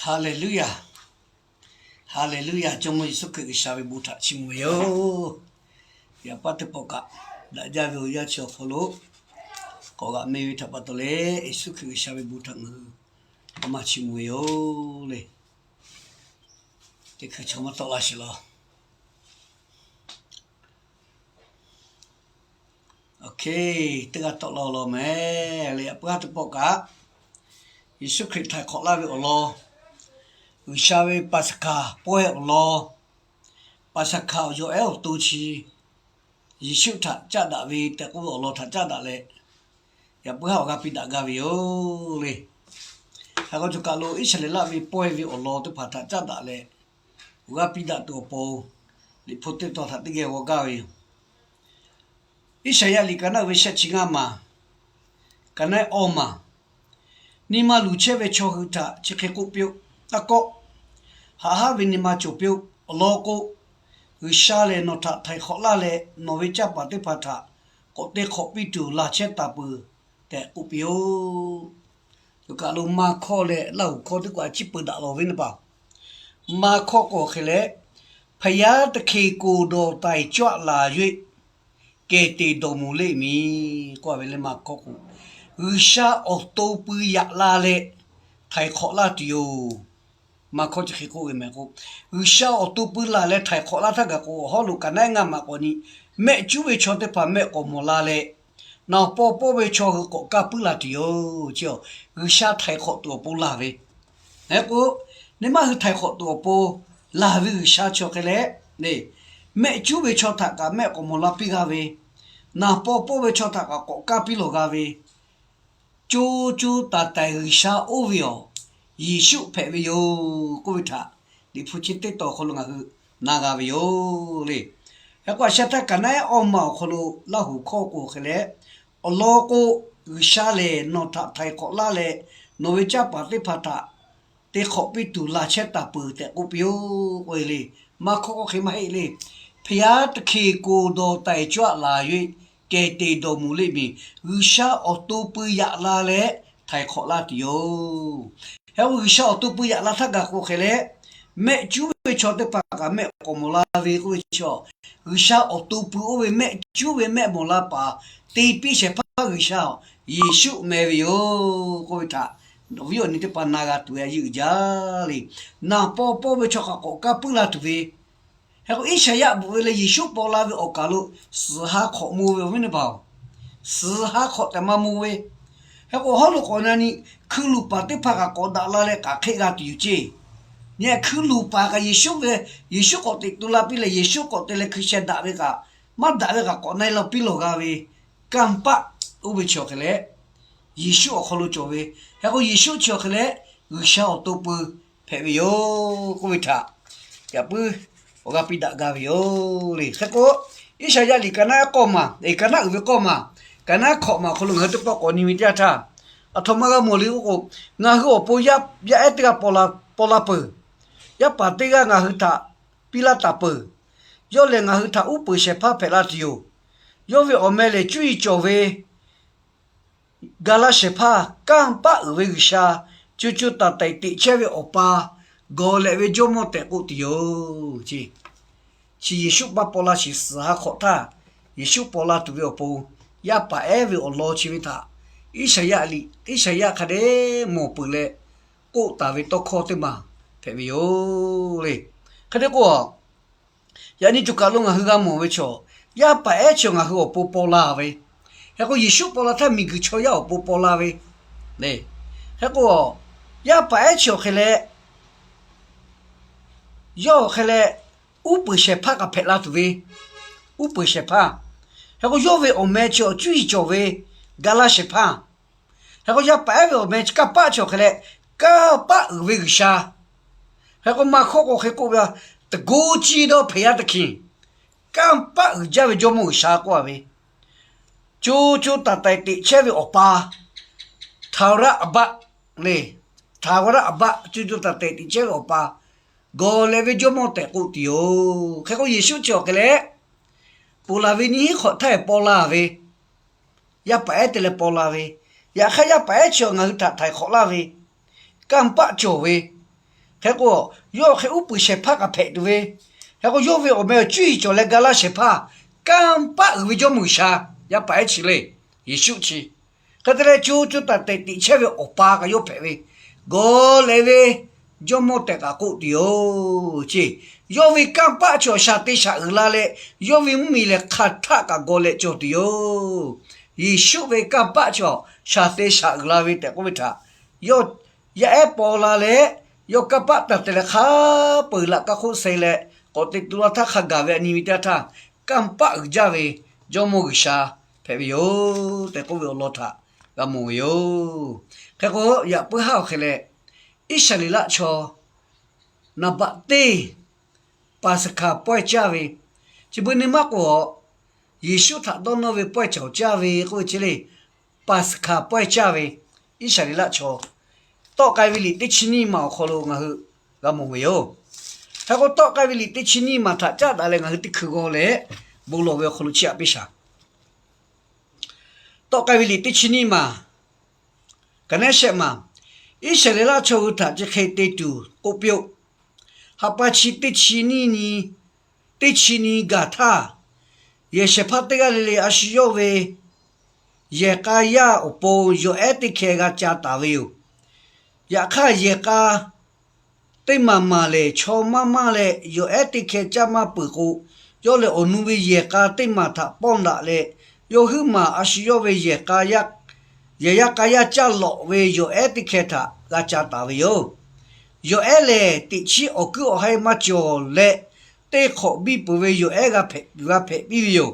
Haˍleˍluˆyaˍ. Haˍleˍluˆyaˍ. Jawˇmawˇ Yeˍsuˆ Hkriꞈ G'uiˬsha ve bon htaꞈ chiˇ mvuh ve yoˬ. Yaꞈ paˇ teˇ pawˆ kaꞈ daꞈ jaˇ ve awˬ yanˇ chi awˬ hk'aw lo k'awꞈ g'aꞈ meh ve htaꞈ pa taw leh, Yeˍsuˆ Hkriꞈ G'uiˬsha ve bon htaꞈ ngaˬ hui awˬ maˇ chiˇ mvuh ve yoˬ le. Teˇ hkui chaw maˇ tawˆ laˇ sheˍ law. Teˇ g'aˇ tawˆ law law mehˍ le. Yaꞈ puiˉ haˉ teˇ pawˆ kaꞈ, Yeˍsuˆ Hkriꞈ htaiˍ hk'awꞈ laˇ ve awˬ lawn, G'uiˬsha ve Paˍsaˍhkaˍ pawehˇ awˬ lawn, Paˍsaˍhkaˍ awˬ yawˬ ehˉ awˬ to chi Yeˍsuˆ htaꞈ caˆ daꞈ ve tehꞈ k'oˆ ve awˬ lawn htaꞈ caˆ daꞈ leh, yaꞈ puiˉ haˉ awˬ g'aˇ piˇ daꞈ gaˇ ve yoˬ le. Hk'e k'o, choˬ kaˬ lo Iˉsaˍreˍlaˆ ve pawehˇ ve awˬ lawn teˇ hpaˍ htaꞈ caˆ daꞈ leh, awˬ g'aˇ piˇ daꞈ tuˬ awˬ pon, Liꞈ hpu teˇ tawn htaꞈ teˇ geh g'aw gaˇ ve yoˬ. Iˉsaˍyaˆ liꞈ ka naˆ uiˍ ve shehˆ chi ngaˇ maˬ, ka naˆ awˇ maˬ, nyi ma luˬ chehˇ ve chaw hui htaꞈ chi hk'e k'oˆ piˇ-oˆ. Taˇ kawˆ. Haꞈ haˉ ve nyi ma cawˬ piˇ-oˆ. Awˬ lawn k'o, G'uiˬsha lehˬ nawˬ htaꞈ htaiˍ hk'awꞈ laˇ leh, nawˬ ve canˇ paˍ teˇ hpaˍ htaꞈ k'awꞈ te hk'awꞈ piˇ tuˬ laˬ chehˇ taˍ peuˬ tehꞈ k'oˆ piˇ-oˆ. Choˬ kaˬ lo maˇ hkawˇ leh Laˇhuˍ hkawˇ teˇ k'o a ciˉ peuˬ daꞈ lawˬ ve neˇ paˍ. Maˇ hkawˇ k'o hk'e leh, ဘုရားသခင် ကိုယ်တော်တိုင် ကြွလာ၍ ကယ်တင်တော်မူလိမ့်မည် k'oˆ ve le. Maˇ hkawˇ k'o, G'uiˬsha awˬ to pui yaꞈ la leh htaiˍ hk'awꞈ laˇ tuˬ yoˬ. Maˇ hkawˇ chi hk'e k'oˆ ve mehˍ k'o, G'uiˬsha awˬ to pui laˬ leh htaiˍ hk'awꞈ laˇ htaˇ gaˬ k'o, awˬ hawˉ lo ka naˆ ngaˇ maˬ k'awꞈ nyi, mehˆ cuˉ ve chaw teˇ hpaˍ mehˆ k'awꞈ mawˬ la leh, naˍ paw pawˇ ve chaw hui k'awꞈ kaˇ puiˉ la tuˬ yoˬ. Chi G'uiˬsha htaiˍ hk'awꞈ tuˬ awˬ pon laˬ ve. Hk'e k'o, nyi ma hui htaiˍ hk'awꞈ tuˬ awˬ pon laˬ ve G'uiˬsha chi hk'e leh, mehˆ cuˉ ve chaw htaꞈ kaꞈ mehˆ k'awꞈ mawˬ la piˇ g'a ve, naˍ paw pawˇ ve chaw htaꞈ kaꞈ k'awꞈ kaˇ piˇ lawˬ g'a ve, co co taiˍ taiˍ G'uiˬsha oˇ ve awˬ Yeˍsuˆ hpehꞈ ve yoˬ k'oˆ ve htaꞈ Liꞈ hpu chi teˇ tawn awˬ hk'aw lo ngaˬ hui na g'a ve yoˬ le. Hk'e k'o, a sha htaˇ ka naˆ awˇ maˬ awˬ hk'aw lo Laˇhuˍ hkawˇ k'o hk'e leh, awˬ lawn k'o, G'uiˬsha lehˬ nawˬ htaꞈ htaiˍ hk'awꞈ laˇ leh, nawˬ ve canˇ paˍ teˇ hpaˍ htaꞈ te hk'awꞈ piˇ tuˬ laˬ chehˇ taˍ peuˬ tehꞈ k'oˆ piˇ-oˆ k'oˆ ve le. Maˇ hkawˇ k'o hk'e maˇ heˆ le. ဘုရားသခင်ကိုယ်တော်တိုင်ကြွလာ၍ ကယ်တင်တော်မူလိမ့်မည်. G'uiˬsha awˬ to pui yaꞈ la leh htaiˍ hk'awꞈ laˇ tuˬ yoˬ. Hk'e k'o, G'uiˬsha awˬ to pui yaꞈ la htaˇ gaˬ k'o hk'e leh, mehˆ cuˉ ve chaw teˇ hpaˍ kaꞈ mehˆ k'awꞈ mawˬ la ve k'oˆ ve chaw, G'uiˬsha awˬ to pui oˇ ve mehˆ cuˉ ve mehˆ mawˬ la paˍ te piˇ shehˍ hpaˇ G'uiˬsha Yeˍsuˆ meh ve yoˬ k'oˆ ve htaꞈ nawˬ viˉ awˬ nyi teˇ hpaˍ na g'a tuˬ ve a yeˇ uiˍ jaˇ le. Naˍ paw pawˇ ve chaw hk'aˬ k'awꞈ kaˇ puiˉ la tuˬ ve, hk'e k'o, Iˉsaˍyaˆ bvuhꞈ ve leh Yeˍsuˆ paw la ve awˬ kaˍ lo suhˍ ha hk'awꞈ mvuh ve awˬ viˉ teˇ hpaˍ-oˬ, suhˍ ha hk'awꞈ tehꞈ maˇ mvuh ve. Hk'e k'o, awˬ hawˉ lo k'awꞈ na nyi, hkui luˬ paˍ teˇ hpaˍ kaꞈ k'awꞈ daꞈ la leh k'aꞈ hk'eˆ g'a tuˬ yoˬ ceˇ. Nyi hkui luˬ paˍ kaꞈ Yeˍsuˆ ve, Yeˍsuˆ k'awꞈ teꞈ tu la piˇ leh Yeˍsuˆ k'awꞈ te leh hkui sheh daꞈ ve kaꞈ, maˇ daꞈ ve kaꞈ k'awꞈ na-e la piˇ lawˬ g'a ve, kanˇ paˆ oˇ ve chi awˬ hk'e leh, Yeˍsuˆ awˬ hk'aw lo cawˬ ve. Hk'e k'o, Yeˍsuˆ chi awˬ hk'e leh G'uiˬsha awˬ to pui hpehꞈ ve yoˬ k'oˆ ve htaꞈ yaꞈ puiˉ awˬ g'aˇ piˇ daꞈ gaˇ ve yoˬ le. Hk'e k'o, Iˉsaˍyaˆ liꞈ ka naˆ k'awˇ maˬ, ka naˆ uiˍ ve k'awˇ maˬ, ka naˆ hkawꞈ maˬ awˬ hk'aw lo ngaˬ hui teˇ pawˆ k'awꞈ nyi ve teˇ yanˇ htaˇ, aˬ htoꞈ ma g'a mawˬ le k'oˆ k'o, ngaˬ hui awˬ pon yaˇ ehˉ teˇ g'aˇ paw la peuˬ. Yaˇ paˍ teˇ g'aˇ ngaˬ hui htaꞈ piˇ laˇ taˍ peuˬ. Yawˇ lehˬ ngaˬ hui htaꞈ uˉ peunˍ shehˍ hpaˇ hpehꞈ la tuˬ yoˬ. Yawˇ ve awˬ meh lehˬ cuˇ yiˍ cawˬ ve ga laˇ shehˍ hpaˇ, kanˇ paˆ uiˍ ve G'uiˬsha, co co taiˍ taiˍ teꞈ chehˇ ve Awˬ pa, gawˬ lehꞈ ve Jawˇmawˇ tehꞈ k'oˆ tuˬ yoˬ ceˇ. Chi Yeˍsuˆ maˇ paw la shiˍ suhˍ ha hk'awꞈ htaˇ, Yeˍsuˆ paw la tuˬ ve awˬ pon, yaˇ paˍ ehˉ ve awˬ lawn chi ve htaꞈ Iˉsaˍyaˆ liꞈ, Iˉsaˍyaˆ hk'a dehꞈ mawˬ peuˬ leh k'oˆ taˍ ve tawˇ hkawˇ teˇ maˬ hpehꞈ ve yoˬ le. Hk'e te k'o, yaꞈ nyi coˬ kaˬ lo ngaˬ hui g'a mawˬ ve chaw, yaˇ paˍ ehˉ chi ngaˬ hui awˬ pon paw la ve. Hk'e k'o, Yeˍsuˆ paw la htaˇ miˬguiˬ chaw yaˇ awˬ pon paw la ve le. Hk'e k'o, yaˇ paˍ ehˉ chi awˬ hk'e leh, yawˇ awˬ hk'e leh uˉ peunˍ shehˍ hpaˇ kaꞈ hpehꞈ la tuˬ ve, uˉ peunˍ shehˍ hpaˇ. Hk'e k'o, yawˇ ve awˬ meh chi awˬ cuˇ yiˍ cawˬ ve ga laˇ shehˍ hpaˇ. Hk'e k'o, yaˇ paˍ ehˉ ve awˬ meh kanˇ paˆ chi awˬ hk'e leh, kanˇ paˆ uiˍ ve G'uiˬsha. Hk'e k'o, maˇ hkawˇ k'o hk'e k'oˆ ve, တန်ခိုးကြီးသောဘုရားသခင်, kanˇ paˆ uiˍ jaˇ ve Jawˇmawˇ G'uiˬsha k'oˆ a ve, co co taiˍ taiˍ teꞈ chehˇ ve Awˬ pa, ထာဝရအဘ, le, ထာဝရအဘ, co co taiˍ taiˍ teꞈ chehˇ ve Awˬ pa, gawˬ lehꞈ ve Jawˇmawˇ tehꞈ k'oˆ tuˬ yoˬ. Hk'e k'o, Yeˍsuˆ chi awˬ hk'e leh, ponˬ laˬ ve nyiˇ hinˉ hk'awꞈ htaˇ e paw la ve yaˇ paˍ ehˉ te leh paw la ve, yaꞈ hk'aˇ yaˇ paˍ ehˉ chi awˬ ngaˬ hui htaꞈ htaiˍ hk'awꞈ laˇ ve, kanˇ paˆ cawˬ ve, hk'e k'o, yawˇ hk'e uˉ peunˍ shehˍ hpaˇ kaꞈ hpehꞈ tuˬ ve, hk'e k'o yawˇ ve awˬ meh awˬ cuˇ yiˍ cawˬ leh ga laˇ shehˍ hpaˇ, kanˇ paˆ uiˍ ve Jawˇmawˇ G'uiˬsha, yaˇ paˍ ehˉ chi le, Yeˍsuˆ chi. Hk'e te leh co co taiˍ taiˍ tiꞈ chehˇ ve Awˬ pa kaꞈ yawˇ hpehꞈ ve, gawˬ lehˬ ve Jawˇmawˇ tehꞈ kaꞈ k'oˆ tuˬ yoˬ ce. Yawˇ ve kanˇ paˆ chi awˬ shaˍ te shaˍ uiˍ la leh, yawˇ ve mvuhˇmiˬ lehˬ hk'aˬ htaˆ kaꞈ gawˬ leh cawˬ tuˬ yoˬ. Yeˍsuˆ ve kanˇ paˆ chi awˬ shaˍ te shaˍ uiˍ la ve tehꞈ k'oˆ ve htaꞈ, yawˇ yaˇ ehˉ paw la leh, yawˇ kanˇ paˆ taˍ te leh hk'a peu-eˬ laꞈ ka hk'oˆ se leh k'awꞈ te tu laˇ htaˇ hk'a gaˬ ve a nyi ve teˇ yanˇ htaˇ, kanˇ paˆ uiˍ jaˇ ve Jawˇmawˇ G'uiˬsha hpehꞈ ve yoˬ tehꞈ k'oˆ ve awˬ lawn htaꞈ g'a mawˬ ve yoˬ. Hk'e k'o, yaꞈ puiˉ haˉ awˬ hk'e leh, Iˉsaˍreˍlaˆ chaw naˍ baꞈ teˇ Paˍsaˍhkaˍ pawehˇ caˇ ve, chi beuꞈ nyi maˇ k'o, Yeˍsuˆ htaꞈ dawˇ nawˇ ve pawehˇ cawˬ caˇ ve k'oˆ ve chi le, Paˍsaˍhkaˍ pawehˇ caˇ ve, Iˉsaˍreˍlaˆ chaw tawˆ k'ai ve liꞈ teˇ chi nyiˇ maˬ awˬ hk'aw lo ngaˬ hui g'a mawˬ ve yoˬ. Hk'e k'o, tawˆ k'ai ve liꞈ teˇ chi nyiˇ maˬ htaꞈ caˉ daꞈ leh ngaˬ hui teˇ hkui g'aw leh bon lawˬ ve awˬ hk'aw lo chiˇ aꞈ piˇ shaˍ. Tawˆ k'ai ve liꞈ teˇ chi nyiˇ maˬ, ka neˉ shehˆ maˬ, Iˉsaˍreˍlaˆ chaw hui htaꞈ chi hk'e te tuˬ k'oˆ piˇ-oˆ. Ha pa chi teˇ chi nyiˇ nyi, teˇ chi nyi gaˬ htaˇ, yehˬ shehˍ hpaˇ teˇ g'aˇ le le a shu yawˇ ve yehˬ k'a yaˇ awˬ pon yawˬ ehˉ teˇ hkeh g'a ca taˍ ve yoˬ. Yaꞈ hk'aˇ, yehˬ k'a teˇ maˬ maˬ lehˬ, chaw maˇ maˇ leh yawˬ ehˉ teˇ hkeh caˇ maˇ peuˬ k'o, yawˇ lehˬ awˬ nu ve yehˬ k'a teˇ maˬ htaꞈ pawˇ daꞈ leh, yawˇ huiˉ maˬ a shu yawˇ ve yehˬ k'a yaˇ, yehˬ yaˇ k'a yaˇ caˇ lawꞈ ve yawˬ ehˉ teˇ hkeh htaꞈ g'a ca taˍ ve yoˬ. Yawˬ ehˉ lehˬ, teꞈ chiˉ awˬ kuiˉ awˬ haiˇ maˇ cawˬ leh, teˇ hk'awꞈ biˇ peuˬ ve yawˬ ehˉ g'a hpehꞈ piˇ ve yoˬ.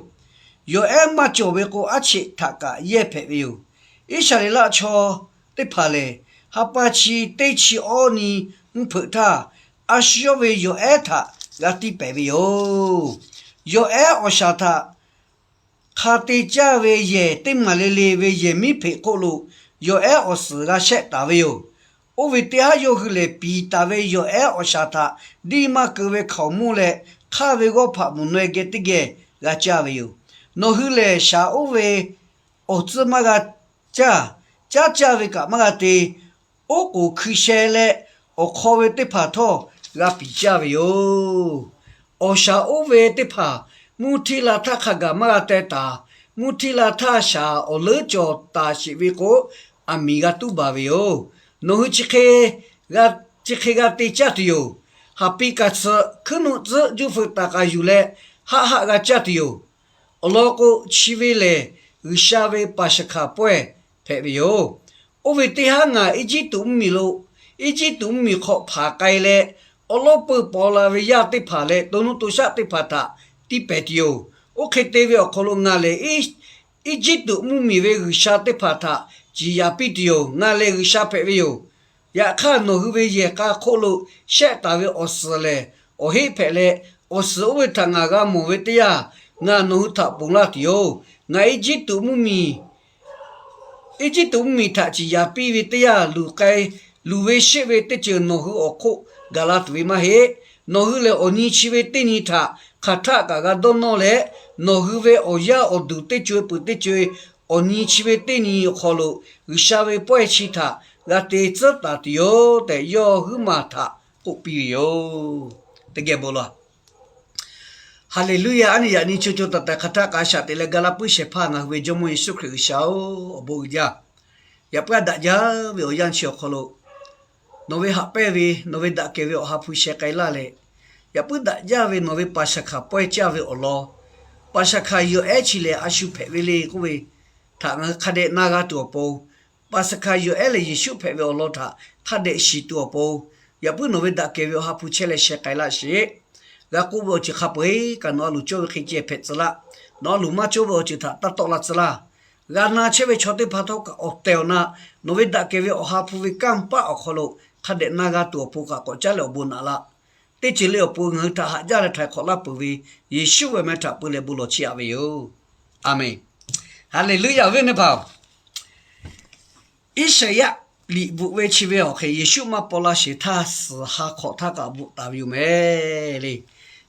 Yawˬ ehˉ maˇ cawˬ ve k'o, aˉ cheꞈ htaꞈ kaꞈ yehˇ hpehꞈ ve yoˬ. Iˉsaˍreˍlaˆ chaw teˇ hpaˍ lehˬ, ha pa chi teˇ chi awˇ nyi mvuhˇ hpeuꞈ htaˇ, a shu yawˇ ve yawˬ ehˉ htaꞈ g'a tiˇ pehˍ ve yoˬ. Yawˬ ehˉ awˬ shaˍ htaꞈ hk'a te caˇ ve yehˬ teˇ maˬ le le ve yehˬ miˉ hpeꞈ hk'oˆ lo yawˬ ehˉ awˬ suhˍ g'a shehˆ taˍ ve yoˬ. Oˇ ve teˇ haˉ yawˇ hui lehˬ, piˍ taˍ ve yawˬ ehˉ awˬ shaˍ htaꞈ diˇ maˇ keu ve hkaoˍmonˇ leh, hk'aˇ ve g'awˇ hpaꞈ mvuhˬ naweh geh teˇ geh g'a caˇ ve yoˬ. Nawˬ hui lehˬ, shaˍ oˇ ve awˬ tcuhˇ maˇ g'a caˇ, caˉ caˇ ve kaꞈ maˇ g'a te. Oˉ k'oˍ hkui sheh leh, awˬ hk'aw ve teˇ hpaˍ htawˇ g'a piˍ caˇ ve yoˬ. Awˬ shaˍ oˇ ve teˇ hpaˍ mvuhˇ htiˇ la htaˇ hk'a gaˬ maˇ g'a teh taˍ. Mvuhˇ htiˇ la htaˇ shaˍ awˬ leuˉ cawˬ taˍ sheˍ ve k'o, aˬ miˍ g'a tuˉ baˬ ve yoˬ. Nawˬ hui chi hk'e g'a, chi hk'e g'a te caˇ tuˬ yoˬ. Haˍ piˇ kaꞈ tsuhꞈ, hkuiˉ nuˆ tcuhˆ juˇ feu taˍ k'aꞈ yuˬ leh, haˆ haˆ g'a caˇ tuˬ yoˬ. Awˬ lawn k'o, chi ve lehˬ G'uiˬsha ve Paˍsaˍhkaˍ pawehˇ hpehꞈ ve yoˬ. Oˇ ve teˇ haˉ ngaˬ Eˇjiˇtuꞈ mvuhˇmiˬ lo, Eˇjiˇtuꞈ mvuhˇmiˬ hk'aw hpanˍ k'ai leh, awˉ lawˉ peuˇ paw la ve yaˇ teˇ hpaˍ leh to nuˇ to shaˆ teˇ hpaˍ htaꞈ tiˇ pehˍ tuˬ yoˬ. Oˇ hk'e te ve awˬ hk'aw lo ngaˬ lehˬ, Eˇjiˇtuꞈ mvuhˇmiˬ ve G'uiˬsha teˇ hpaˍ htaꞈ ciˍ yanˍ piˇ tuˬ yoˬ. Ngaˬ lehˬ G'uiˬsha hpehꞈ ve yoˬ. Yaꞈ hk'aˇ, nawˬ hui ve yehˬ k'a hk'oˆ lo shehˆ taˍ ve awˬ suhˍ lehˬ, awˬ heˆ hpehꞈ leh, awˬ suhˍ oˇ ve htaꞈ ngaˬ g'a mawˬ ve teˇ yanˇ, ngaˬ nawˬ hui htaꞈ ponˬ laˇ tuˬ yoˬ. Ngaˬ Eˇjiˇtuꞈ mvuhˇmiˬ, Eˇjiˇtuꞈ mvuhˇmiˬ htaꞈ ciˍ yanˍ piˇ ve teˇ yanˇ, luˬ k'ai luˬ ve sheˆ ve teˇ ceuˬ nawˬ hui awˬ hk'oˆ gaˬ la tuˬ ve maˇ heˆ. Nawˬ hui lehˬ, awˬ nyi chi ve teˇ nyi htaꞈ hk'aˬ htaˆ kaꞈ g'a dawˇ nawˇ leh, nawˬ hui ve awˬ yaˇ awˬ duˬ teˇ co e peuˬ teˇ co e, awˬ nyi chi ve teˇ nyi awˬ hk'aw lo G'uiˬsha ve pawehˇ chi htaꞈ g'a te tcuhˉ taˍ tuˬ yoˬ tehꞈ, yawˇ huiˉ maˬ htaꞈ k'oˆ piˇ ve yoˬ. Teˇ geh bon lawˬ. Haˍleˍluˇyaˇ. Aˉ nyi yaꞈ nyi co co taiˍ taiˍ hk'aˬ htaˆ k'a shaꞈ teꞈ leh ga laˇ puiˉ shehˍ hpaˇ ngaˬ hui ve Jawˇmawˇ Yeˍsuˆ Hkriꞈ G'uiˬsha-oˬ, awˬ bon uiˍ jaˇ. Yaꞈ puiˉ daꞈ jaˇ ve awˬ yanˇ chi awˬ hk'aw lo, nawˬ ve haꞈ pehnˇ ve nawˬ ve daꞈ kehˬ ve awˬ ha hpu sheh k'ai laˇ leh, yaꞈ puiˉ daꞈ jaˇ ve nawˬ ve Paˍsaˍhkaˍ pawehˇ caˇ ve awˬ lawn, Paˍsaˍhkaˍ yawˬ ehˉ chi lehˬ a shu hpehꞈ ve le k'oˆ ve htaꞈ ngaˬ hui hk'a dehꞈ na g'a tuˬ awˬ pon, Paˍsaˍhkaˍ yawˬ ehˉ lehˬ Yeˍsuˆ hpehꞈ ve awˬ lawn htaꞈ hk'a dehꞈ shiˍ tuˬ awˬ pon, yaꞈ puiˉ nawˬ ve daꞈ kehˬ ve awˬ ha hpu chehˇ leh sheh k'ai laˇ sheˍ. G'a k'oˆ ve awˬ ceuˬ hk'a peu-eˬ kaꞈ nawˬ a loˍ cawˇ ve hk'e ceh hpehꞈ tcuh laˇ. Nawˬ a loˍ maˇ cawˇ ve awˬ ceuˬ htaꞈ taˇ tawˆ la tcuh laˇ. G'a na chehˇ ve chaw teˇ hpaˍ htawˇ kaꞈ awˬ tehˬ awˬ na nawˬ ve daꞈ kehˬ ve awˬ ha hpu ve kanˇ paˆ awˬ hk'aw lo hk'a dehꞈ na g'a tuˬ awˬ pon kaꞈ k'awꞈ caˉ leh awˬ bon naꞈ laˇ. Teˇ ceuˬ le awˬ pon ngaˬ hui htaꞈ haꞈ jaˇ leh htaiˍ hk'awꞈ laˇ peuˬ ve Yeˍsuˆ ve awˬ meh htaꞈ peu leh bon lawˬ chiˇ aꞈ ve yoˬ. Aˬmenˍ. Haˍleˍluˇyaˇ. Awˬ viˉ awˬ nyi teˇ hpaˍ-oˬ, Iˉsaˍyaˆ liꞈ bvuhꞈ ve chi ve awˬ hk'e Yeˍsuˆ maˇ paw la sheˍ htaˇ suhˍ ha hk'awꞈ htaˇ kaꞈ bvuhꞈ taˍ ve yoˬ mehˍ le.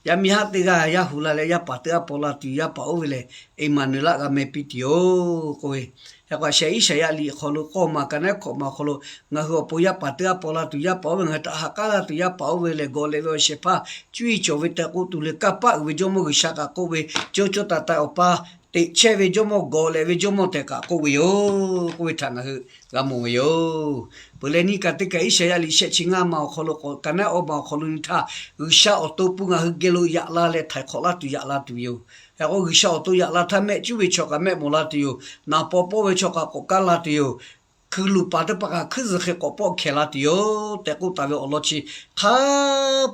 Yaˇ miˇ haˉ teˇ g'aˇ yaˇ hu la leh yaˇ paˍ teˇ g'aˇ paw la tuˬ, yaˇ paˍ oˇ ve lehˬ, Eˍmaˍnuˍeˍlaˆ g'a meh piˇ tuˬ yoˬ k'oˆ ve. Hk'e k'o, a sheh Iˉsaˍyaˆ liꞈ awˬ hk'aw lo k'awˇ maˬ ka naˉ hkawꞈ maˬ awˬ hk'aw lo, ngaˬ hui awˬ pon yaˇ paˍ teˇ g'aˇ paw la tuˬ, yaˇ paˍ oˇ ve ngaˬ hui htaꞈ ha k'aˉ laˇ tuˬ, yaˇ paˍ oˇ ve lehˬ gawˬ lehꞈ ve awˬ shehˍ hpaˇ cuˇ yiˍ cawˬ ve tehꞈ k'oˆ tuˬ leh, kanˇ paˆ uiˍ ve Jawˇmawˇ G'uiˬsha kaꞈ k'oˆ ve, co co taiˍ taiˍ Awˬ pa teꞈ chehˇ ve Jawˇmawˇ, gawˬ lehꞈ ve Jawˇmawˇ tehꞈ kaꞈ k'oˆ ve yoˬ k'oˆ ve htaꞈ ngaˬ hui g'a mawˬ ve yoˬ. Peuˬ leh nyi kaꞈ teˇ kaꞈ Iˉsaˍyaˆ liꞈ shehˆ chi ngaˇ maˬ awˬ hk'aw lo k'awꞈ ka naˉ awˇ maˬ awˬ hk'aw lo nyi htaˇ, G'uiˬsha awˬ to pun ngaˬ hui geh lo yaꞈ la leh htaiˍ hk'awꞈ laˇ tuˬ yaꞈ la tuˬ ve yoˬ. Hk'e k'o, G'uiˬsha awˬ to yaꞈ la htaˇ mehˆ cuˉ ve chaw kaꞈ mehˆ mawˬ la tuˬ yoˬ. Naˍ paw pawˇ ve chaw kaꞈ k'awꞈ kaˇ la tuˬ yoˬ. Hkui luˬ paˍ teˇ hpaˍ kaꞈ hkuiˉ zuhˬ hk'e k'awꞈ pawˆ hkehˍ la tuˬ yoˬ tehꞈ k'oˆ taˍ ve awˬ lawn chi hk'a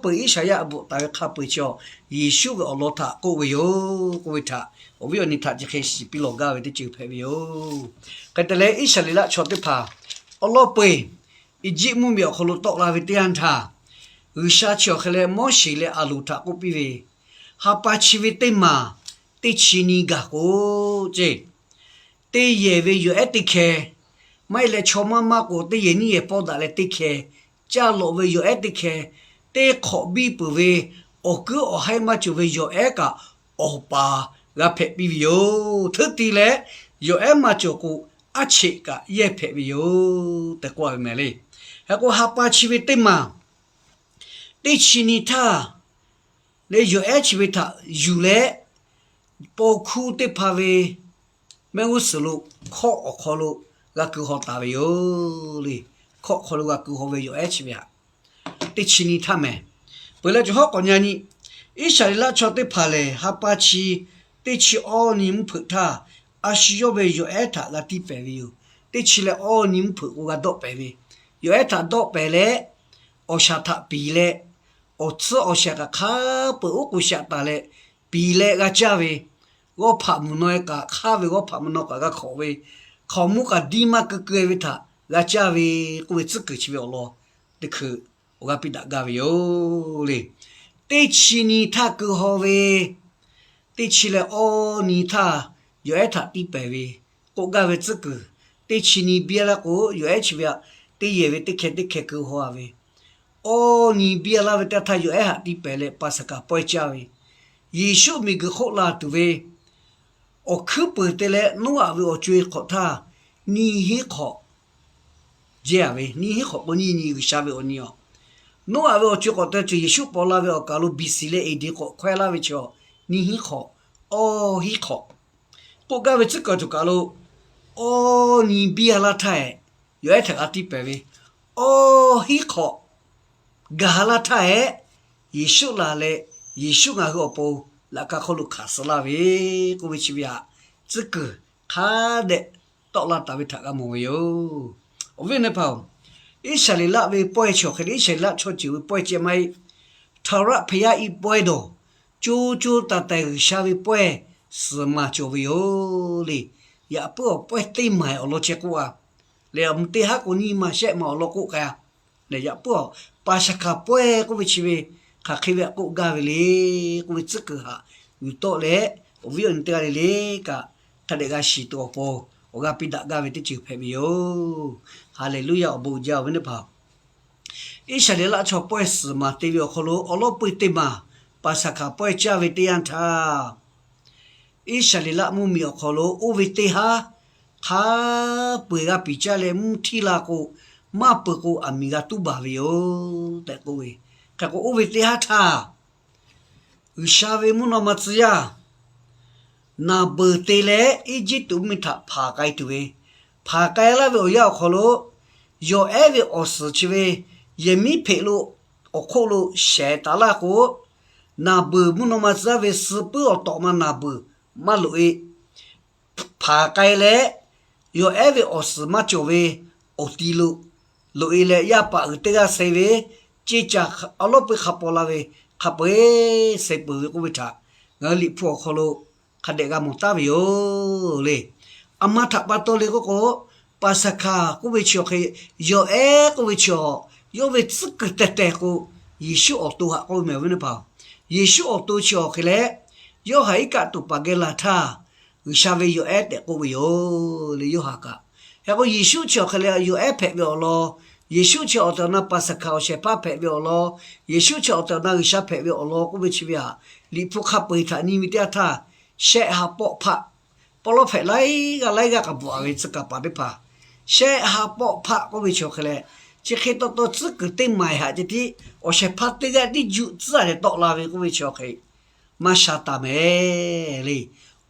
peu-eˬ, Iˉsaˍyaˆ bvuhꞈ taˍ ve hk'a peu-eˬ chi awˬ Yeˍsuˆ ve awˬ lawn htaꞈ k'oˆ ve yoˬ k'oˆ ve htaꞈ awˬ viˉ awˬ nyi htaꞈ chi hk'e shiˍ piˇ lawˬ gaˇ ve teˇ ceuˬ hpehꞈ ve yoˬ. Hk'e te leh, Iˉsaˍreˍlaˆ chaw teˇ hpaˍ awˉ lawˉ peu-eˬ Eˇjiˇ mvuhˇmiˬ awˬ hk'aw lo tawˆ la ve teˇ yanˇ htaˇ, G'uiˬsha chi awˬ hk'e leh Moˉseˍ leh Aˍronˍ htaꞈ k'oˆ piˇ ve, Ha pa chi ve teˇ maˬ teˇ chi nyi gaˬ k'o, ceˇ, teˇ yehˬ ve yawˬ ehˉ teˇ hkeh, maˇ heˆ leh chaw maˇ maˇ k'o teˇ yehˬ nyiˇ yehˬ pawˆ daꞈ leh teˇ hkeh, caˇ lawꞈ ve yawˬ ehˉ teˇ hkeh, teˇ hk'awꞈ biˇ peuˬ ve awˬ kuiˉ awˬ haiˉ maˇ cawˬ ve yawˬ ehˉ kaꞈ awˬ paˍ g'a hpehꞈ piˇ ve yoˬ. Hteˇ ti leh yawˬ ehˉ maˇ cawˬ k'o, aˉ cheꞈ kaꞈ yehˇ hpehꞈ ve yoˬ tehꞈ k'oˆ ve mehˍ le. Hk'e k'o, ha pa chi ve teˇ maˬ teˇ chi nyi htaˇ leh yawˬ ehˉ chi ve htaꞈ yuˬ leh, paw hkuˇ teˇ hpaˍ ve mehˆ g'uˇ suhˍ lo hkawˆ awˬ hk'aw lo g'a keu haw taˍ ve yoˬ le. Hkawˆ awˬ hk'aw lo g'a keu haw ve yawˬ ehˉ chi ve htaꞈ teˇ chi nyi htaˇ mehˍ. Peuˬ leh, cawˬ hawˉ k'awꞈ nyi nyi, Iˉsaˍreˍlaˆ chaw teˇ hpaˍ lehˬ, ha pa chi teˇ chi awˇ nyi mvuhˇ hpeuꞈ htaˇ, a shu yawˇ ve yawˬ ehˉ htaꞈ g'a tiˇ pehˍ ve yoˬ. Teˇ chi leh awˇ nyi mvuhˇ hpeuꞈ k'o g'a dawˆ pehˍ ve, yawˬ ehˉ htaꞈ dawˆ pehˍ leh, awˬ shaˍ htaꞈ piˍ leh, awˬ tcuhˉ awˬ shehˍ hk'aˬ hk'a peu-eˬ oˉ k'oˍ shaꞈ taˍ leh, piˍ leh g'a caˇ ve, g'awˇ hpaꞈ mvuhˬ naw e kaꞈ hk'aˇ ve g'awˇ hpaꞈ mvuhˬ naw kaꞈ g'a hk'awꞈ ve, hkaoˍmonˇ kaꞈ diˇ maˇ keu keu e ve htaꞈ g'a caˇ ve k'oˆ ve tcuhˉ kuiˬ chi ve awˬ lawn teˇ hkui awˬ g'aˇ piˇ daꞈ gaˇ ve yoˬ le. Teˇ chi nyi htaˇ keu haw ve, teˇ chi leh awˇ nyi htaˇ yawˬ ehˉ htaꞈ tiˇ pehˍ ve k'oˆ gaˇ ve tcuhˉ kuiˬ, teˇ chi nyi biˇ laˇ k'o, yawˬ ehˉ chi ve htaꞈ teˇ yehˬ ve teˇ hkeh teˇ hkeh keu haw ve, awˇ nyi biˇ laˇ ve teˇ htaˇ yawˬ ehˉ htaꞈ tiˇ pehˍ leh Paˍsaˍhkaˍ pawehˇ caˇ ve, Yeˍsuˆ miˬguiˬ hk'oˆ la tuˬ ve awˬ hkuiˉ peuˬ te leh Noˉaꞈ ve awˬ co-e hk'awꞈ htaˇ, nyiˇ hinˉ hk'awꞈ jehˇ a ve, nyiˇ hinˉ hk'awꞈ k'o nyiˇ nyi G'uiˬsha ve awˬ nyi awˬ, Noˉaꞈ ve awˬ co-e hk'awꞈ te cawˬ Yeˍsuˆ paw la ve awˬ kaˬ lo B C leh A D k'awꞈ hkawehˇ laˇ ve chaw, nyiˇ hinˉ hk'awꞈ, awˇ hinˉ hk'awꞈ k'oˆ gaˇ ve tcuhˉ kuiˬ tuˬ kaˬ lo, awˇ nyi biˇ laˇ htaˇ ehˍ, yawˬ ehˉ htaꞈ g'a tiˇ pehˍ ve, awˇ hinˉ hk'awꞈ gaˬ laˇ htaˇ ehˍ, Yeˍsuˆ laˬ leh, Yeˍsuˆ ngaˬ hui awˬ pon laꞈ ka hk'oˆ lo hkanˍ suh laˇ ve k'oˆ ve chi ve htaꞈ tcuhˉ kuiˬ hk'a dehꞈ tawˆ la taˍ ve htaꞈ g'a mawˬ ve yoˬ. Awˬ viˉ awˬ nyi teˇ hpaˍ-oˬ, Iˉsaˍreˍlaˆ ve pawehˇ chi awˬ hk'e leh Iˉsaˍreˍlaˆ chaw ceuˬ ve pawehˇ ceh maˇ heˆ. Htaˍraˆ hpehꞈ yaˇ iˉ pawehˇ dawˬ, co co taiˍ taiˍ G'uiˬsha ve pawehˇ suhˍ maˬ cawˬ ve yoˬ le. Yaꞈ puiˉ awˬ pawehˇ teˇ maˬ awˬ lawn chehˇ k'oˆ a lehˬ, awˬ mvuh teˇ haˉ k'o nyiˇ maˬ shehˆ maˬ awˬ lawn k'oˆ k'ai a lehˬ, yaꞈ puiˉ awˬ Paˍsaˍhkaˍ pawehˇ k'oˆ ve chi ve hk'aˬ hk'e ve htaꞈ k'oˆ gaˇ ve le k'oˆ ve tcuhˉ kuiˬ htaꞈ yuˬ tawˆ leh, awˬ viˉ awˬ nyi teˇ g'aˇ le le kaꞈ hk'a dehꞈ g'a shiˍ tuˬ awˬ pon awˬ g'aˇ piˇ daꞈ gaˇ ve teˇ ceuˬ hpehꞈ ve yoˬ. Haˍleˍluˇyaˇ. Awˬ bon uiˍ jaˇ, awˬ viˉ teˇ hpaˍ-oˬ, Iˉsaˍreˍlaˆ chaw pawehˇ suhˍ maˬ te ve awˬ hk'aw lo awˉ lawˉ peu-eˬ teˇ maˬ Paˍsaˍhkaˍ pawehˇ caˇ ve teˇ yanˇ htaˇ, Iˉsaˍreˍlaˆ mvuhˇmiˬ awˬ hk'aw lo oˇ ve teˇ haˉ hk'a peu-eˬ g'a piˍ caˇ leh mvuhˇ htiˇ la k'o, maˇ peuˬ k'o aˬ miˍ g'a tuˉ baˬ ve yoˬ tehꞈ k'oˆ ve. Hk'e k'o, oˇ ve teˇ haˉ htaˇ G'uiˬsha ve mvuhˇ naw ma tcuh yaˇ naˍ beuˬ te leh Eˇjiˇtuꞈ mvuhˇmiˬ htaꞈ hpanˍ k'ai tuˬ ve, hpanˍ k'ai laˇ ve awˬ yanˇ awˬ hk'aw lo, yawˬ ehˉ ve awˬ suhˍ chi ve yehˬ miˉ hpeꞈ lo awˬ hk'oˆ lo shehˍ taˍ laˇ k'o, naˍ beuˬ mvuhˇ naw ma tcuh yaˇ ve suh puiˉ awˬ tawꞈ ma naˍ beuˬ maˇ loꞈ-e. Hpanˍ k'ai leh, yawˬ ehˉ ve awˬ suhˍ maˇ cawˬ ve awˬ ti lo loꞈ-e leh, yaˇ paˍ uiˍ teˇ g'aˇ suh ve ceˇ caˬ awˉ lawˉ peu hk'a paw la ve hk'a peu-e suh peuˬ ve k'oˆ ve htaꞈ ngaˬ hui Liꞈ hpu awˬ hk'aw lo hk'a dehꞈ g'a mawˬ taˉ ve yoˬ le. Aˬ ma htaꞈ pa taw le k'oˆ k'o, Paˍsaˍhkaˍ k'oˆ ve chi awˬ hk'e, yawˬ ehˉ k'oˆ ve chi awˬ, yawˇ ve tcuhˉ kuiˬ tehˬ tehˬ k'o, Yeˍsuˆ awˬ to htaꞈ k'oˆ ve meh awˬ viˉ teˇ hpaˍ-oˬ. Yeˍsuˆ awˬ to chi awˬ hk'e leh, Yoˇhanˬ iˉ kaˆ tuˬ paˍ geh laˬ htaˇ, G'uiˬsha ve yawˬ ehˉ tehꞈ k'oˆ ve yoˬ le, Yoˇhanˬ kaꞈ. Hk'e k'o, Yeˍsuˆ chi awˬ hk'e leh yawˬ ehˉ hpehꞈ ve awˬ lawn Yeˍsuˆ chi awˬ tehˬ awˬ na Paˍsaˍhkaˍ awˬ shehˍ hpaˇ hpehꞈ ve awˬ lawn, Yeˍsuˆ chi awˬ tehˬ awˬ na G'uiˬsha hpehꞈ ve awˬ lawn k'oˆ ve chi ve htaꞈ Liꞈ hpu hk'a peu-eˬ htaꞈ nyi ve teˇ yanˇ htaˇ, shehˆ ha pawˆ hpaˆ, pawˇ lawˉ hpehꞈ laiˉ g'aˇ laiˉ g'aˇ k'a bvuhꞈ-a ve tcuh kaˍ paˍ teˇ hpaˍ, shehˆ ha pawˆ hpaˆ k'oˆ ve chi awˬ hk'e leh, chi hk'e taw taw tcuhˉ kuiˬ teˇ maiˍ haꞈ ceh tiˉ awˬ shehˍ hpaˇ teˇ g'aˇ tiˉ juˆ tcuhˉ-a leh tawˆ la ve k'oˆ ve chi awˬ hk'e maˇ sha taˍ mehˍ le.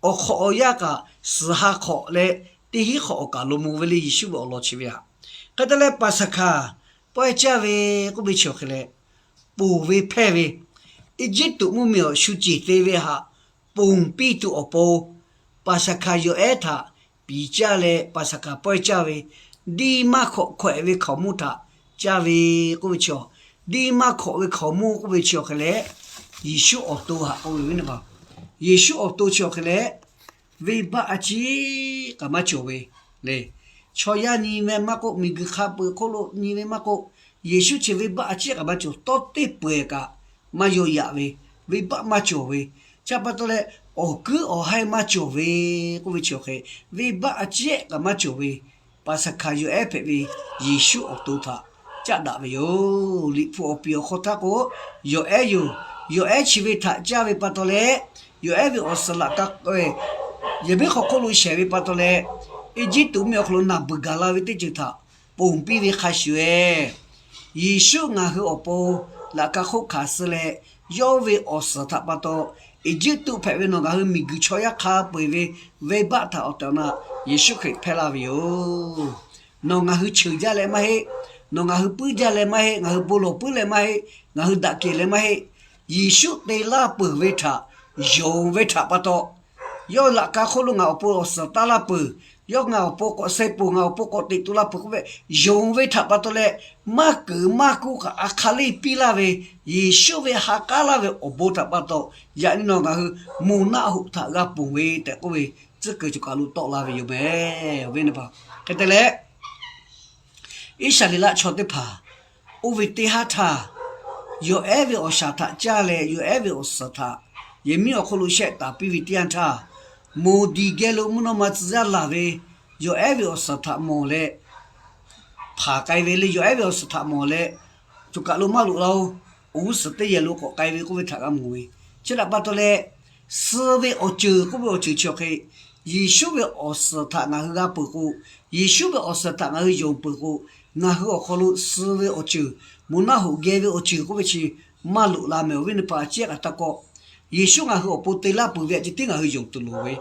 Awˬ hk'awꞈ awˬ yanˇ kaꞈ suhˍ ha hk'awꞈ leh teˇ hinˉ hk'awꞈ awˬ kaˬ lo mvuh ve le Yeˍsuˆ ve awˬ lawn chi ve htaꞈ. Hk'e te leh Paˍsaˍhkaˍ pawehˇ caˇ ve k'oˆ ve chi awˬ hk'e leh, ponˬ ve hpehˇ ve, Eˇjiˇtuꞈ mvuhˇmiˬ awˬ shu ceˬ te ve htaꞈ ponˬ piˇ tuˬ awˬ pon, Paˍsaˍhkaˍ yawˬ ehˉ htaꞈ piˍ caˇ leh Paˍsaˍhkaˍ pawehˇ caˇ ve, diˇ maˇ hkawꞈ hkawehꞈ ve hkaoˍmonˇ htaꞈ caˇ ve k'oˆ ve chi, diˇ maˇ hkawꞈ ve hkaoˍmonˇ k'oˆ ve chi awˬ hk'e leh, Yeˍsuˆ awˬ to htaꞈ k'oˆ ve ve naˇ pa. Yeˍsuˆ awˬ to chi awˬ hk'e leh, venˇbaˆ a ciˉ kaꞈ maˇ cawˬ ve le. Chaw yaˇ nyi ve maˇ k'oˆ, miˬguiˬ hk'a peu-eˬ hk'oˆ lo nyi ve maˇ k'oˆ, Yeˍsuˆ chi venˇbaˆ a ciˉ kaꞈ maˇ cawˬ. Tawˇ teˇ peu-eˬ kaꞈ maˇ yaw yaꞈ ve, venˇbaˆ maˇ cawˬ ve, chi pa taw leh awˬ kuiˉ awˬ haiˇ maˇ cawˬ ve k'oˆ ve chi awˬ hk'e, venˇbaˆ a ciˉ kaꞈ maˇ cawˬ ve, Paˍsaˍhkaˍ yawˬ ehˉ hpehꞈ ve Yeˍsuˆ awˬ to htaꞈ caˆ daꞈ ve yoˬ. Liꞈ hpu awˬ piˍ awˬ hk'aw htaˇ k'o, yawˬ ehˉ yoˬ. Yawˬ ehˉ chi ve htaꞈ caˇ ve pa taw leh, yawˬ ehˉ ve awˬ suhˍ laꞈ ka k'oˆ ve, yehˬ miˉ hk'aw hk'oˆ lo shehˍ ve pa taw leh, Eˇjiˇtuꞈ mvuhˇmiˬ awˬ hk'aw lo naˬ beuˬ gaˬ la ve teˇ ceuˬ htaꞈ ponˬ piˇ ve hk'a shuˍ-eˬ, Yeˍsuˆ ngaˬ hui awˬ pon laꞈ ka hk'oˆ hkanˍ suh leh, yawˇ ve awˬ suhˍ htaꞈ pa taw, Eˇjiˇtuꞈ hpehꞈ ve nawˬ ngaˬ hui miˬguiˬ chaw yaˇ hk'a peu-eˬ ve venˇbaˆ htaꞈ awˬ tehˬ awˬ na Yeˍsuˆ Hkriꞈ hpehˇ laˇ ve yoˬ. Nawˬ ngaˬ hui cheuˬ jaˇ leh maˇ heˆ. Nawˬ ngaˬ hui puiˉ jaˇ leh maˇ heˆ. Ngaˬ hui bon lawˬ puiˉ leh maˇ heˆ. Ngaˬ hui daꞈ kehˬ leh maˇ heˆ. Yeˍsuˆ te laˇ peuˬ ve htaꞈ yonˍ ve htaꞈ pa taw, yawˇ laꞈ ka hk'oˆ lo ngaˬ awˬ pon awˬ suhˍ taˇ laˇ peuˬ, yawˇ ngaˬ awˬ pon k'awꞈ suh peuˬ, ngaˬ awˬ pon k'awꞈ teꞈ tu laˇ peuˬ k'oˆ ve, yonˍ ve htaꞈ pa taw leh, maˇ keunˍ maˇ kuˇ kaꞈ a hk'aˇ leˇ piˇ laˇ ve, Yeˍsuˆ ve ha k'aˉ laˇ ve awˬ bon htaꞈ pa taw, yaꞈ nyi nawˬ ngaˬ hui moˬ naˆ hoꞈ htaꞈ g'a ponˬ ve tehꞈ k'oˆ ve, tcuhˉ kuiˬ cawˬ kaˬ lo tawˆ la ve yoˬ mehˍ. Awˬ viˉ awˬ nyi teˇ hpaˍ, hk'e te leh, Iˉsaˍreˍlaˆ chaw teˇ hpaˍ oˇ ve teˇ haˉ htaˇ, yawˬ ehˉ ve awˬ shaˍ htaꞈ caˇ leh yawˬ ehˉ ve awˬ suhˍ htaꞈ yehˬ miˉ awˬ hk'oˆ lo shehˆ taˍ piˇ ve teˇ yanˇ htaˇ, moˍ diˬ geh lo mvuhˇ naw ma tcuh yaˇ laˬ ve yawˬ ehˉ ve awˬ suhˍ htaꞈ mawˬ leh, hpanˍ k'ai ve le, yawˬ ehˉ ve awˬ suhˍ htaꞈ mawˬ leh, coˬ kaˬ lo maˇ loꞈ la-oˬ, awˬ g'uˇ suhˍ teˇ yehˬ lo k'awꞈ k'ai ve k'oˆ ve htaꞈ g'a mawˬ ve. Chi htaꞈ pa taw leh, suh ve awˬ ceuˬ k'oˆ ve awˬ ceuˬ chi awˬ hk'e, Yeˍsuˆ ve awˬ suhˍ htaꞈ ngaˬ hui g'a peuˬ k'o, Yeˍsuˆ ve awˬ suhˍ htaꞈ ngaˬ hui yonˍ peuˬ k'o, ngaˬ hui awˬ hk'aw lo suh ve awˬ ceuˬ, moˬ naˆ hoꞈ geh ve awˬ ceuˬ k'oˆ ve chi maˇ loꞈ la mehˍ. Awˬ viˉ awˬ nyi teˇ hpaˍ, a ciˉ kaꞈ taˇ kawˆ. Yeˍsuˆ ngaˬ hui awˬ pon te laˇ peuˬ ve htaꞈ ceh tiˉ ngaˬ hui yonˍ tuˬ loˍ ve.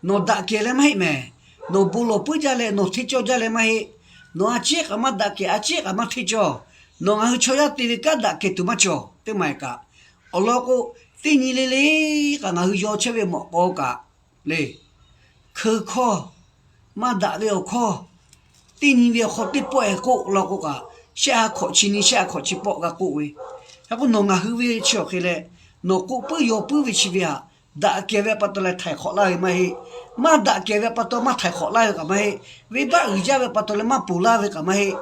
Nawˬ daꞈ kehˬ leh maˇ heˆ mehˍ. Nawˬ bon lawˬ puiˉ jaˇ leh nawˬ hteˇ cawˇ jaˇ leh maˇ heˆ. Nawˬ a ciˉ kaꞈ maˇ daꞈ kehˬ, a ciˉ kaꞈ maˇ hteˇ cawˇ. Nawˬ ngaˬ hui chaw yaˇ te ve kanˉ daꞈ kehˬ tuˬ maˇ cawˬ. Teˇ maˬ kaꞈ, awˬ lawn k'o, teˇ nyi le le kaꞈ ngaˬ hui yaw chehˇ ve mawꞈ k'aw kaꞈ le, hkeu hkawˇ, maˇ daꞈ ve awˬ hkawˇ, teˇ nyi ve awˬ hk'aw teˇ pawˆ-e k'oˆ law k'o kaꞈ, shehˆ ha hkawꞈ chi nyi, shehˆ ha hkawꞈ chi pawˆ g'a k'oˆ ve. Hk'e k'o, nawˬ ngaˬ hui ve chi awˬ hk'e leh, nawˬ k'oˆ puiˉ yaw puiˉ ve chi ve htaꞈ daꞈ kehˬ ve pa taw leh htaiˍ hk'awꞈ laˇ ve maˇ heˆ. Maˇ daꞈ kehˬ ve pa taw maˇ htaiˍ hk'awꞈ laˇ ve kaꞈ maˇ heˆ. Venˇbaˆ uiˍ jaˇ ve pa taw leh maˇ ponˬ laˇ ve kaꞈ maˇ heˆ.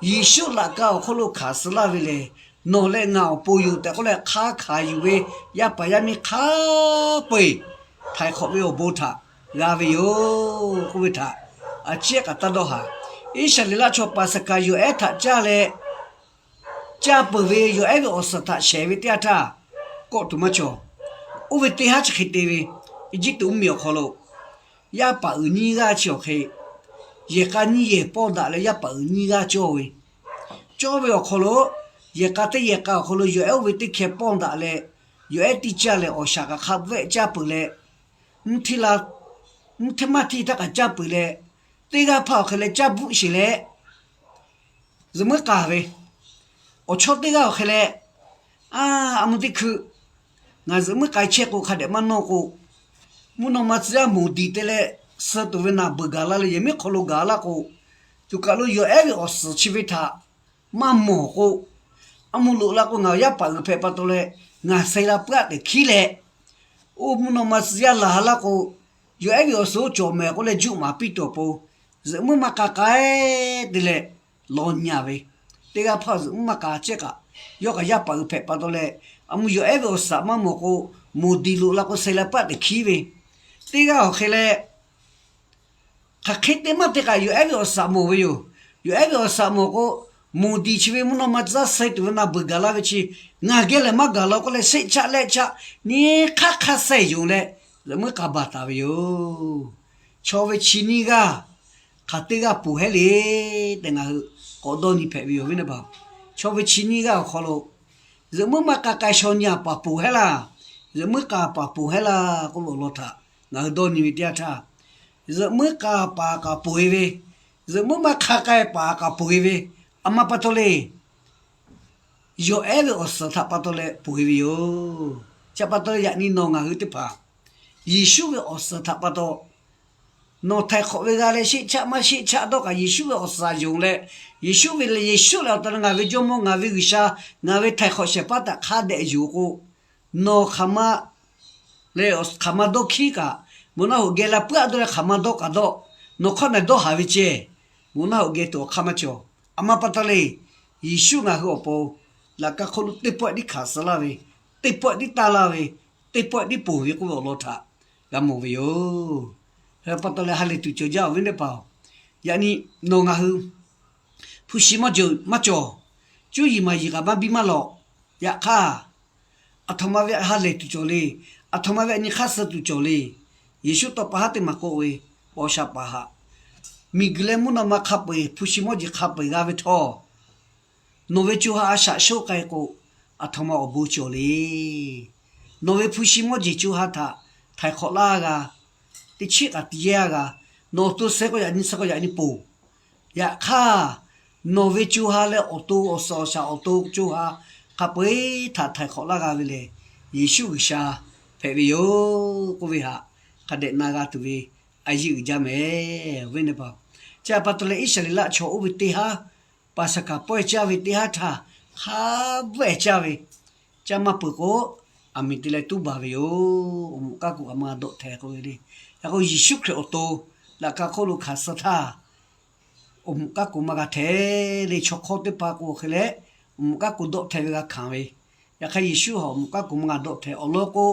Yeˍsuˆ laꞈ ka awˬ hk'oˆ lo hkanˍ suh laˇ ve lehˬ, nawˬ leh ngaˬ awˬ pon yoˬ tehꞈ k'oˆ leh hk'a hkanˍ yuˬ ve yaˇ paˍ yaˇ miˇ hk'a peu-eˬ htaiˍ hk'awꞈ ve awˬ bon htaꞈ g'a ve yoˬ k'oˆ ve htaꞈ a ciˉ kaꞈ taˇ dawˇ haˍ. Iˉsaˍreˍlaˆ chaw Paˍsaˍhkaˍ yawˬ ehˉ htaꞈ caˇ leh, caˇ peuˬ ve yawˬ ehˉ ve awˬ suhˍ htaꞈ shehˍ ve teˇ yanˇ htaˇ, kawˆ tuˬ maˇ cawˬ. Oˇ ve teˇ haˉ chi hk'e te ve, Eˇjiˇtuꞈ mvuhˇmiˬ awˬ hk'aw lo yaˇ paˍ uiˍ nyiˇ g'aˇ chi awˬ hk'e, yehˬ k'a nyiˇ yehˬ pawˇ daꞈ leh yaˇ paˍ uiˍ nyiˇ g'aˇ cawˇ ve. Cawˇ ve awˬ hk'aw lo, yehˬ k'a teˇ yehˬ k'a awˬ hk'aw lo yawˬ ehˉ oˇ ve teˇ hkeh pawˇ daꞈ leh, yawˬ ehˉ tiˇ caˇ leh awˬ shaˍ kaꞈ hk'a vehˆ caˇ peuˬ leh, mvuhˇ hteˇ la, mvuhˇ hteˇ maˇ hteˇ htaˇ kaꞈ caˇ peuˬ leh, teˇ g'aˇ hpaˇ awˬ hk'e leh caˇ bvuhˆ sheˬ leh, zuhꞈ muiˉ k'aˍ ve, awˬ chawˇ teˇ g'aˇ awˬ hk'e leh, a, a mvuh teˇ hkui, ngaˬ zuhꞈ muiˉ k'ai chehˇ k'o hk'a dehꞈ maˇ nawˇ k'o, mvuhˇ naw ma tcuh yaˇ moˍ diˬ te leh, suh tuˬ ve naˬ beuˬ gaˬ la leh yehˬ miˉ hk'aw lo gaˬ laˇ k'o, coˬ kaˬ lo yawˬ ehˉ ve awˬ suhˍ chi ve htaꞈ maˇ mawˬ k'o, a mvuh loꞈ la k'o ngaˬ yaˇ paˍ uiˍ hpehꞈ pa taw leh, ngaˬ sai la puiˉ aˆ tehꞈ hkiˉ leh, oˇ mvuhˇ naw ma tcuh yaˇ laˬ laˇ k'o, yawˬ ehˉ ve awˬ suhˍ oˇ cawˬ mehˍ k'oˆ leh juˆ maˍ piˇ tuˬ awˬ pon, zuhꞈ muiˉ maˇ k'a k'ai te leh, law nyi-a ve. Teˇ g'aˇ hpaˇ zuhꞈ muiˉ maˇ k'a chehˇ kaꞈ, yawˇ kaꞈ yaˇ paˍ uiˍ hpehꞈ pa taw leh, a mvuh yawˬ ehˉ ve awˬ suhˍ maˇ mawˬ k'o, moˍ diˬ loꞈ la k'o sai la puiˉ aˆ tehꞈ hkiˉ ve. Teˇ g'aˇ awˬ hk'e leh, hk'aˬ hk'e te maˇ te kaꞈ yawˬ ehˉ ve awˬ suhˍ mawˬ ve yoˬ. Yawˬ ehˉ ve awˬ suhˍ mawˬ k'o, moˍ diˍ chi ve mvuhˇ naw ma tcuhˉ suh tuˬ ve na beuˬ gaˬ la ve chi, ngaˬ geh lehˬ maˇ gaˬ la k'oˆ leh, sheˆ chaˆ lehˆ chaˆ nyi hk'aˇ hk'aˇ suh yonˍ leh, zuhꞈ muiˉ k'a baˬ taˍ ve yoˬ. Chaw ve chi nyiˇ g'aˇ hk'aˬ teˇ g'aˇ ponˬ hehˉ le tehꞈ ngaˬ hui k'awꞈ dawˇ nyi hpehꞈ ve yoˬ ve teˇ hpaˍ. Chaw ve chi nyiˇ g'aˇ awˬ hk'aw lo zuhꞈ muiˉ maˇ k'a k'ai shaw nyi a paˍ ponˬ hehˉ laˇ, zuhꞈ muiˉ k'a paˍ ponˬ hehˉ laˇ k'oˆ ve awˬ lawn htaꞈ ngaˬ hui dawˇ nyi ve teˇ yanˇ htaˇ, zuhꞈ muiˉ k'a paˍ kaꞈ ponˬ e ve, zuhꞈ muiˉ maˇ hk'a k'ai paˍ kaꞈ ponˬ e ve, a ma pa taw le, yawˬ ehˉ ve awˬ suhˍ htaꞈ pa taw leh ponˬ e ve yoˬ. Chi pa taw leh yaꞈ nyi nawˬ ngaˬ hui teˇ hpaˍ Yeˍsuˆ ve awˬ suhˍ htaꞈ pa taw nawˬ htaiˍ hk'awꞈ ve g'a leh, sheˆ chaˆ maˇ sheˆ chaˆ dawˇ kaꞈ Yeˍsuˆ ve awˬ suhˍ yonˍ leh, Yeˍsuˆ ve leh Yeˍsuˆ lehˬ awˬ tehˬ na ngaˬ ve Jawˇmawˇ, ngaˬ ve G'uiˬsha, ngaˬ ve htaiˍ hk'awꞈ shehˍ hpaˇ htaꞈ hk'a dehꞈ yonˍ k'o, nawˬ hk'aˬ ma leh hk'aˬ ma dawˇ hkiˉ kaꞈ, moˍ naˆ hoꞈ geh la puiˉ a dawˇ leh hk'aˬ ma dawˇ kaꞈ dawˇ, nawˬ hk'awˇ na dawˇ haˍ ve ceh, moˍ naˆ hoꞈ geh tuˬ awˬ hk'aˇ maˇ cawˬ. A ma pa taw le, Yeˍsuˆ ngaˬ hui awˬ pon laꞈ ka hk'oˆ lo teˇ pawehˇ tiˉ hkanˍ suh laˇ ve, teˇ pawehˇ tiˉ taˇ laˇ ve, teˇ pawehˇ tiˉ ponˬ ve k'oˆ ve awˬ lawn htaꞈ g'a mawˬ ve yoˬ. Pa taw leh ha lehˬ tuˬ cawˬ jaˇ awˬ viˉ teˇ hpaˍ-oˬ, yaꞈ nyi nawˬ ngaˬ hui hpu shi mawˇ jeˬ maˇ cawˬ, cuˇ yiˍ maˍ yiˍ kaꞈ maˇ biˇ maˇ lawꞈ. Yaꞈ hk'aˇ, aˬ htoꞈ ma ve ha lehˬ tuˬ cawˬ le. Aˬ htoꞈ ma ve nyi hk'aˇ suh tuˬ cawˬ le. Yeˍsuˆ tawˇ pa haˉ teˇ maˬ k'oˆ ve, paw sha paˍ haꞈ, miˬguiˬ leh mvuhˇ naw ma hk'a peu-eˬ, hpu shi mawˇ jeˬ hk'a peu-eˬ g'a ve htawˇ, nawˬ ve co ha a shaꞈ shoˆ k'ai k'o, aˬ htoꞈ ma awˬ bon cawˬ le. Nawˬ ve hpu shi mawˇ jeˬ co ha htaꞈ htaiˍ hk'awꞈ laˇ g'a, teˇ chiˉ kaꞈ tiꞈ yeˇ a g'a. Nawˬ awˬ to suh k'o yaꞈ nyi, suh k'o yaꞈ nyi ponˬ. Yaꞈ hk'aˇ, nawˬ ve co ha leh awˬ to awˬ suhˍ awˬ shaˍ awˬ to co ha hk'a peu-eˬ htaꞈ htaiˍ hk'awꞈ laˇ g'a ve lehˬ, Yeˍsuˆ G'uiˬsha hpehꞈ ve yoˬ k'oˆ ve htaꞈ hk'a dehꞈ na g'a tuˬ ve a yeˇ uiˍ jaˇ mehˍ ve teˇ hpaˍ. Chi pa taw leh Iˉsaˍreˍlaˆ chaw oˇ ve teˇ haˉ, Paˍsaˍhkaˍ pawehˇ caˇ ve teˇ haˉ htaˇ hk'a bvuhˆ ehˍ caˇ ve, caˇ maˇ peuˬ k'o, aˬ miˍ te leh tuˉ baˬ ve yoˬ. Awˬ moˍ kaˇ k'oˍ kaꞈ maˇ g'a dawˆ hteh k'oˆ ve le. Yaꞈ k'o Yeˍsuˆ Hkriꞈ awˬ to laꞈ ka hk'oˆ lo hkanˍ suh htaˇ, awˬ moˍ kaˇ k'oˍ maˇ g'a hteh le. Chaw hk'awˇ teˇ hpaˍ k'o hk'e leh, awˬ moˍ kaˇ k'oˍ dawˆ hteh ve g'a hkanˍ ve. Yaꞈ hk'aˇ Yeˍsuˆ htaꞈ awˬ moˍ kaˇ k'oˍ maˇ g'a dawˆ hteh awˬ lawn k'o,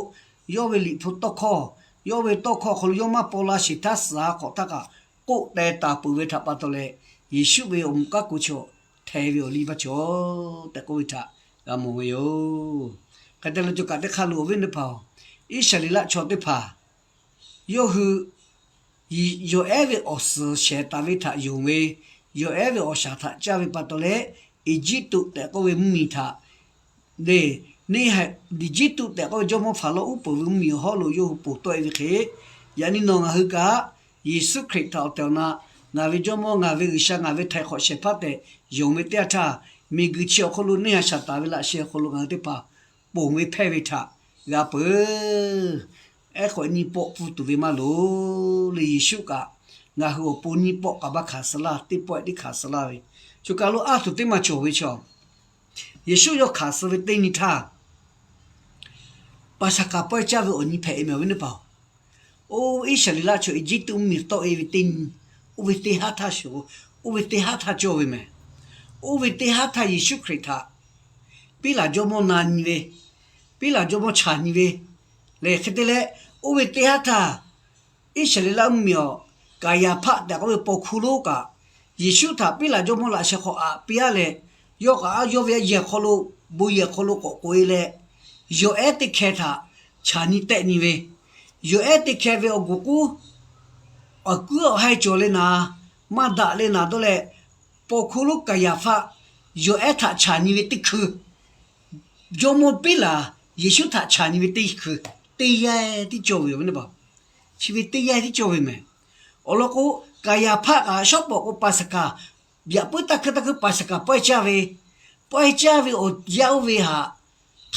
yawˇ ve liꞈ hpu tawˇ hkawˇ, yawˇ ve tawˇ hkawˇ awˬ hk'aw lo yawˇ maˇ paw la sheˍ htaˇ suhˍ ha hk'awꞈ htaˇ kaꞈ k'oˆ teh taˍ peuˬ ve htaꞈ pa taw leh, Yeˍsuˆ ve awˬ moˍ kaˇ k'oˍ chaw hteh ve awˬ liˇ maˇ cawˬ tehꞈ k'oˆ ve htaꞈ g'a mawˬ ve yoˬ. Hk'e te leh cawˬ kaꞈ teˇ hk'aˇ lo awˬ viˉ teˇ hpaˍ-oˬ, Iˉsaˍreˍlaˆ chaw teˇ hpaˍ yawˇ hui yawˬ ehˉ ve awˬ suhˍ shehˍ taˍ ve htaꞈ yonˍ ve, yawˬ ehˉ ve awˬ shaˍ htaꞈ caˇ ve pa taw leh, Eˇjiˇtuꞈ tehꞈ k'oˆ ve mvuhˇmiˬ htaꞈ le, neˇ haiˬ Eˇjiˇtuꞈ tehꞈ k'oˆ ve jawˇmawˇ Hpaˍrawˇ uˉ peunˍ ve mvuhˇmiˬ awˬ hawˉ lo yawˇ hui ponˬ tawˆ e ve hk'e, yaꞈ nyi nawˬ ngaˬ hui kaꞈ Yeˍsuˆ Hkriꞈ htaꞈ awˬ tehˬ awˬ na, ngaˬ ve Jawˇmawˇ, ngaˬ ve G'uiˬsha, ngaˬ ve htaiˍ hk'awꞈ shehˍ hpaˇ tehꞈ yonˍ ve teˇ yanˇ htaˇ, miˬguiˬ chi awˬ hk'oˆ lo neˇ haiˬ shaˍ taˍ ve laꞈ sheh awˬ hk'aw lo ngaˬ hui teˇ hpaˍ ponˬ ve hpehˇ ve htaꞈ g'a peuˬ. Ehˉ k'awꞈ nyi pawˆ pfuhˇ tuˬ ve maˇ loˍ le. Yeˍsuˆ kaꞈ ngaˬ hui awˬ pon nyi pawˆ k'aꞈ baˇ hkanˍ suh laˇ, teˇ pawehˇ tiˉ hkanˍ suh laˇ ve. Choˬ kaˬ lo a tuˬ teˇ maˬ cawˬ ve chaw, Yeˍsuˆ yawˇ hkanˍ suh ve teˇ nyi htaˇ, Paˍsaˍhkaˍ pawehˇ caˇ ve awˬ nyi hpehꞈ e mehˍ awˬ viˉ teˇ hpaˍ-oˬ. Oˇ Iˉsaˍreˍlaˆ chaw Eˇjiˇtuꞈ mvuhˇmiˬ tawˆ e ve teˇ nyi, oˇ ve teˇ haˉ htaˇ shuˍ, oˇ ve teˇ haˉ htaˇ cawˇ ve mehˍ. Oˇ ve teˇ haˉ htaˇ Yeˍsuˆ Hkriꞈ htaꞈ Piˉlaꞈ jawˇmawˇ na nyi ve, Piˉlaꞈ jawˇmawˇ chaˬ nyi ve lehˬ, hk'e te leh oˇ ve teˇ haˉ htaˇ, Iˉsaˍreˍlaˆ mvuhˇmiˬ awˬ Kaˍyaˍhpaˆ tehꞈ k'oˆ ve paw hkuˇ lonˉ kaꞈ, Yeˍsuˆ htaꞈ Piˉlaꞈ jawˇmawˇ laꞈ sheh hk'aw aꞈ piˇ-a leh, yawˇ kaꞈ yawˇ ve yehˬ hk'aw lo, bon yehˬ hk'aw lo k'awꞈ k'oꞈ e leh, yawˬ ehˉ teˇ hkeh htaꞈ chaˬ nyi tehˆ nyi ve, yawˬ ehˉ teˇ hkeh ve awˬ guˬ k'uˉ awˬ kuiˉ awˬ haiˇ cawˬ le naˍ, maˇ daꞈ le naˍ dawˇ leh, paw hkuˇ lonˉ Kaˍyaˍhpaˆ yawˬ ehˉ htaꞈ chaˬ nyi ve teˇ hkui, jawˇmawˇ Piˉlaꞈ Yeˍsuˆ htaꞈ chaˬ nyi ve teˇ hkui, teˇ yanˇ tiˉ cawˇ ve yoˬ ve teˇ hpaˍ. Chi ve teˇ yanˇ tiˉ cawˇ ve mehˍ. Awˬ lawn k'o, Kaˍyaˍhpaˆ kaꞈ shawˉ pawˍ k'o Paˍsaˍhkaˍ, yaꞈ puiˉ taˇ hkui taˇ hkui Paˍsaˍhkaˍ pawehˇ caˇ ve, pawehˇ caˇ ve awˬ yanˇ oˇ ve htaꞈ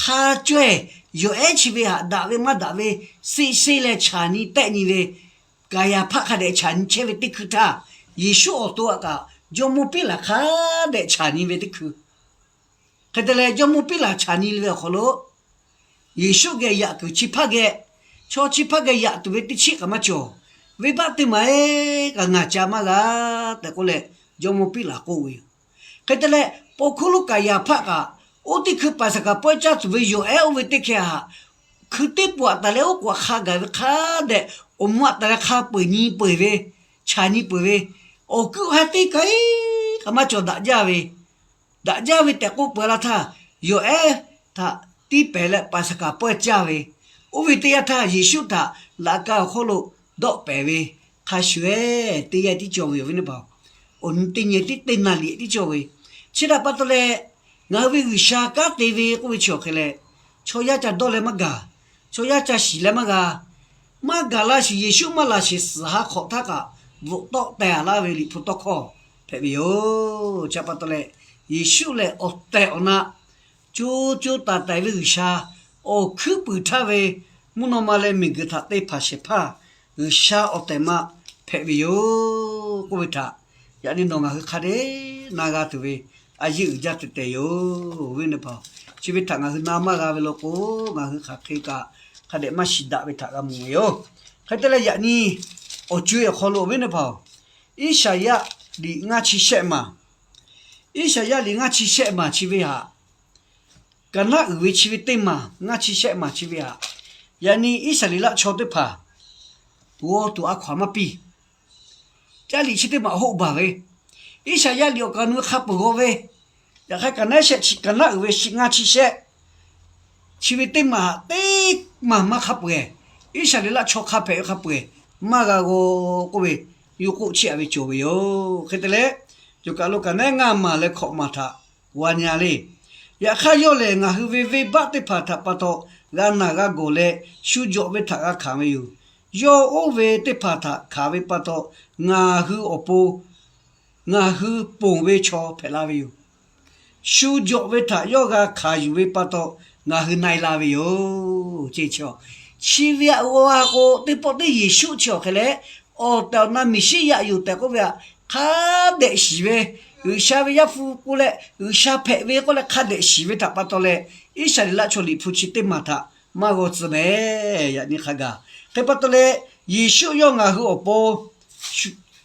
hk'a cawehˇ, yawˬ ehˉ chi ve htaꞈ daꞈ ve maˇ daꞈ ve seˆ seˆ leh chaˬ nyi tehˆ nyi ve, Kaˍyaˍhpaˆ hk'a dehꞈ chaˬ nyi chehˇ ve teˇ hkui htaˇ, Yeˍsuˆ awˬ to htaꞈ kaꞈ jawˇmawˇ Piˉlaꞈ hk'a dehꞈ chaˬ nyi ve teˇ hkui. Hk'e te leh jawˇmawˇ Piˉlaꞈ chaˬ nyi ve awˬ hk'aw lo, Yeˍsuˆ geh yaꞈ kuiˬ chi hpaˇ geh, chaw chi hpaˇ geh yaꞈ tuˬ ve teˇ chiˉ kaꞈ maˇ cawˬ. Venˇbaˆ teˇ maˬ-eˬ kaꞈ ngaˬ ca maˇ g'a tehꞈ k'oˆ leh, jawˇmawˇ Piˉlaꞈ k'oˆ ve yoˬ. Hk'e te leh, paw hkuˇ lonˉ Kaˍyaˍhpaˆ kaꞈ oˇ teˇ hkui Paˍsaˍhkaˍ pawehˇ caˇ tuˬ ve yawˬ ehˉ oˇ ve teˇ hkeh htaꞈ hkui teˇ po aꞈ taˍ leh oˉ k'oˍ aꞈ hk'a gaˬ ve hk'a dehꞈ, awˬ mvuh aꞈ taˍ leh hk'a peu-eˬ nyi peu-eˬ ve, chaˬ nyi peu-eˬ ve, awˬ kuiˉ awˬ haiˇ teˇ kaꞈ-e k'a maˇ cawˬ daꞈ jaˇ ve, daꞈ jaˇ ve tehꞈ k'oˆ peuˬ la htaˇ, yawˬ ehˉ htaꞈ tiˇ pehˍ leh Paˍsaˍhkaˍ pawehˇ caˇ ve, oˇ ve teˇ yanˇ htaˇ Yeˍsuˆ htaꞈ laꞈ ka awˬ hk'oˆ lo dawˆ pehˍ ve, hk'a shuˍ ehˉ teˇ yanˇ tiˉ cawˬ ve yoˬ ve neˇ paˍ. Awˬ nyi teˇ nyi tiˉ teˇ naˍ liꞈ tiˉ cawˬ ve, chi htaꞈ pa taw leh, ngaˬ hui ve G'uiˬsha kanˉ te ve k'oˆ ve chi awˬ hk'e leh, chaw yaˇ ca dawˇ leh maˇ gaˬ, chaw yaˇ ca shiˍ leh maˇ g'a, maˇ gaˬ la shiˍ Yeˍsuˆ maˇ laˬ shiˍ suhˍ ha hk'awꞈ htaˇ kaꞈ bvuhꞈ tawˆ teh a laˇ ve Liꞈ hpu tawˇ hkawˇ hpehꞈ ve yoˬ. Chi pa taw leh, Yeˍsuˆ lehˬ awˬ tehˬ awˬ na co co taiˍ taiˍ ve G'uiˬsha, awˬ hkuiˉ puiˍ htaˇ ve mvuhˇ naw ma leh miˬguiˬ htaꞈ te hpanˍ shehˍ hpaˇ G'uiˬsha awˬ tehˬ ma hpehꞈ ve yoˬ k'oˆ ve htaꞈ, yaꞈ nyi nawˬ ngaˬ hui hk'a dehꞈ na g'a tuˬ ve a yeˇ uiˍ jaˇ teh teh yoˬ ve neˇ paˍ. Chi ve htaꞈ ngaˬ hui na maˇ g'a ve law k'o, ngaˬ hui hk'aˬ hk'e kaꞈ hk'a dehꞈ maˇ shiˍ daꞈ ve htaꞈ g'a mawˬ ve yoˬ. Hk'e te leh yaꞈ nyi awˬ co e awˬ hk'aw lo ve neˇ paˍ, Iˉsaˍyaˆ liꞈ ngaˇ chi shehˆ maˬ, Iˉsaˍyaˆ liꞈ ngaˇ chi shehˆ maˬ chi ve htaꞈ, kaˍ naˉ uiˍ ve chi ve teˇ maˬ ngaˇ chi shehˆ maˬ chi ve htaꞈ, yaꞈ nyi Iˉsaˍreˍlaˆ chaw teˇ hpaˍ g'aw tuˬ a hkaw aˬ maˇ piˇ. Caˇ liꞈ chi teˇ maˬ hoˆ baˬ ve, Iˉsaˍyaˆ liꞈ awˬ kaˍ nu hk'a peuˬ g'aw ve, yaꞈ hk'aˇ kaˍ naˉ shehˆ chi kaˍ naˉ uiˍ ve ngaˇ chi shehˆ chi ve teˇ maˬ htaꞈ teˇ maˬ maˇ hk'a peuˬ-eˬ, Iˉsaˍreˍlaˆ chaw hk'a hpehꞈ ve hk'a peuˬ-eˬ maˇ g'a g'aw k'oˆ ve, yawˇ k'oˆ chiˇ aꞈ ve cawˬ ve yoˬ. Hk'e te leh, cawˬ kaˬ lo kaˍ naˉ ngaˇ maˬ leh hkawꞈ maˬ htaꞈ g'a nyi le. Yaꞈ hk'aˇ yawˇ lehˬ ngaˬ hui ve venˇbaˆ teˇ hpaˍ htaꞈ pa taw g'a naˬ g'a gawˬ leh shu jawꞈ ve htaꞈ g'a hkanˍ ve yoˬ. Yawˇ oˇ ve teˇ hpaˍ htaꞈ hkanˍ ve pa taw, ngaˬ hui awˬ pon ngaˬ hui ponˬ ve chaw hpehꞈ la ve yoˬ. Shu jawꞈ ve htaꞈ yawˇ g'a hkanˍ yuˬ ve pa taw, ngaˬ hui na-e la ve yoˬ. Chi ve aꞈ g'aw a k'o, teˇ pawˆ teˇ Yeˍsuˆ chi awˬ hk'e leh, awˬ tehˬ awˬ na Meˍsiˉyaꞈ yoˬ tehꞈ k'oˆ ve htaꞈ hk'a dehꞈ shiˍ ve, G'uiˬsha ve Yaˇ hpu k'oˆ leh G'uiˬsha hpehꞈ ve k'oˆ leh hk'a dehꞈ shiˍ ve htaꞈ pa taw leh, Iˉsaˍreˍlaˆ chaw liꞈ hpu chi teˇ maˬ htaꞈ maˇ g'aw tcuh mehˍ. Yaꞈ nyi hk'a gaˬ hk'e pa taw leh, Yeˍsuˆ yawˇ ngaˬ hui awˬ pon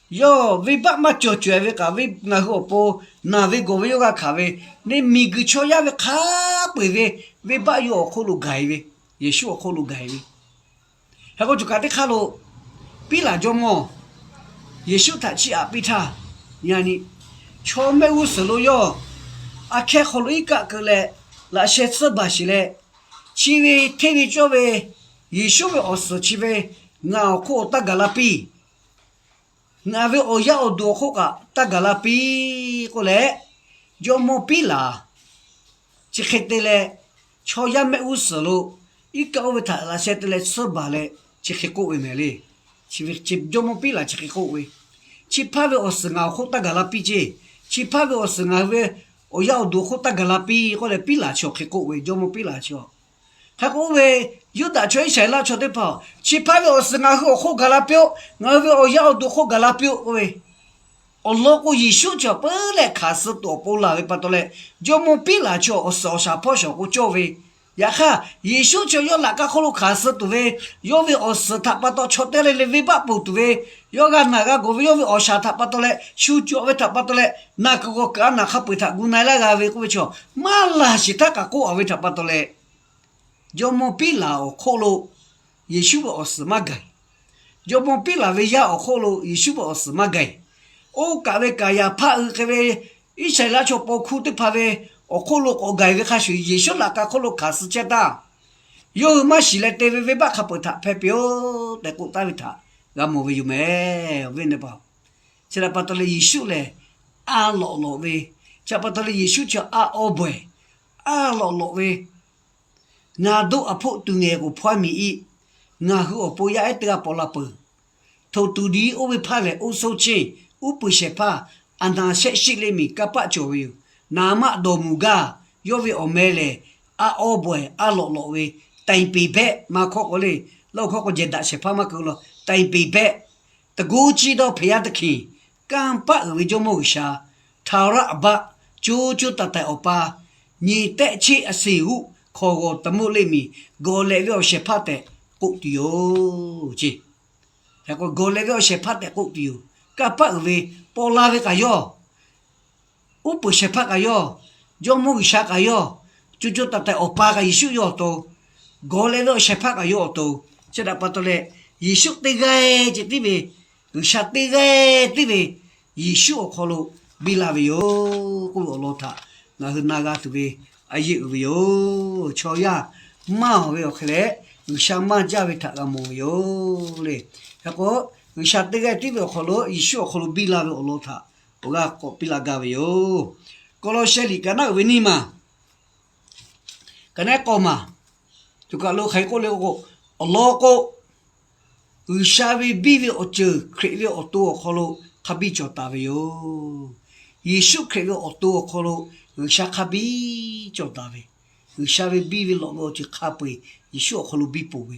yawˇ venˇbaˆ maˇ cawˬ cawehˬ ve kaꞈ, ngaˬ hui awˬ pon naˬ ve gawˬ ve yawˇ g'a hkanˍ ve, neˇ miˬguiˬ chaw yaˇ ve hk'a peu-eˬ ve venˇbaˆ yawˇ awˬ hk'oˆ lo gaˬ-e ve, Yeˍsuˆ awˬ hk'oˆ lo gaˬ-e ve. Hk'e k'o, cawˬ kaˬ teˇ hk'aˇ lo piˉlaꞈ jawˇmawˇ Yeˍsuˆ htaꞈ chiˇ aꞈ piˇ htaˇ, yaꞈ nyi chaw mehˆ g'uˇ suhˍ lo yawˇ aꞈ hkehˇ hk'aw lo iˉ kaˆ keu leh laꞈ sheh tsuhˇ baˬ sheˍ leh, chi ve hteˇ ve cawˇ ve Yeˍsuˆ ve awˬ suhˍ chi ve ngaˬ awˬ hk'oˆ taˇ gaˬ la piˇ. Ngaˬ ve awˬ yaˇ awˬ duˬ awˬ hk'oˆ kaꞈ taˇ gaˬ la piˇ k'oˆ leh, jawˇmawˇ piˉlaꞈ chi hk'e te leh, chaw yaˇ mehˆ g'uˇ suhˍ lo iˉ kaˆ oˇ ve htaꞈ laꞈ sheh te leh tsuhˇ baˬ leh chi hk'e k'oˆ ve mehˍ le. Jawˇmawˇ piˉlaꞈ chi hk'e k'oˆ ve, chi hpaˇ ve awˬ suhˍ ngaˬ awˬ hk'oˆ taˇ gaˬ la piˇ ceˇ. Chi hpaˇ ve awˬ suhˍ ngaˬ hui ve awˬ yaˇ awˬ duˬ awˬ hk'oˆ taˇ gaˬ la piˇ k'oˆ leh, piˉlaꞈ chi awˬ hk'e k'oˆ ve, jawˇmawˇ piˉlaꞈ chi. Hk'e k'oˆ ve, Yuˇdaꞈ chaw Iˉsaˍreˍlaˆ chaw teˇ hpaˍ, chi hpaˇ ve awˬ suhˍ ngaˬ hui awˬ hk'oˆ gaˬ la piˇ-oˆ, ngaˬ hui ve awˬ yaˇ awˬ duˬ hk'oˆ gaˬ la piˇ-oˆ k'oˆ ve, awˬ lawn k'o, Yeˍsuˆ chi awˬ peuˬ leh hkanˍ suh tuˬ awˬ pon laˬ ve pa taw leh, jawˇmawˇ piˉlaꞈ chi awˬ suhˍ awˬ shaˍ hpawˇ shawˍ k'o cawˇ ve. Yaꞈ hk'aˇ, Yeˍsuˆ chi yawˇ laꞈ ka hk'oˆ lo hkanˍ suh tuˬ ve, yawˇ ve awˬ suhˍ htaꞈ pa taw chaw teˇ g'aˇ le le venˇbaˆ ponˬ tuˬ ve, yawˇ g'a naˬ g'a gawˬ ve yawˇ ve awˬ shaˍ htaꞈ pa taw leh, shu cawˬ ve htaꞈ pa taw leh, naˬ kuiˬ g'awˬ kuiˬ a naˬ hk'a peu-eˬ htaꞈ gu na-e laˇ g'a ve k'oˆ ve chaw, maˇ laˬ shiˍ htaˇ kaꞈ k'oˆ-a ve htaꞈ pa taw leh, jawˇmawˇ piˉlaꞈ awˬ hk'oˆ lo Yeˍsuˆ ve awˬ suhˍ maˇ gaˬ. Jawˇmawˇ piˉlaꞈ ve yaˇ awˬ hk'oˆ lo Yeˍsuˆ ve awˬ suhˍ maˇ gaˬ. Oˇ kaꞈ ve Kaˍyaˍhpaˆ hui hk'e ve Iˉsaˍreˍlaˆ chaw paw hkuˇ teˇ hpaˍ ve awˬ hk'oˆ lo k'awꞈ gaˬ ve hk'a shuˍ, Yeˍsuˆ laꞈ ka hk'oˆ lo hkanˍ suh chehˇ htaˇ, yawˇ hui maˇ shiˍ leh te ve venˇbaˆ hk'a peu-eˬ htaꞈ hpehˇ piˇ-oˆ tehꞈ k'oˆ taˍ ve htaꞈ g'a mawˬ ve yoˬ mehˍ. Awˬ viˉ awˬ nyi teˇ hpaˍ, chi htaꞈ pa taw leh Yeˍsuˆ lehˬ a lawꞈ lawꞈ ve, chi htaꞈ pa taw leh Yeˍsuˆ chi a awˇ bawehˬ, a lawꞈ lawꞈ ve, ngaˬ doˆ aˬ hpoˆ tuˬ ngehˬ k'oˍ hpawˇ miˬ iˆ, ngaˬ hui awˬ pon yaˇ ehˉ teˇ g'aˇ paw la peuˬ. Htoꞈ tuˬ diꞈ oˇ ve hpaˇ lehˬ, oˇ soˇ cheˇ uˉ peunˍ shehˍ hpaˇ a naˍ shehˆ shiˆ le miˬ kanˇ paˆ cawˬ ve yoˬ. Naˍ maˆ dawˬ muˬ gaˇ, yawˇ ve awˬ meh lehˬ a awˇ bawehˬ a lawꞈ lawꞈ ve, တိုင်ပေဘက် maˇ hkawˇ k'o le, lawˇ hkawˇ k'o jehˬ daꞈ shehˍ hpaˇ maˇ keu law, တိုင်ပေဘက်, tawˇ goˇ ciˇ dawˇ hpehꞈ yaˇ teˇ hkiˬ, kanˇ paˆ uiˍ ve Jawˇmawˇ G'uiˬsha, ထာဝရအဘ, co co taiˍ taiˍ Awˬ pa, nyi tehˆ cheˆ a seˍ uˆ hkawnˍ g'awˬ tawˍ moˆ le miˬ, gawˬ lehꞈ ve awˬ shehˍ hpaˇ tehꞈ k'oˆ tuˬ yoˬ ceˇ. Hk'e k'o, gawˬ lehꞈ ve awˬ shehˍ hpaˇ tehꞈ k'oˆ tuˬ yoˬ. Kanˇ paˆ uiˍ ve paw la ve kaꞈ yawˇ, uˉ peunˍ shehˍ hpaˇ kaꞈ yawˇ, Jawˇmawˇ G'uiˬsha kaꞈ yawˇ, co co taiˍ taiˍ Awˬ pa kaꞈ Yeˍsuˆ yawˇ awˬ to, gawˬ lehꞈ ve awˬ shehˍ hpaˇ kaꞈ yawˇ awˬ to. Chi htaꞈ pa taw leh, Yeˍsuˆ teˇ g'aˇ ceh tiˉ ve, G'uiˬsha teˇ g'aˇ tiˉ ve, Yeˍsuˆ awˬ hk'aw lo biˇ la ve yoˬ k'oˆ ve awˬ lawn htaꞈ ngaˬ hui na g'a tuˬ ve a yeˇ uiˍ ve yoˬ. Chaw yaˇ maˇ awˬ ve awˬ hk'e leh, G'uiˬsha maˇ jaˇ ve htaꞈ g'a mawˬ ve yoˬ le. Hk'e k'o, G'uiˬsha teˇ g'aˇ tiˉ ve awˬ hk'aw lo Yeˍsuˆ awˬ hk'aw lo biˇ la ve awˬ lawn htaꞈ awˬ g'aˇ k'awꞈ piˇ la gaˇ ve yoˬ. Kawˇlawˇsehˇ liꞈ ka naˉ uiˍ ve nyiˇ maˬ ka naˉ k'awˇ maˬ, co kaˬ lo hk'aˬ hk'e k'oˆ le k'o, awˬ lawn k'o, G'uiˬsha ve biˇ ve awˬ ceuˬ Hkriꞈ ve awˬ to awˬ hk'aw lo hk'a biˇ cawˬ taˍ ve yoˬ. Yeˍsuˆ Hkriꞈ ve awˬ to awˬ hk'aw lo G'uiˬsha hk'a biˇ cawˬ taˍ ve, G'uiˬsha ve biˇ ve lawꞈ ve awˬ ceuˬ hk'a peu-eˬ Yeˍsuˆ awˬ hk'aw lo biˇ peuˬ ve,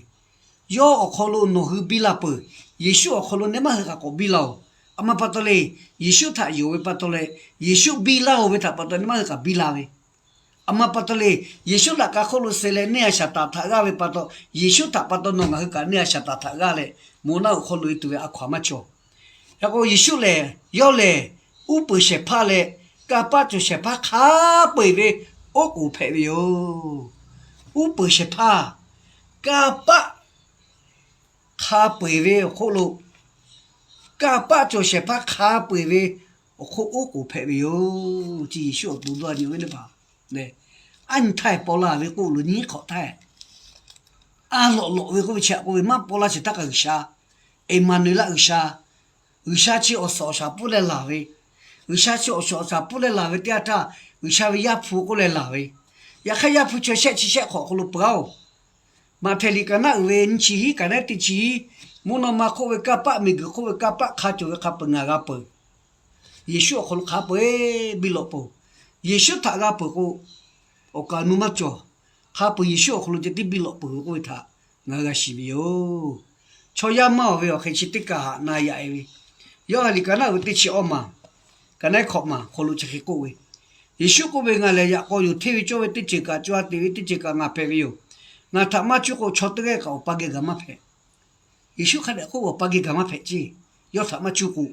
yawˇ awˬ hk'aw lo nawˬ hui biˇ la peuˬ. Yeˍsuˆ awˬ hk'aw lo neh maˇ hui kaꞈ k'awꞈ biˇ la-oˬ. A ma pa taw le, Yeˍsuˆ htaꞈ yonˍ ve pa taw leh, Yeˍsuˆ biˇ laˇ-oˬ ve htaꞈ pa taw neh maˇ hui kaꞈ biˇ la ve, a ma pa taw le, Yeˍsuˆ laꞈ ka hk'oˆ lo suh leh neˇ a shaˍ taˍ htaꞈ g'aˇ ve pa taw, Yeˍsuˆ htaꞈ pa taw nawˬ ngaˬ hui kaꞈ neˇ a shaˍ taˍ htaꞈ g'aˇ leh, moˍ naˆ awˬ hk'aw lo e tuˬ ve a hkaw-anˬ maˇ cawˬ. Hk'e k'o, Yeˍsuˆ lehˬ, yawˇ lehˬ uˉ peunˍ shehˍ hpaˇ leh kanˇ paˆ cawˬ shehˍ hpaˇ hk'a peu-eˬ ve oˉ k'oˍ hpehꞈ ve yoˬ. Uˉ peunˍ shehˍ hpaˇ, kanˇ paˆ hk'a peu-eˬ ve awˬ hk'oˆ lo, kanˇ paˆ cawˬ shehˍ hpaˇ hk'a peu-eˬ ve awˬ hk'oˆ oˉ k'oˍ hpehꞈ ve yoˬ. Chi Yeˍsuˆ awˬ to dawˇ nyi ve teˇ hpaˍ lehˬ, aˉ nyi htaˇ paw la ve k'oˆ lo nyiˉ hk'awꞈ htaˇ, a lawꞈ lawꞈ ve k'oˆ ve chi htaꞈ k'oˆ ve maˇ paw laˇ sheˍ htaˇ kaꞈ G'uiˬsha, Eˍmaˍnuˍlaˆ G'uiˬsha, G'uiˬsha chi awˬ suhˍ awˬ shaˍ pfuhˇ leh laˬ ve, G'uiˬsha chi awˬ suhˍ awˬ shaˍ pfuhˇ leh laˬ ve teˇ yanˇ htaˇ, G'uiˬsha ve Yaˇ hpu k'oˆ leh laˬ ve, yaꞈ hk'aˇ Yaˇ hpu chi shehˆ chi shehˆ hk'awꞈ awˬ hk'aw lo peuˬ-oˬ. Maꞈhtehˍ liꞈ ka naˉ uiˍ ve nyiˇ chi hiˉ ka naˉ teˇ chi hiˉ, mvuhˇ naw ma hk'oˆ ve kanˇ paˆ, miˬguiˬ hk'oˆ ve kanˇ paˆ hk'a cawˬ ve hk'a peu-eˬ ngaˬ g'a peuˬ. Yeˍsuˆ awˬ hk'aw lo hk'a peu-eˬ biˇ lawꞈ peuˬ. Yeˍsuˆ htaꞈ g'a peuˬ k'o, awˬ kaˍ awˬ nu maˇ cawˬ. Hk'a peu-eˬ Yeˍsuˆ awˬ hk'aw lo ceh tiˉ biˇ lawꞈ peuˬ ve k'oˆ ve htaꞈ ngaˬ hui g'a shiˍ ve yoˬ. Chaw yaˇ maˇ awˬ ve awˬ hk'e chi teˇ kaˬ haꞈ na yaꞈ-e ve, Yoˇhanˬ liꞈ ka naˉ uiˍ ve teˇ chi awˇ maˬ, ka naˉ hkawꞈ maˬ hk'aw lo chi hk'e k'oˆ ve, Yeˍsuˆ k'oˆ ve, Ngaˬ lehˬ yaꞈ k'aw yoˬ. Hteˇ ve cawˇ ve teˇ ceuˬ kaꞈ, co-a teꞈ ve teˇ ceuˬ kaꞈ ngaˬ hpehꞈ ve yoˬ. Ngaˬ htaꞈ maˇ cuˇ k'o, chaw teˇ g'aˇ kaꞈ Awˬ pa geh gaˬ maˇ hpehꞈ. Yeˍsuˆ hk'a dehꞈ k'oˆ ve, Awˬ pa geh gaˬ maˇ hpehꞈ ceˇ. Yawˇ htaꞈ maˇ cuˇ k'o,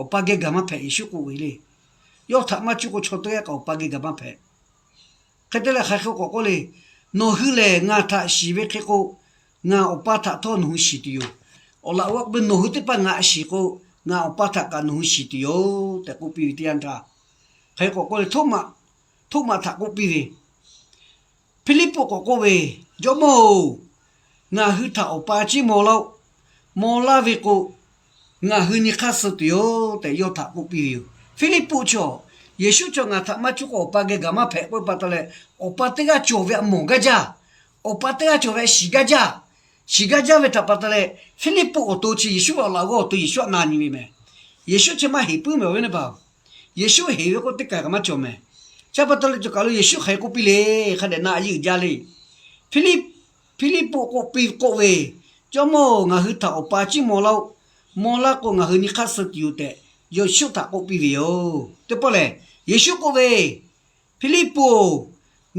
Awˬ pa geh gaˬ maˇ hpehꞈ. Yeˍsuˆ k'oˆ ve le. Yawˇ htaꞈ maˇ cuˇ k'o, chaw teˇ g'aˇ kaꞈ Awˬ pa geh gaˬ maˇ hpehꞈ. Hk'e te leh hk'aˬ hk'e k'awꞈ k'oˆ le, Nawˬ hui lehˬ ngaˬ htaꞈ shiˍ ve hk'e k'o, ngaˬ Awˬ pa htaꞈ htawˇ nawˬ hui shiˍ tuˬ yoˬ. Awˬ laꞈ g'awˇ k'oˆ ve, Nawˬ hui teˇ hpaˍ ngaˬ shiˍ k'o, ngaˬ Awˬ pa htaꞈ kaꞈ nawˬ hui shiˍ tuˬ yoˬ tehꞈ k'oˆ piˇ ve teˇ yanˇ htaˇ, hk'aˬ hk'e k'awꞈ k'oˆ le, Htoˉmaꞈ, Htoˉmaꞈ htaꞈ k'oˆ piˇ ve, Hpiˇliˇpuˆ k'awꞈ k'oˆ ve, Jawˇmawˇ-oˬ, ngaˬ hui htaꞈ Awˬ pa chiˇ maw laˇ-oˆ. Maw laˇ ve k'o, ngaˬ hui nyi hk'aˇ suh tuˬ yoˬ tehꞈ yawˇ htaꞈ k'oˆ piˇ ve yoˬ. Hpiˇliˇpuˆ chaw, Yeˍsuˆ chaw ngaˬ htaꞈ maˇ cuˇ k'o, Awˬ pa geh gaˬ maˇ hpehꞈ k'oˆ ve pa taw leh, Awˬ pa teˇ g'aˇ cawˬ ve htaꞈ mawˬ gaˇ jaˇ. Awˬ pa teˇ g'aˇ cawˬ ve htaꞈ shiˍ gaˇ jaˇ. Shiˍ gaˇ jaˇ ve htaꞈ pa taw leh, Hpiˇliˇpuˆ awˬ to chi Yeˍsuˆ ve awˬ laꞈ g'awˇ awˬ to Yeˍsuˆ htaꞈ na nyi ve meh. Yeˍsuˆ chi maˇ heˍ puiˉ meh ve teˇ hpaˍ. Yeˍsuˆ heˍ ve k'oˆ teˇ kaˬ kaꞈ maˇ cawˬ meh. Chi pa taw leh, co kaˬ lo Yeˍsuˆ hk'aˬ hk'e k'oˆ piˇ le, hk'a dehꞈ na a yeˇ uiˍ jaˇ le. Hpiˇliˇpuˆ k'oˆ piˇ k'oˆ ve, Jawˇmawˇ-oˬ, ngaˬ hui htaꞈ Awˬ pa chiˇ maw laˇ-oˆ. Maw laˇ k'o, ngaˬ hui nyi hk'aˇ suh tuˬ yoˬ tehꞈ, Yeˍsuˆ htaꞈ k'oˆ piˇ ve yoˬ. Teˇ pawˆ lehˬ, Yeˍsuˆ k'oˆ ve, Hpiˇliˇpuˆ-oˬ,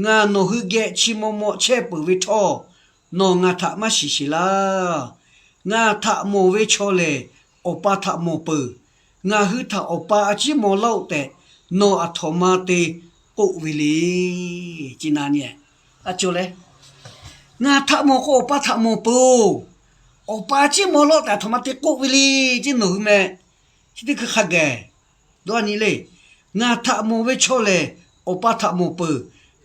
ngaˬ nawˬ hui geh chi maw maw chehˇ peuˬ ve htawˇ, nawˬ ngaˬ htaꞈ maˇ shiˍ sheˍ laˇ. Ngaˬ htaꞈ mawˬ ve chaw lehˬ, Awˬ pa htaꞈ mawˬ peuˬ. Ngaˬ hui htaꞈ Awˬ pa a ciˉ maw laˇ-oˆ tehꞈ, nawˬ aˬ htoꞈ ma te k'oˆ ve le. Chi na nyi, a cawˬ leh, ngaˬ htaꞈ mawˬ k'o, Awˬ pa htaꞈ mawˬ peuˬ-oˬ. Awˬ pa a ciˉ maw laˇ-oˆ tehꞈ aˬ htoꞈ ma te k'oˆ ve le. Chi nawˬ hui meh, chi teˇ hkui hk'a gaˬ dawˇ nyi le. Ngaˬ htaꞈ mawˬ ve chaw lehˬ, Awˬ pa htaꞈ mawˬ peuˬ.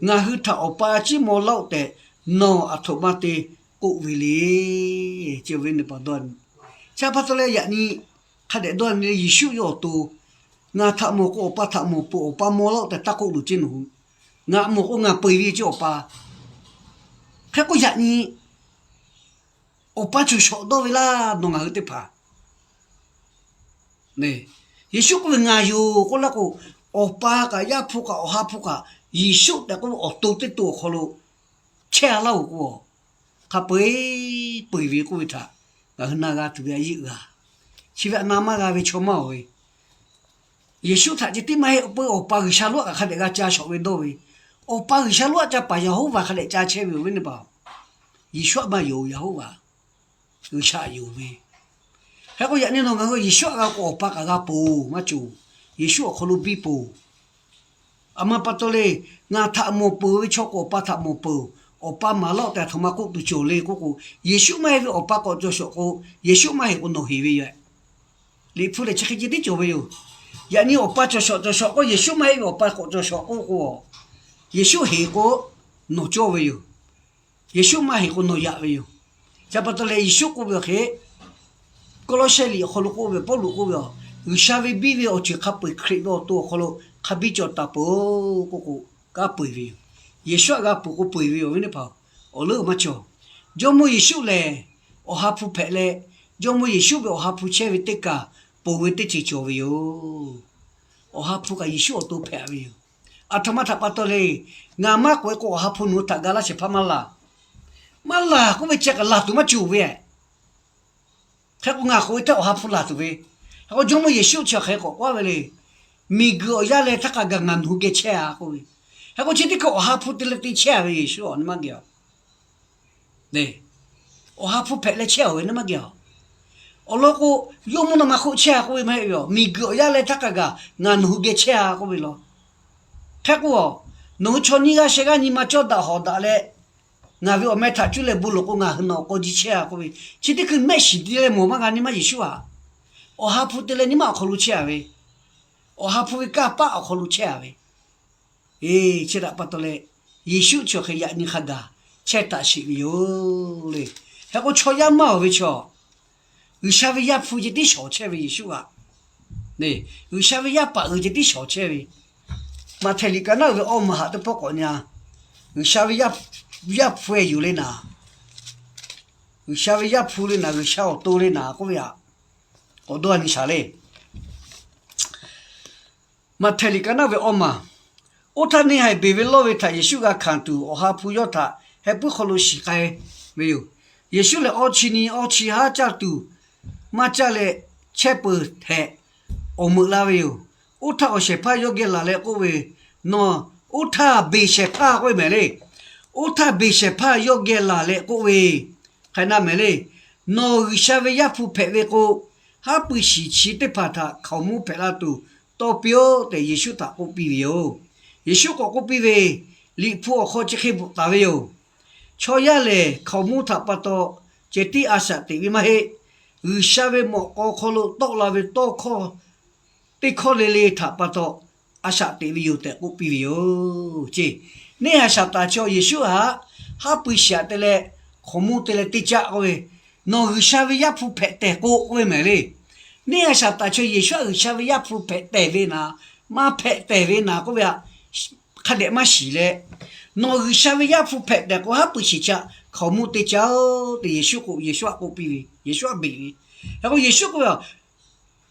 Ngaˬ hui htaꞈ Awˬ pa a ciˉ maw laˇ-oˆ tehꞈ, nawˬ aˬ htoꞈ ma te k'oˆ ve le. Chi ve nyi pa dawˇ nyi. Chi pa taw leh yaꞈ nyi hk'a dehꞈ dawˇ nyi le, Yeˍsuˆ yawˇ awˬ to, ngaˬ htaꞈ mawˬ k'o, Awˬ pa htaꞈ mawˬ peuˬ, Awˬ pa maw laˇ-oˆ tehꞈ taˇ k'oˆ loˬ ceˇ nawˬ hui. Ngaˬ mawˬ k'o, ngaˬ peu-eˬ ve ceˇ Awˬ pa. Hk'e k'o yaꞈ nyi Awˬ pa cawˬ shawˍ dawˇ ve laˇ nawˬ ngaˬ hui teˇ hpaˍ. Yeˍsuˆ k'oˆ ve, Ngaˬ yoˬ k'oˆ laˇ k'o, Awˬ pa kaꞈ, Yaˇ hpu kaꞈ, Awˬ ha hpu kaꞈ, Yeˍsuˆ tehꞈ k'oˆ ve awˬ to teˇ to awˬ hk'aw lo chehˇ-a laˇ-oˬ k'o, hk'a peu-eˬ peu-eˬ ve k'oˆ ve htaꞈ ngaˬ hui na g'a tuˬ ve a yeˇ uiˍ-a. Chi ve a na maˇ g'a ve chaw maˇ-oˬ ve, Yeˍsuˆ htaꞈ ceh tiˉ maˇ heˆ, peuˬ Awˬ pa G'uiˬsha lonˉ kaꞈ hk'a dehꞈ g'a ca shawˍ ve dawˇ ve, Awˬ pa G'uiˬsha lonˉ ca paˍ Yaˍhoˉvaˍ hk'a dehꞈ ca chehˇ ve yoˬ ve teˇ hpaˍ. Yeˍsuˆ maˇ yoˬ, Yaˍhoˉvaˍ G'uiˬsha yoˬ ve. Hk'e k'o yaꞈ nyi nawˬ ngaˬ hui Yeˍsuˆ htaꞈ g'a k'o, Awˬ pa kaꞈ g'a peuˬ maˇ cawˬ. Yeˍsuˆ awˬ hk'aw lo biˇ peuˬ. A ma pa taw le, ngaˬ htaꞈ mawˬ peuˬ ve chaw k'o, Awˬ pa htaꞈ mawˬ peuˬ. Awˬ pa maˍ laˇ-oˆ tehꞈ aˬ htoꞈ ma k'oˆ tuˬ cawˬ le k'oˆ k'o, Yeˍsuˆ maˇ heˆ ve Awˬ pa k'awꞈ cawˬ shawˍ k'o, Yeˍsuˆ maˇ heˆ k'o nawˬ heˍ ve yoˬ. Liꞈ hpu lehˬ chi hk'e ceh tiˉ cawˬ ve yoˬ. Yaꞈ nyi awˬ pa cawˬ shawˍ cawˬ shawˍ k'o, Yeˍsuˆ maˇ heˆ ve awˬ pa k'awꞈ cawˬ shawˍ k'oˆ k'o, Yeˍsuˆ heˍ k'o nawˬ cawˇ ve yoˬ. Yeˍsuˆ maˇ heˍ k'o nawˬ yaꞈ ve yoˬ. Chi pa taw leh Yeˍsuˆ k'oˆ ve awˬ hk'e, Kawˇlawˇsehˇ liꞈ awˬ hk'aw lo k'oˆ ve, Pawˇluꞈ k'oˆ ve, G'uiˬsha ve biˇ ve awˬ ceuˬ hk'a peu-eˬ Hkriꞈ ve awˬ to awˬ hk'aw lo hk'a biˇ cawˬ taˍ peuˬ k'oˆ k'o, k'aˉ peu-eˬ ve yoˬ. Yeˍsuˆ htaꞈ g'a peuˬ k'o peu-eˬ ve yoˬ ve teˇ hpaˍ, awˬ leuˉ maˇ cawˬ. Jawˇmawˇ Yeˍsuˆ lehˬ, Awˬ ha hpu hpehꞈ leh, Jawˇmawˇ Yeˍsuˆ ve Awˬ ha hpu chehˇ ve teˇ kaˬ ponˬ ve teˇ ceuˬ cawˬ ve yoˬ. Awˬ ha hpu kaꞈ Yeˍsuˆ awˬ to hpehꞈ ve yoˬ. Aˬ htoꞈ ma htaꞈ pa taw le, ngaˬ maˇ k'oꞈ-e k'o, Awˬ ha hpu nawˬ hui htaꞈ ga laˇ shehˍ hpaˇ maˇ laˬ. Maˇ laˬ k'oˆ ve chi kaꞈ laˬ tuˬ maˇ cawˬ ve. Hk'e k'o, ngaˬ k'oꞈ-e htaˇ Awˬ ha hpu laˬ tuˬ ve. Hk'e k'o, Jawˇmawˇ Yeˍsuˆ chi awˬ hk'e k'awꞈ k'oˆ ve le, Miˬguiˬ awˬ yaˇ leh htaˇ kaꞈ gaˬ ngaˬ nawˬ hui geh chehˇ-a k'oˆ ve. Hk'e k'o, chi teˇ hkui Awˬ ha hpu te leh te chehˇ-a ve Yeˍsuˆ-a, nyi maˇ geh-a. Awˬ ha hpu hpehꞈ leh chehˇ-a ve, nyi maˇ geh-a. Awˬ lawn k'o, yawˇ mvuhˇ naw ma hk'oˆ chehˇ-a k'oˆ ve maˇ heˆ ve yoˬ. Miˬguiˬ awˬ yaˇ leh htaˇ kaꞈ gaˬ ngaˬ nawˬ hui geh chehˇ-a k'oˆ ve law. Hk'e k'o, nawˬ hui chaw nyiˇ g'aˇ sheh g'aˇ nyi ma cawˇ daꞈ hawˍ daꞈ leh, ngaˬ ve awˬ meh htaꞈ cuˇ leh bon lawˬ k'o, ngaˬ hui nawˬ awˬ k'aw ji chehˇ-a k'oˆ ve, chi teˇ hkui mehˆ shiˍ te leh mawˬ maˇ g'a, nyi maˇ Yeˍsuˆ-a. Awˬ ha hpu te leh nyi maˇ awˬ hk'aw lo chehˇ-a ve, Awˬ ha hpu ve kanˇ paˆ awˬ hk'aw lo chehˇ-a ve. Eˬ, chi htaꞈ pa taw leh, Yeˍsuˆ chi awˬ hk'e yaꞈ nyi hk'a gaˬ chehˇ taˍ sheˍ ve yoˬ le. Hk'e k'o, chaw yaˇ maˇ-oˬ ve chaw, G'uiˬsha ve Yaˇ hpu ceh tiˉ shawˍ chehˇ ve Yeˍsuˆ-a. G'uiˬsha ve yaˇ paˍ uiˍ ceh tiˉ shawˍ chehˇ ve, Maꞈhtehˍ liꞈ ka naˉ ve awˇ maˬ haꞈ teˇ pawˆ k'awꞈ nyi-a. G'uiˬsha ve Yaˇ hpu-e yoˬ le naˍ, G'uiˬsha ve Yaˇ hpu le naˍ, G'uiˬsha awˬ to le naˍ k'oˆ ve htaꞈ k'awꞈ dawˇ nyi shaˍ le. Maꞈhtehˍ liꞈ ka naˉ ve awˇ maˬ, oˇ htaˇ neˇ haiˬ beˬ ve lawˇ ve htaꞈ Yeˍsuˆ g'a hkanˍ tuˬ, Awˬ ha hpu yawˇ htaꞈ heh puiˉ hk'aw lo shiˍ k'ai ve yoˬ. Yeˍsuˆ lehˬ, awˇ chi nyi awˇ chi haˉ caˇ tuˬ maˇ caˇ leh, chehˇ peuˬ tehꞈ awˬ meuꞈ la ve yoˬ. Oˇ htaˇ awˬ shehˍ hpaˇ yawˇ geh laˬ leh k'oˆ ve, Nawˬ oˇ htaˇ beˬ shehˍ hpaˇ k'oˆ ve mehˍ le. Oˇ htaˇ beˬ shehˍ hpaˇ yawˇ geh laˬ leh k'oˆ ve, Hk'e naˆ mehˍ le. Nawˬ G'uiˬsha ve Yaˇ hpu hpehꞈ ve k'o, haˉ pui shiˍ chi teˇ hpaˍ htaꞈ hkaoˍmonˇ hpehꞈ la tuˬ tawˇ piˇ-oˆ tehꞈ, Yeˍsuˆ htaꞈ k'oˆ piˇ ve yoˬ. Yeˍsuˆ k'awꞈ k'oˆ piˇ ve, Liꞈ hpu awˬ hk'aw chi hk'e bvuhꞈ taˍ ve yoˬ. Chaw yaˇ lehˬ, hkaoˍmonˇ htaꞈ pa taw ceh tiˉ a shaꞈ teꞈ ve maˇ heˆ. G'uiˬsha ve mawꞈ k'aw hk'aw lo tawˆ la ve tawˇ hkawˇ teˇ hkawˇ le le htaꞈ pa taw a shaꞈ teꞈ ve yoˬ tehꞈ k'oˆ piˇ ve yoˬ ce. Neˇ haiˬ Saˍtanˍ chaw Yeˍsuˆ htaꞈ haˉ pui shiˍ aꞈ te leh, hkaoˍmonˇ te leh teˇ caˆ k'oˆ ve, Nawˬ G'uiˬsha ve Yaˇ hpu hpehꞈ tehˬ k'o k'oˆ ve mehˍ le. Neˇ haiˬ Saˍtanˍ chaw Yeˍsuˆ htaꞈ G'uiˬsha ve Yaˇ hpu hpehꞈ tehˬ ve naˍ, maˇ hpehꞈ tehˬ ve naˍ k'oˆ ve htaꞈ hk'a dehꞈ maˇ shiˍ leh, Nawˬ G'uiˬsha ve Yaˇ hpu hpehꞈ tehˬ k'o, haˉ pui shiˍ chi htaꞈ hkaoˍmonˇ te caˇ-oˆ tehꞈ Yeˍsuˆ k'o, Yeˍsuˆ htaꞈ k'oˆ piˇ ve, Yeˍsuˆ htaꞈ beˬ ve. Hk'e k'o Yeˍsuˆ k'oˆ ve,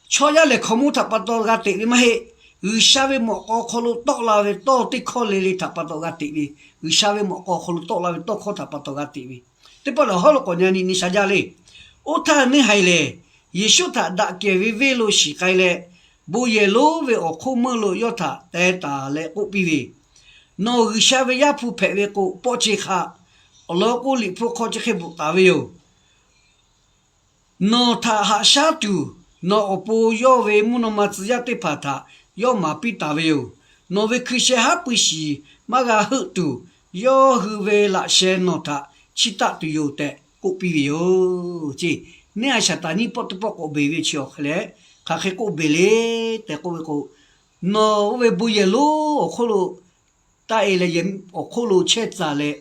Chaw yaˇ lehˬ, hkaoˍmonˇ htaꞈ pa taw g'a teꞈ ve maˇ heˆ. G'uiˬsha ve mawꞈ k'aw hk'aw lo tawˆ la ve tawˇ teˇ hkawˇ le le htaꞈ pa taw g'a teꞈ ve, G'uiˬsha ve mawꞈ k'aw hk'aw lo tawˆ la ve tawˇ hkawˇ htaꞈ pa taw g'a teꞈ ve. Teˇ pawˆ lehˬ, hawˉ lo k'awꞈ nyi nyi sha jaˇ le. Oˇ htaˇ neˇ haiˬ lehˬ, Yeˍsuˆ htaꞈ daꞈ kehˬ ve venˇ lo shiˍ k'ai leh, bon yehˬ lonˉ ve awˬ hk'oˆ meuˇ lo yawˇ htaꞈ teh taˍ leh k'oˆ piˇ ve, Nawˬ G'uiˬsha ve Yaˇ hpu hpehꞈ ve k'o, pawˆ ce hk'a. Awˬ lawn k'o, Liꞈ hpu hk'aw chi hk'e bvuhꞈ taˍ ve yoˬ. Nawˬ htaꞈ haꞈ shaˉ tuˬ, nawˬ awˬ pon yawˇ ve mvuhˇ naw ma tcuh yaˇ teˇ hpaˍ htaꞈ yawˇ maˍ piˇ taˍ ve yoˬ. Nawˬ ve hkui sheh haˉ pui shiˍ maˇ g'a heuˆ tuˬ, yawˇ hui ve laꞈ sheh nawˬ htaꞈ chiˇ taˆ tuˬ yoˬ tehꞈ k'oˆ piˇ ve yoˬ ce. Neˇ haiˬ Saˍtanˍ nyiˇ pawˆ teˇ pawˆ k'awꞈ beˬ ve chi awˬ hk'e leh, hk'aˬ hk'e k'oˆ beˬ le tehꞈ k'oˆ ve k'o, Nawˬ oˇ ve bon yehˬ lonˉ awˬ hk'oˆ lo taˆ-e leh, yehˬ awˬ hk'oˆ lo chehˇ tcuh leh,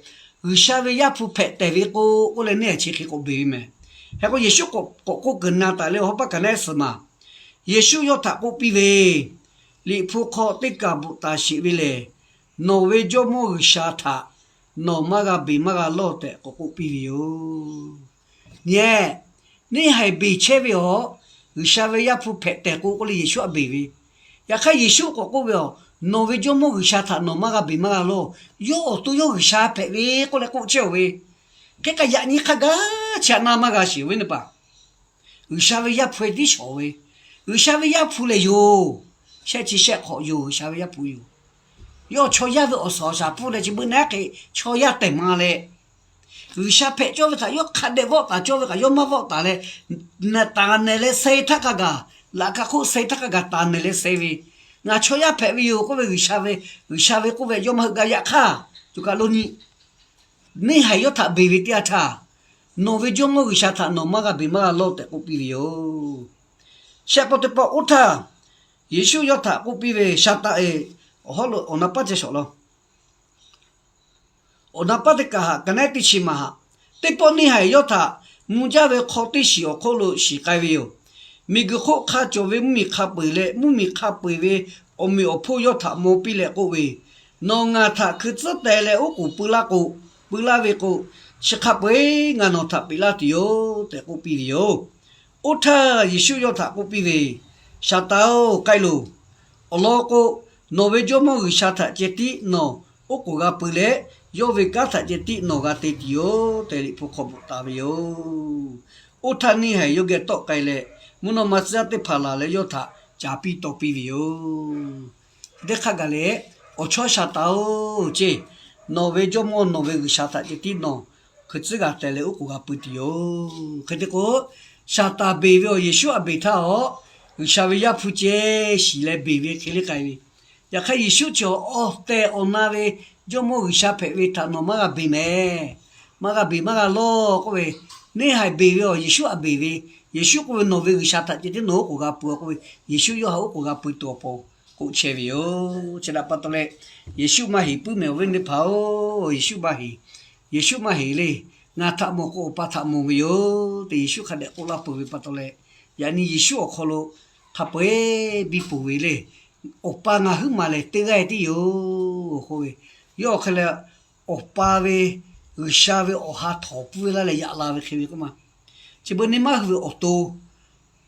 G'uiˬsha ve Yaˇ hpu hpehꞈ tehˬ ve k'o, k'oˆ leh neˇ haiˬ chi hk'e k'awꞈ beˬ ve mehˍ. Hk'e k'o Yeˍsuˆ k'awꞈ k'oˆ kuiˬ na taˍ leh, awˬ ha pa kaꞈ neˇ suhˍ maˬ, Yeˍsuˆ yawˇ htaꞈ k'oˆ piˇ ve, Liꞈ hpu hk'aw teˇ kaˬ bvuhꞈ taˍ sheˍ ve lehˬ, Nawˬ ve Jawˇmawˇ G'uiˬsha htaꞈ nawˬ maˇ g'a beˬ maˇ g'a lawˇ tehꞈ k'awꞈ k'oˆ piˇ ve yoˬ. Nyi-ehˬ, neˇ haiˬ beˬ chehˇ ve awˬ, G'uiˬsha ve Yaˇ hpu hpehꞈ tehˬ k'o k'oˆ leh Yeˍsuˆ htaꞈ beˬ ve. Yaꞈ hk'aˇ Yeˍsuˆ k'awꞈ k'oˆ ve, Nawˬ ve Jawˇmawˇ G'uiˬsha htaꞈ nawˬ maˇ g'a beˬ maˇ g'a lawˇ. Yawˇ awˬ to yawˇ G'uiˬsha hpehꞈ ve k'oˆ leh k'oˆ chehˇ-oˬ ve. Hk'e kaꞈ yaꞈ nyi hk'a gaˇ chi htaꞈ na maˇ g'a sheˍ ve teˇ hpaˍ, G'uiˬsha ve Yaˇ hpu-e tiˉ shawˍ ve. G'uiˬsha ve Yaˇ hpu lehˬ yoˬ. Shehˆ chi shehˆ hk'awꞈ yoˬ, G'uiˬsha ve Yaˇ hpu yoˬ. Yawˇ chaw yaˇ ve awˬ suhˍ awˬ shaˍ hpfuhˇ leh chi beuꞈ naˉ hk'e chaw yaˇ tehˬ ma leh, G'uiˬsha hpehꞈ cawˇ ve htaꞈ yawˇ hk'a dehꞈ vawˆ taˍ cawˇ ve kaꞈ yawˇ maˇ vawˆ taˍ leh, taˍ nehˬ leh suh-e htaˇ hk'a gaˬ, laꞈ ka hk'oˆ suh-e htaˇ hk'a gaˬ taˍ nehˬ leh suh ve, Ngaˬ chaw yaˇ hpehꞈ ve yoˬ k'oˆ ve G'uiˬsha ve, G'uiˬsha ve k'oˆ ve yawˇ maˇ heuˆ gaˇ. Yaꞈ hk'aˇ co kaˬ lo nyi, neˇ haiˬ yawˇ htaꞈ beˬ ve teˇ yanˇ htaˇ, Nawˬ ve Jawˇmawˇ G'uiˬsha htaꞈ nawˬ maˇ g'a beˬ maˇ g'a lawˇ tehꞈ k'oˆ piˇ ve yoˬ. Shehˆ pawˆ teˇ pawˆ oˇ htaˇ, Yeˍsuˆ yawˇ htaꞈ k'oˆ piˇ ve, Saˍtanˍ eˬ, awˬ hawˉ lo awˬ na paˉ ceh shawˍ laˇ. Awˬ na paˉ teˇ kaˬ haꞈ ka nehˉ teˇ chi maˬ haꞈ, teˇ pawˆ neˇ haiˬ yawˇ htaꞈ mvuh jaˇ ve hk'aw teˇ shiˍ awˬ hk'oˆ lo shiˍ k'ai ve yoˬ. Miˬguiˬ hk'oˆ hk'a cawˬ ve mvuhˇmiˬ hk'a peu-eˬ leh mvuhˇmiˬ hk'a peu-eˬ ve awˬ meꞈ awˬ hponˇ yawˇ htaꞈ maw piˇ leh k'oˆ ve, Nawˬ ngaˬ htaꞈ hkui tcuhˉ teh leh oˉ k'oˍ pui laˇ k'o, pui laˇ ve k'o, chi hk'a peu-eˬ ngaˬ nawˬ htaꞈ peꞈ laˇ tuˬ yoˬ tehꞈ k'oˆ piˇ ve yoˬ. Oˇ htaˇ Yeˍsuˆ yawˇ htaꞈ k'oˆ piˇ ve, Saˍtanˍ-oˬ, k'ai loˬ. Awˬ lawn k'o, nawˬ ve Jawˇmawˇ G'uiˬsha htaꞈ ceh tiˉ nawˬ oˉ k'oˍ g'a pui leh, yawˇ ve kanˉ htaꞈ ceh tiˉ nawˬ g'a te tuˬ yoˬ tehꞈ Liꞈ hpu hk'aw bvuhꞈ taˍ ve yoˬ. Oˇ htaˇ neˇ haiˬ yawˇ geh tawˆ k'ai leh, mvuhˇ naw ma tcuh yaˇ teˇ hpaˍ laˬ leh yawˇ htaꞈ caˍ piˇ taw piˇ ve yoˬ. Teˇ hk'aˇ gaˬ leh, Awˬ chawˇ Saˍtanˍ-oˬ, ceˇ, nawˬ ve Jawˇmawˇ nawˬ ve G'uiˬsha htaꞈ ceh tiˉ nawˬ hkui tcuhˉ g'a teh leh oˉ k'oˍ g'a pui tuˬ yoˬ. Hk'e te k'o, Saˍtanˍ beˬ ve awˬ Yeˍsuˆ a beˬ htaˇ aw, G'uiˬsha ve Yaˇ hpu ceh shiˍ leh beˬ ve hk'e le k'ai ve. Yaꞈ hk'aˇ Yeˍsuˆ chi awˬ tehˬ awˬ na ve Jawˇmawˇ G'uiˬsha hpehꞈ ve htaꞈ nawˬ maˇ g'a beˬ mehˍ. Maˇ g'a beˬ maˇ g'a lawˇ k'oˆ ve, neˇ haiˬ beˬ ve awˬ Yeˍsuˆ a beˬ ve, Yeˍsuˆ k'oˆ ve, Nawˬ ve G'uiˬsha htaꞈ ceh tiˉ nawˬ oˉ k'oˍ g'a pui-a k'oˆ ve, Yeˍsuˆ yawˇ htaꞈ oˉ k'oˍ g'a pui tuˬ awˬ pon k'oˆ chehˇ ve yoˬ. Chi htaꞈ pa taw leh, Yeˍsuˆ maˇ heˍ puiˉ mehˍ awˬ viˉ teˇ hpaˍ-oˬ, Yeˍsuˆ maˇ heˍ. Yeˍsuˆ maˇ heˍ le. Ngaˬ htaꞈ mawˬ k'o, Awˬ pa htaꞈ mawˬ ve yoˬ tehꞈ Yeˍsuˆ hk'a dehꞈ k'oˆ laˇ peuˬ ve pa taw leh, yaꞈ nyi Yeˍsuˆ awˬ hk'aw lo hk'a peu-eˬ biˇ poˬ ve le. Awˬ pa ngaˬ huiˉ maˬ lehˬ teˇ g'aˇ tiˉ yoˬ k'oˆ ve, yawˇ awˬ hk'e leh Awˬ pa ve, G'uiˬsha ve awˬ ha htawˍ pfuhˇ ve laˇ leh yaꞈ la ve hk'e ve k'oˆ ma. Chi beuꞈ neˇ maˇ hui ve awˬ to,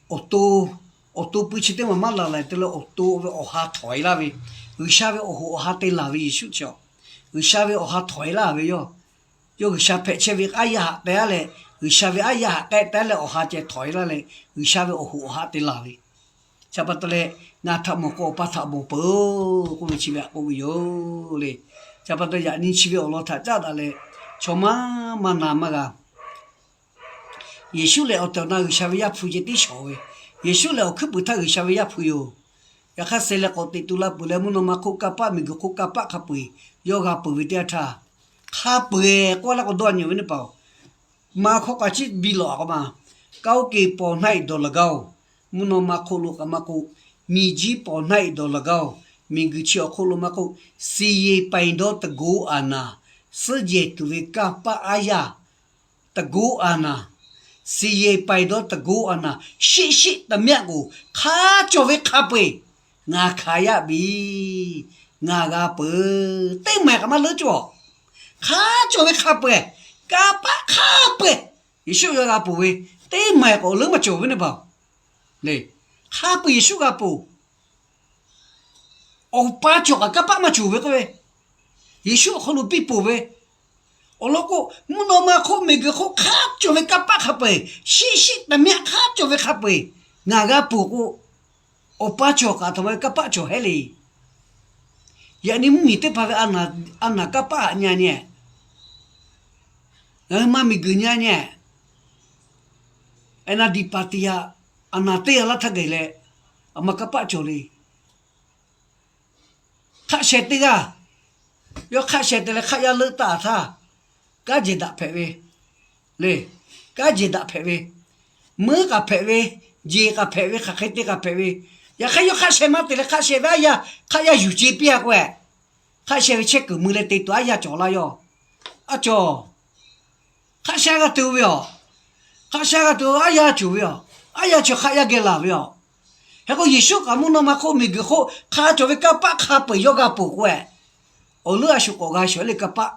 awˬ to, awˬ to pui chi teˇ maˬ maˇ laˬ leh te leh awˬ to ve awˬ ha htawˍ-e laˇ ve, G'uiˬsha ve awˬ hoꞈ awˬ ha te laˬ ve Yeˍsuˆ chi-a, G'uiˬsha ve awˬ ha htawˍ-e laˇ ve yawˇ, yawˇ G'uiˬsha hpehꞈ chehˇ ve aˉ yaˇ haꞈ te-a leh, G'uiˬsha ve aˉ yaˇ haꞈ k'ehˆ te-a leh awˬ ha ceh htawˍ-e laˇ leh, G'uiˬsha ve awˬ hoꞈ awˬ ha te laˬ ve. Chi pa taw leh, Ngaˬ htaꞈ mawˬ k'o, Awˬ pa htaꞈ mawˬ peuˬ-oˬ k'oˆ ve chi ve htaꞈ k'oˆ ve yoˬ le. Chi pa taw yaꞈ nyi chi ve awˬ lawn htaꞈ caˉ daꞈ leh, chaw maˇ maˇ na maˇ g'a Yeˍsuˆ lehˬ awˬ tehˬ awˬ na G'uiˬsha ve Yaˇ hpu ceh tiˉ shawˍ ve. Yeˍsuˆ lehˬ awˬ hkuiˉ puiˍ htaˇ G'uiˬsha ve Yaˇ hpu yoˬ. Yaꞈ hk'aˇ suh leh k'awꞈ teꞈ tu la peuˬ leh, mvuhˇ naw ma hk'oˆ kanˇ paˆ, miˬguiˬ hk'oˆ kanˇ paˆ hk'a peu-eˬ yawˇ g'a peuˬ ve teˇ yanˇ htaˇ, hk'a peu-eˬ k'oˆ laˇ k'o dawˇ nyi ve teˇ hpaˍ-oˬ, maˇ hkawˇ k'a ciˉ biˇ lawꞈ k'o ma, ကောင်းကင်ပေါ်၌သော်လည်းကောင်း, mvuhˇ naw ma hk'oˆ lo k'a maˇ k'oˆ, မြေကြီးပေါ်၌သော်လည်းကောင်း, miˬguiˬ chi awˬ hk'oˆ lo maˇ k'oˆ, စီရင်ပိုင်သောတန်ခိုးအာဏာ, suhˉ jehˬ tuˬ ve kanˇ paˆ aˉ yaˇ တန်ခိုးအာဏာ, စီရင်ပိုင်သောတန်ခိုးအာဏာ ရှိရှိသမျှကို hk'a cawˬ ve hk'a peu-eˬ ngaˬ hkanˍ yaˇ ve, ngaˬ g'a peuˬ. Teˇ maˬ kaꞈ maˇ leuˉ cawˬ. Hk'a cawˬ ve hk'a peu-eˬ, kanˇ paˆ hk'a peu-eˬ Yeˍsuˆ yawˇ g'a peuˬ ve, teˇ maˬ k'awꞈ leuˉ maˇ cawˬ ve teˇ hpaˍ-oˬ le. Hk'a peu-eˬ Yeˍsuˆ g'a peuˬ. Awˬ pa cawˬ kaꞈ kanˇ paˆ maˇ cawˬ ve k'oˆ ve, Yeˍsuˆ awˬ hk'aw lo biˇ poˬ ve. Awˬ lawn k'o, mvuhˇ naw ma hk'oˆ miˬguiˬ hk'oˆ hk'a cawˬ ve kanˇ paˆ hk'a peu-eˬ, shiˆ shiˆ taˍ mehˆ hk'a cawˬ ve hk'a peu-eˬ ngaˬ g'a peuˬ k'o, Awˬ pa cawˬ kaꞈ taˍ ma ve kanˇ paˆ cawˬ hehˉ le. Yaꞈ nyi mvuhˇmiˬ teˇ hpaˍ ve a naˍ kanˇ paˆ haꞈ nyi nyi, ngaˬ hui ma miˬguiˬ nyi nyi, a naˍ diˍ paˍ tiꞈ yaꞈ, a naˍ teˇ g'aˇ laˇ htaˇ geh leh, a ma kanˇ paˆ cawˬ le. Hk'aˆ sheh teˇ g'aˇ, yawˇ hk'aˆ sheh te leh hk'aˆ yaˇ leuˆ taˆ-a htaˇ, kanˉ jehˬ daꞈ hpehꞈ ve le. Kanˉ jehˬ daꞈ hpehꞈ ve, meuˉ k'aꞈ hpehꞈ ve, jeˬ k'aꞈ hpehꞈ ve, hk'aˬ hk'e te k'aꞈ hpehꞈ ve. Yaꞈ hk'aˇ yawˇ hk'aˆ sheh maˇ te leh hk'aˆ sheh ve aˉ yaˇ hk'aˆ yaˇ yuˬ ce piˇ-a k'o, hk'aˆ sheh ve chehˇ kuiˬ mui leh te tuˬ aˉ yaˇ cawˬ laˇ yawˇ. Aˉ cawˬ, hk'aˆ sheh g'a te-o ve aˬ. Hk'aˆ sheh g'a te-o aˉ yaˇ cawˬ ve aˬ. Aˉ yaˇ cawˬ hk'aˆ yaˇ geh laˬ ve aˬ. Hk'e k'o Yeˍsuˆ kaꞈ mvuhˇ naw ma hk'oˆ miˬguiˬ hk'oˆ hk'a cawˬ ve kanˇ paˆ hk'a peu-eˬ yawˇ g'a peuˬ k'o, awˬ leuˉ a shu k'awꞈ g'a shawˍ le kanˇ paˆ.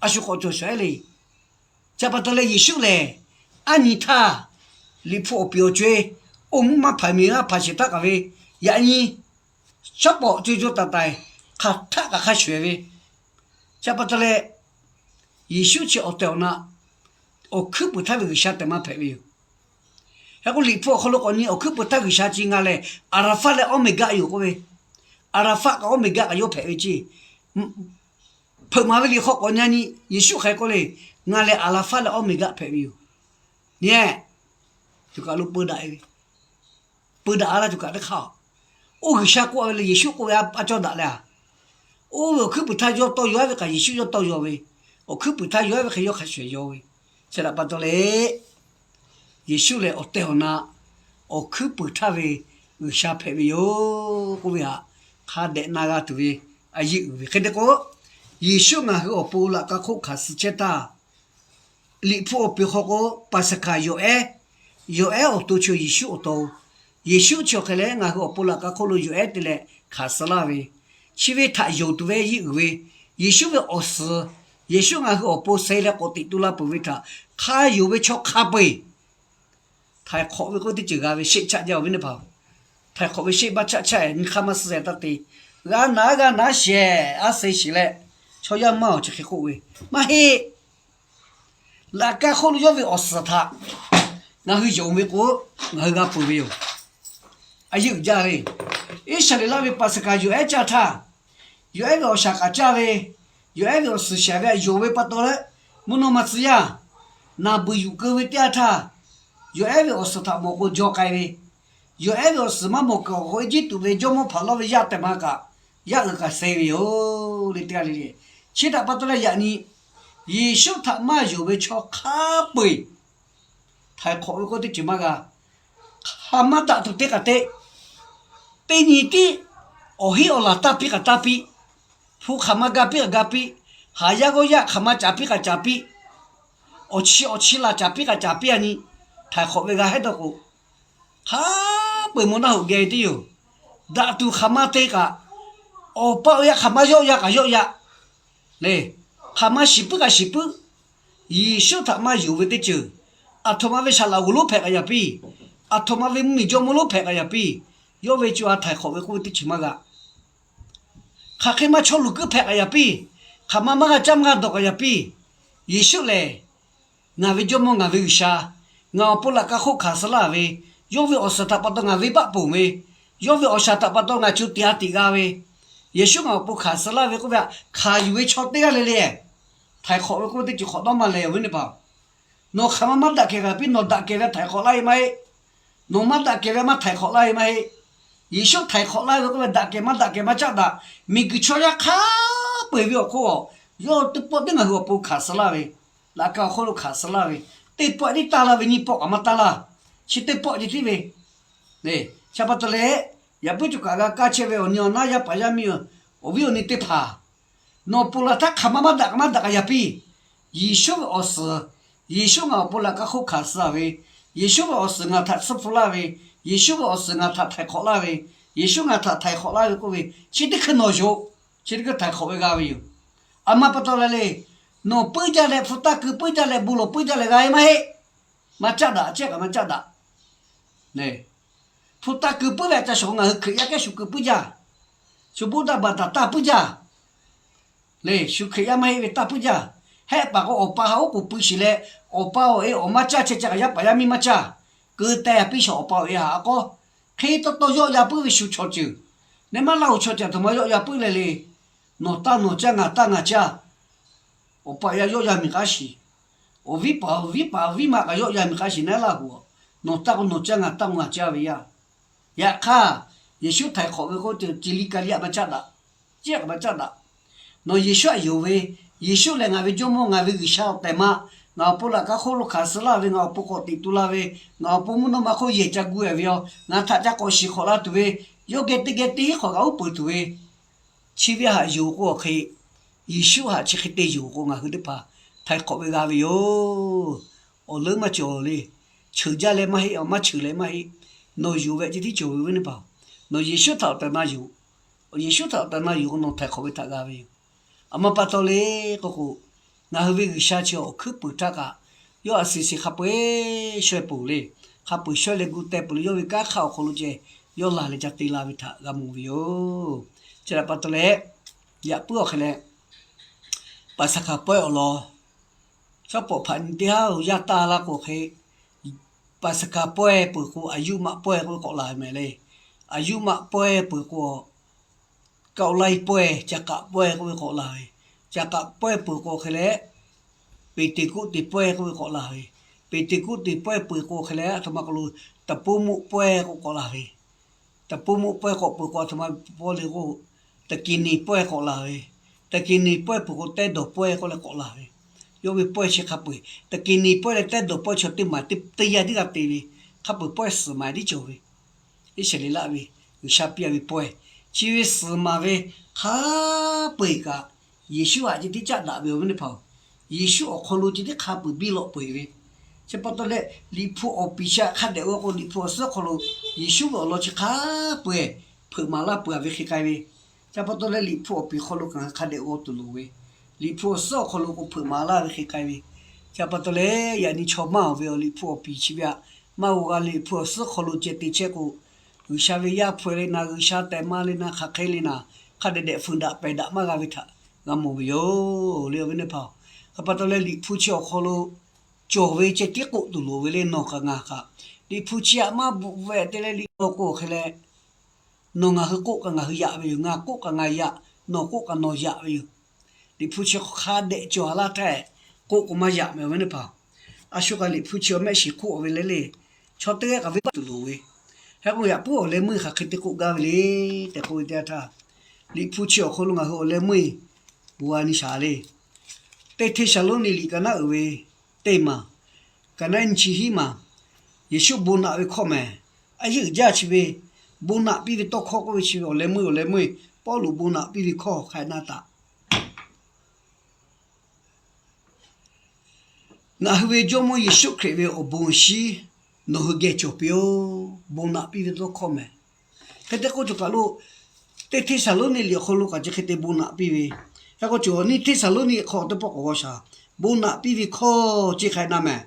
A shu k'awꞈ cawˬ shawˍ le. Chi pa taw leh Yeˍsuˆ lehˬ, aˉ nyi htaˇ, Liꞈ hpu awˬ piˍ awˬ co-e, oˇ mvuhˇ maˇ hpanˍ miˬ maˇ hpanˍ shehˍ htaˇ kaꞈ ve, yaꞈ nyi shaˉ pawˍ co co taiˍ taiˍ hk'aˬ htaˆ kaꞈ hk'a shuˍ-eˬ ve. Chi pa taw leh, Yeˍsuˆ chi awˬ tehˬ awˬ na awˬ hkuiˉ puiˍ htaˇ ve G'uiˬsha tehꞈ maˇ hpehꞈ ve yoˬ. Hk'e k'o Liꞈ hpu awˬ hk'aw lo k'awꞈ nyi awˬ hkuiˉ puiˍ htaˇ G'uiˬsha chi ngaˬ lehˬ Aˍlaˍhfaˆ leh Awˇmeˍgaˆ yoˬ k'oˆ ve, Aˍlaˍhfaˆ kaꞈ Awˇmeˍgaˆ kaꞈ yawˇ hpehꞈ ve ceˇ. Hpeuꞈ maˍ ve liꞈ hk'aw k'awꞈ nyi nyi, Yeˍsuˆ hk'e k'oˆ le, Ngaˬ lehˬ Aˍlaˍhfaˆ leh Awˇmeˍgaˆ hpehꞈ ve yoˬ. Nyi, tuˬ kaˬ lo peu daꞈ ve, peu daꞈ-a laˇ tuˬ kaˬ teˇ hk'aˇ. Oˇ G'uiˬsha k'oˆ ve leh Yeˍsuˆ k'oˆ ve a cawˇ daꞈ leh-a. Oˇ ve awˬ hkuiˉ puiˍ htaˇ yawˇ tawˇ yaw-a ve kaꞈ Yeˍsuˆ yawˇ tawˇ yaw ve, awˬ hkuiˉ puiˍ htaˇ yaw-a ve hk'e yawˇ hk'a shuˍ yaw ve. Chi htaꞈ pa taw leh, Yeˍsuˆ lehˬ awˬ tehˬ awˬ na awˬ hkuiˉ puiˍ htaˇ ve G'uiˬsha hpehꞈ ve yoˬ k'oˆ ve htaꞈ hk'a dehꞈ na g'a tuˬ ve a yeˇ uiˍ ve hk'e te k'o, Yeˍsuˆ ngaˬ hui awˬ pon laꞈ ka hk'oˆ hkanˍ suh chehˇ htaˇ, Liꞈ hpu awˬ peuˬ hk'aw k'o, Paˍsaˍhkaˍ yawˬ ehˉ, yawˬ ehˉ awˬ to chi Yeˍsuˆ awˬ to, Yeˍsuˆ chi awˬ hk'e leh ngaˬ hui awˬ pon laꞈ ka hk'oˆ lo yawˬ ehˉ te leh hkanˍ suh laˇ ve, chi ve htaꞈ yonˍ tuˬ ve yeˇ uiˍ ve, Yeˍsuˆ ve awˬ suhˍ, Yeˍsuˆ ngaˬ hui awˬ pon suh leh k'awꞈ teꞈ tu la peuˬ ve htaꞈ hk'a yonˍ ve chaw hk'a peu-eˬ htaiˍ hk'awꞈ ve k'oˆ teˇ ceuˬ g'a ve sheˆ chaˆ jaˇ ve teˇ hpaˍ-oˬ. Htaiˍ hk'awꞈ ve sheˆ baˆ chaˆ chaˆ-ehˍ nyi hk'aˇ maˇ suh-e taˇ te. G'a naˍ g'a naˍ shehˍ a suh sheˍ leh, chaw yaˇ maˇ awˬ chi hk'e k'oˆ ve, maˇ heˆ. Laꞈ ka hk'oˆ lo yawˇ ve awˬ suhˍ htaꞈ ngaˬ hui yonˍ ve k'o, ngaˬ hui g'a peuˬ ve yoˬ. A yeˇ uiˍ jaˇ ve, Iˉsaˍreˍlaˆ ve Paˍsaˍhkaˍ yawˬ ehˉ caˇ htaˇ, yawˬ ehˉ ve awˬ shaˍ k'aꞈ caˇ ve, yawˬ ehˉ ve awˬ suhˍ shaˍ ve htaꞈ yonˍ ve pa taw leh, mvuhˇ naw ma tcuh yaˇ naˬ beuˬ yuˬ keu ve teˇ yanˇ htaˇ, yawˬ ehˉ ve awˬ suhˍ htaꞈ mawˬ k'o jaw k'ai ve, yawˬ ehˉ ve awˬ suhˍ maˇ mawˬ kuiˬ awˬ hk'aw lo Eˇjiˇtuꞈ ve jawˇmawˇ Hpaˍrawˇ ve yaˇ tehꞈ ma kaꞈ, yaˇ uiˍ kaꞈ suh ve yoˬ le teˇ g'aˇ le le. Chi htaꞈ pa taw leh yaꞈ nyi Yeˍsuˆ htaꞈ maˇ yonˍ ve chaw hk'a peu-eˬ htaiˍ hk'awꞈ ve k'oˆ teˇ ceuˬ maˇ g'a. Hk'aˬ ma daꞈ tuˬ te k'aꞈ te, teˇ nyi tiˉ awˬ hinˉ awˬ laˬ taˇ piˇ k'aꞈ taˇ piˇ, hpu hk'aˬ ma ga piˇ k'aꞈ ga piˇ, haˍ yaˇ g'awˇ yaˇ hk'aˬ ma caˍ piˇ k'aꞈ caˍ piˇ, awˬ chi awˬ chi laˬ caˍ piˇ k'aꞈ caˍ piˇ a nyi, htaiˍ hk'awꞈ ve g'a hehˉ dawˇ k'o, hk'a peu-eˬ mvuhˇ naˆ hoꞈ geh ve teˇ yoˬ. Daꞈ tuˬ hk'aˬ ma te kaꞈ, awˬ pa awˬ yaˇ hk'aˬ ma yawˆ ya kaꞈ yawˆ ya le, hk'aˬ ma shiˍ puiˉ kaꞈ shiˍ puiˉ, Yeˍsuˆ htaꞈ maˇ yonˍ ve teˇ ceuˬ, aˬ htoꞈ ma ve saˍ laꞈ g'oˍ lonˉ hpehꞈ k'aꞈ yaꞈ piˇ, aˬ htoꞈ ma ve mvuhˇmiˬ jawˇmawˇ lonˉ hpehꞈ k'aꞈ yaꞈ piˇ, yawˇ ve co ha htaiˍ hk'awꞈ ve k'oˆ ve teˇ ceuˬ maˇ g'a. Hk'aˬ hk'e ma chaw luˬ kuiˉ hpehꞈ k'aꞈ yaꞈ piˇ, hk'aˬ ma maˇ g'a caˇ maˇ g'a dawˬ k'aꞈ yaꞈ piˇ, Yeˍsuˆ lehˬ ngaˬ ve Jawˇmawˇ ngaˬ ve G'uiˬsha, ngaˬ awˬ pon laꞈ ka hk'oˆ hkanˍ suh laˇ ve, yawˇ ve awˬ suhˍ htaꞈ pa taw ngaˬ venˇ baˆ ponˬ ve, yawˇ ve awˬ shaˍ htaꞈ pa taw ngaˬ co tiꞈ ha tiꞈ g'a ve, Yeˍsuˆ ngaˬ awˬ pon hkanˍ suh laˇ ve k'oˆ ve htaꞈ hkanˍ yuˬ ve chaw teˇ g'aˇ le le, htaiˍ hk'awꞈ ve k'oˆ ve teˇ ceuˬ hk'awꞈ dawˇ maˇ leh ve teˇ hpaˍ-oˬ. Nawˬ hk'aˬ ma maˇ daꞈ kehˬ kaꞈ piˇ, nawˬ daꞈ kehˬ ve htaiˍ hk'awꞈ laˇ ve maˇ heˆ. Nawˬ maˇ daꞈ kehˬ ve maˇ htaiˍ hk'awꞈ laˇ ve maˇ heˆ. Yeˍsuˆ htaiˍ hk'awꞈ laˇ ve k'oˆ ve daꞈ kehˬ maˇ daꞈ kehˬ maˇ caˆ daꞈ. Miˬguiˬ chaw yaˇ hk'a peu-eˬ ve awˬ hk'oˆ, yawˇ teˇ pawˆ teˇ ngaˬ hui awˬ pon hkanˍ suh laˇ ve, laꞈ ka awˬ hk'oˆ lo hkanˍ suh laˇ ve, teˇ pawˆ tiˉ taˇ laˇ ve nyiˇ pawˆ kaꞈ maˇ taˇ laˇ. Chi teˇ pawˆ ceh tiˉ ve, chi pa taw leh, yaꞈ puiˉ cawˬ kaꞈ g'a kaˇ chehˇ ve awˬ nyi awˬ naˉ yaˇ paˍ yaˇ miˇ, awˬ viˉ awˬ nyi teˇ hpaˍ, nawˬ ponˬ laˬ htaˇ hk'aˬ ma maˇ daꞈ kaꞈ maˇ daꞈ k'aꞈ yaꞈ piˇ. Yeˍsuˆ ve awˬ suhˍ, Yeˍsuˆ ngaˬ awˬ pon laꞈ ka hk'oˆ hkanˍ suh ve, Yeˍsuˆ ve awˬ suhˍ ngaˬ htaꞈ tsuhˇ hpu laˇ ve, Yeˍsuˆ ve awˬ suhˍ ngaˬ htaꞈ htaiˍ hk'awꞈ laˇ ve, Yeˍsuˆ ngaˬ htaꞈ htaiˍ hk'awꞈ laˇ ve k'oˆ ve, chi teˇ hkui nawˬ yonˍ, chi teˇ hkui htaiˍ hk'awꞈ ve g'a ve yoˬ. Aˬ ma pa taw leh le, nawˬ puiˉ jaˇ leh, hpu taˇ keu puiˉ jaˇ leh, bon lawˬ puiˉ jaˇ leh g'a ve maˇ heˆ. Maˇ caˆ daꞈ, cehˇ kaꞈ maˇ caˆ daꞈ. Hpu taˇ keu puiˉ ve htaꞈ ca shawˍ k'o, ngaˬ hui Hkriꞈ yaˇ kehˉ shu keu puiˉ jaˇ. Shu Buddha baˬ daꞈ taˇ puiˉ jaˇ. Le, shu Hkriꞈ yaˇ maˇ heˆ ve taˇ puiˉ jaˇ. Hehˆ paˍ k'o, awˬ pa ha oˉ k'oˍ pui shiˍ leh, awˬ pa awˬ e awˬ maˇ caˇ chehˇ ca kaꞈ yaˇ paˍ yaˇ miˇ maˇ caˇ. Keu teh a piˇ shawˍ awˬ pa awˬ e ha a k'awˇ. Hk'e taw taw yawˆ ya puiˉ ve shu chaw ceuˬ. Neˇ maˇ laˇ oˬ chaw ceuˬ aˬ htoꞈ ma yawˆ ya puiˉ leh le. Nawˬ taˇ nawˬ caˇ, ngaˬ taˇ ngaˬ caˇ. Awˬ pa awˬ e yawˆ ya miˬ k'aˉ shiˍ. Awˬ viˉ paˍ awˬ viˉ paˍ awˬ viˉ ma kaꞈ yawˆ ya miˬ k'aˉ shiˍ neˇ laˇ hoꞈ. Nawˬ taˇ k'o nawˬ caˇ, ngaˬ taˇ k'o ngaˬ caˇ ve yaˇ. Yaꞈ hk'aˇ, Yeˍsuˆ htaiˍ hk'awꞈ ve k'oˆ ve ceuˬ chi liˇ ka liˇ a maˇ caˆ daꞈ. Cehˇ kaꞈ maˇ caˆ daꞈ. Nawˬ Yeˍsuˆ htaꞈ yonˍ ve, Yeˍsuˆ lehˬ ngaˬ ve Jawˇmawˇ, ngaˬ ve G'uiˬsha awˬ tehˬ ma, ngaˬ awˬ pon laꞈ ka hk'oˆ lo hkanˍ suh laˇ ve, ngaˬ awˬ pon k'awꞈ teꞈ tu la ve, ngaˬ awˬ pon mvuhˇ naw ma hk'oˆ yehˬ ca gu-e ve yoˬ. Ngaˬ htaꞈ ca k'awꞈ shiˍ hk'awꞈ la tuˬ ve, yawˇ geh teˇ geh teˇ hinˉ hk'awꞈ kaꞈ uˉ peunˍ tuˬ ve, chi ve htaꞈ yonˍ k'o awˬ hk'e, Yeˍsuˆ htaꞈ chi hk'e te yonˍ k'o ngaˬ hui teˇ hpaˍ htaiˍ hk'awꞈ ve g'a ve yoˬ. Awˬ leuˉ maˇ cawˬ le. Cheuˬ jaˇ leh maˇ heˆ, maˇ cheuˬ leh maˇ heˆ. Nawˬ yonˍ ve ceh tiˉ cawˬ ve ve teˇ hpaˍ-oˬ. Nawˬ Yeˍsuˆ htaꞈ awˬ tehˬ na yonˍ. Yeˍsuˆ htaꞈ awˬ tehˬ na yonˍ k'o nawˬ htaiˍ hk'awꞈ ve htaꞈ g'a ve yoˬ. Aˬ ma pa taw le k'o k'o, ngaˬ hui ve G'uiˬsha chi awˬ hkuiˉ puiˍ htaˇ kaꞈ, yawˇ a siˍ siˍ hk'a peu-eˬ shawehˇ peuˬ le. Hk'a peu-eˬ shawehˇ leh gu teh peuˬ le, yawˇ ve kanˉ hk'aˇ awˬ hk'aw lo ceh yawˇ laˬ leh ca te la ve htaꞈ g'a mawˬ ve yoˬ. Chi htaꞈ pa taw leh, yaꞈ puiˉ awˬ hk'e leh, Paˍsaˍhkaˍ pawehˇ awˬ lawn, shawˉ pawˍ hpaꞈ nyi teˇ haˉ-oˬ, yaˇ taˇ laˇ k'o hk'e, Paˍsaˍhkaˍ pawehˇ peuˬ k'o, aˬ yuˇ maꞈ pawehˇ k'oˆ ve k'awꞈ laˬ ve mehˍ le. Aˬ yuˇ maꞈ pawehˇ peuˬ k'o, Kaoˍ laiˇ pawehˇ, Caˍ k'aꞈ pawehˇ k'oˆ ve k'awꞈ laˬ ve. Caˍ k'aꞈ pawehˇ peuˬ k'o hk'e leh, Peˍteˍkoˆteˍ pawehˇ k'oˆ ve k'awꞈ laˬ ve. Peˍteˍkoˆteˍ pawehˇ peuˬ k'o hk'e leh, aˬ htoꞈ ma k'aw lo, Taˍ puˇ moˆ pawehˇ k'oˆ k'awꞈ laˬ ve. Taˍ puˇ moˆ pawehˇ k'awꞈ peuˬ k'o, aˬ htoꞈ ma pawehˇ le k'o, Taˍ kiˍ niˍ pawehˇ k'awꞈ laˬ ve. Taˍ kiˍ niˍ pawehˇ peuˬ k'o, Tehˇ dawˬ pawehˇ k'oˆ leh k'awꞈ laˬ ve. Yawˇ ve pawehˇ chi hk'a peu-eˬ, Taˍ kiˍ niˍ pawehˇ leh Tehˇ dawˬ pawehˇ chi teˇ maˬ teˇ yanˇ tiˉ g'a te ve, hk'a peu-eˬ pawehˇ suhˍ maˍ tiˉ cawˬ ve. Iˉsaˍreˍlaˆ ve G'uiˬsha piˇ a ve pawehˇ, chi ve suhˍ maˍ ve hk'a peu-eˬ kaꞈ, Yeˍsuˆ htaꞈ ceh tiˉ caˆ daꞈ ve awˬ viˉ teˇ hpaˍ-oˬ, Yeˍsuˆ awˬ hk'aw lo ceh tiˉ hk'a peu-eˬ biˇ lawꞈ peu-eˬ ve, chi pa taw leh Liꞈ hpu awˬ piˍ chi htaꞈ hk'a dehꞈ g'aw k'o, Liꞈ hpu awˬ suhˉ hk'aw lo Yeˍsuˆ ve awˬ lawn chi hk'a peu-eˬ hpeuꞈ maˍ laˇ peuˬ a ve hk'e k'ai ve, chi pa taw leh Liꞈ hpu awˬ piˍ hk'aw lo kaꞈ hk'a dehꞈ g'aw tuˬ loˍ ve, Liꞈ hpu awˬ suhˉ awˬ hk'aw lo k'o hpeuꞈ maˍ laˇ ve hk'e k'ai ve, chi pa taw leh yaꞈ nyi chaw maˇ awˬ ve awˬ Liꞈ hpu awˬ piˍ chi ve htaꞈ maˇ g'aw g'a leh, Liꞈ hpu awˬ suhˉ hk'aw lo ceh te chehˇ k'o, G'uiˬsha ve Yaˇ hpu leh naˍ, G'uiˬsha tehˬ ma leh naˍ, hk'aˬ hk'e leh naˍ, hk'a dehꞈ dehꞈ fuiˍ daꞈ pehˬ daꞈ maˇ g'a ve htaꞈ g'a mawˬ ve yoˬ le, awˬ viˉ teˇ hpaˍ-oˬ. Hk'e pa taw leh Liꞈ hpu chi awˬ hk'aw lo cawˬ ve ceh tiˉ k'oˆ tuˬ loˍ ve le, nawˬ kaꞈ ngaˬ kaꞈ. Liꞈ hpu chi htaꞈ maˇ bvuhꞈ ve te leh Liꞈ hpu k'o hk'e leh, nawˬ ngaˬ hui k'oˆ kaꞈ ngaˬ hui yaꞈ ve yoˬ. Ngaˬ k'oˆ kaꞈ ngaˬ yaꞈ, nawˬ k'oˆ kaꞈ nawˬ yaꞈ ve yoˬ. Liꞈ hpu chi hk'a dehꞈ cawˬ laˇ htaˇ, k'oˆ k'o maˇ yaꞈ meh, awˬ viˉ teˇ hpaˍ. A shu kaꞈ Liꞈ hpu chi awˬ mehˆ shiˍ hk'oˆ ve le le, chaw teˇ g'aˇ kaꞈ venˇbaˆ tuˬ loˍ ve, hk'e k'o yaꞈ puiˉ awˬ leh meuˇ hk'aˬ hk'e te k'oˆ gaˇ ve le tehꞈ k'oˆ ve teˇ yanˇ htaˇ, Liꞈ hpu chi awˬ hk'aw lo ngaˬ hui awˬ leh meuˇ g'a nyi shaˍ le. Teˇ Hteˇsaˍlawˇniˆ liꞈ ka naˉ uiˍ ve teˇ maˬ, ka naˉ nyi chi hiˉ maˬ, Yeˍsuˆ bon naꞈ ve hkawˇ mehˍ. A yeˇ uiˍ jaˇ chi ve, bon naꞈ piˇ ve tawˇ hkawˇ k'oˆ ve chi ve awˬ leh meuˇ, awˬ leh meuˇ Pawˇluꞈ bon naꞈ piˇ ve hkawˇ hk'a naˆ taꞈ Ngaˬ hui ve Jawˇmawˇ Yeˍsuˆ Hkriꞈ ve awˬ bon awˬ shinˉ nawˬ hui geh cawˬ piˇ-oˆ. Bon naꞈ piˇ ve tawˇ hkawˇ mehˍ. Hk'e te k'oˆ cawˬ kaˬ lo, Teˇ Hteˇsaˍlawˇniˆ liꞈ awˬ hk'aw lo kaꞈ chi hk'e te bon naꞈ piˇ ve, hk'e k'o cawˬ Nyiˇ Hteˇsaˍlawˇniˆ hk'aw teˇ pawˆ k'awꞈ g'aw shaˍ. Bon naꞈ piˇ ve hkawˇ chi hk'a naˆ mehˍ.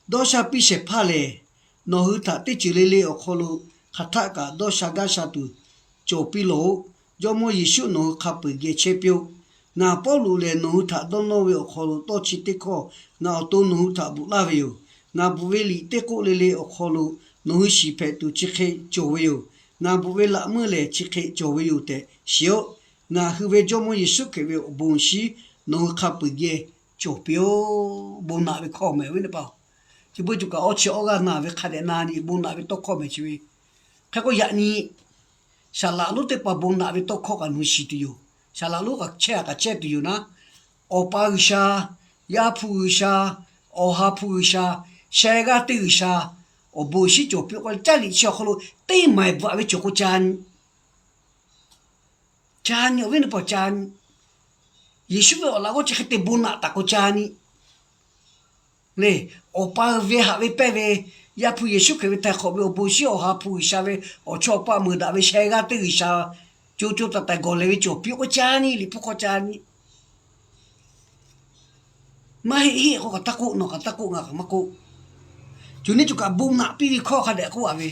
Dawˇ sha piˇ shehˍ hpaˇ lehˬ, nawˬ hui htaꞈ teˇ ceuˬ le le awˬ hk'aw lo hk'aˬ htaˆ kaꞈ dawˇ sha gaˇ sha tuˬ cawˬ piˇ lawˬ-oˆ. Jawˇmawˇ Yeˍsuˆ nawˬ hui hk'a peu-eˬ geh chehˇ piˇ-oˆ. Ngaˬ Pawˇluꞈ lehˬ, nawˬ hui htaꞈ dawˇ nawˇ ve awˬ hk'aw lo tawˇ chi teˇ hkawˇ ngaˬ awˬ to nawˬ hui htaꞈ bvuhꞈ laˇ ve yoˬ. Ngaˬ bvuhꞈ ve liꞈ teˇ k'oˆ le le awˬ hk'aw lo nawˬ hui shiˍ hpehꞈ tuˬ chi hk'e cawˬ ve yoˬ. Ngaˬ bvuhꞈ ve laꞈ meuˇ lehˬ, chi hk'e cawˬ ve yoˬ tehꞈ shiˍ-oˆ. Ngaˬ hui ve Jawˇmawˇ Yeˍsuˆ Hkriꞈ ve awˬ bon awˬ shinˉ nawˬ hui hk'a peu-eˬ geh cawˬ piˇ-oˆ. Bon naꞈ ve hkawˇ mehˍ ve teˇ hpaˍ-oˬ. Chi beuꞈ cawˬ kaꞈ awˇ chi awˇ g'aˇ na ve hk'a dehꞈ na nyi bon naꞈ ve tawˇ hkawˇ mehˍ chi ve. Hk'e k'o yaꞈ nyi, saˍ laꞈ lonˉ teˇ hpaˍ bon naꞈ ve tawˇ hkawˇ kaꞈ nawˬ hui shiˍ tuˬ yoˬ. Saˍ laꞈ lonˉ kaꞈ chehˇ kaꞈ chehˇ tuˬ yoˬ naˉ, Awˬ pa G'uiˬsha, Yaˇ hpu G'uiˬsha, Awˬ ha hpu G'uiˬsha, sheh g'aˇ teˇ G'uiˬsha, awˬ bon awˬ shinˉ cawˬ piˇ-oˆ k'o, caˇ liꞈ chi awˬ hk'aw lo teˇ maˬ bvuhꞈ ve cawˬ k'o ca nyi. Ca nyi, awˬ viˉ teˇ hpaˍ, ca nyi. Yeˍsuˆ ve awˬ laꞈ g'awˇ chi hk'e te bon naꞈ taˍ k'o ca nyi. Le, Awˬ pa ve haꞈ ve pehnˇ ve, Yaˇ hpu Yeˍsuˆ Hkriꞈ ve htaiˍ hk'awꞈ ve awˬ bon awˬ shinˉ, Awˬ ha hpu G'uiˬsha ve awˬ chawˇ awˬ paˆ meuˍ daꞈ ve sheh g'aˇ teˇ G'uiˬsha, co co taiˍ taiˍ gawˬ lehˬ ve cawˬ piˇ-oˆ k'o ca nyi, Liꞈ hpu hk'aw ca nyi. Maˇ heˆ heˆ k'o kaꞈ taˇ k'oˆ, nawˬ kaꞈ taˇ k'oˆ, ngaˬ kaꞈ maˇ k'oˆ. Cawˬ neˇ cawˬ kaꞈ bon naꞈ piˇ ve hkawˇ hk'a dehꞈ k'oˆ a ve,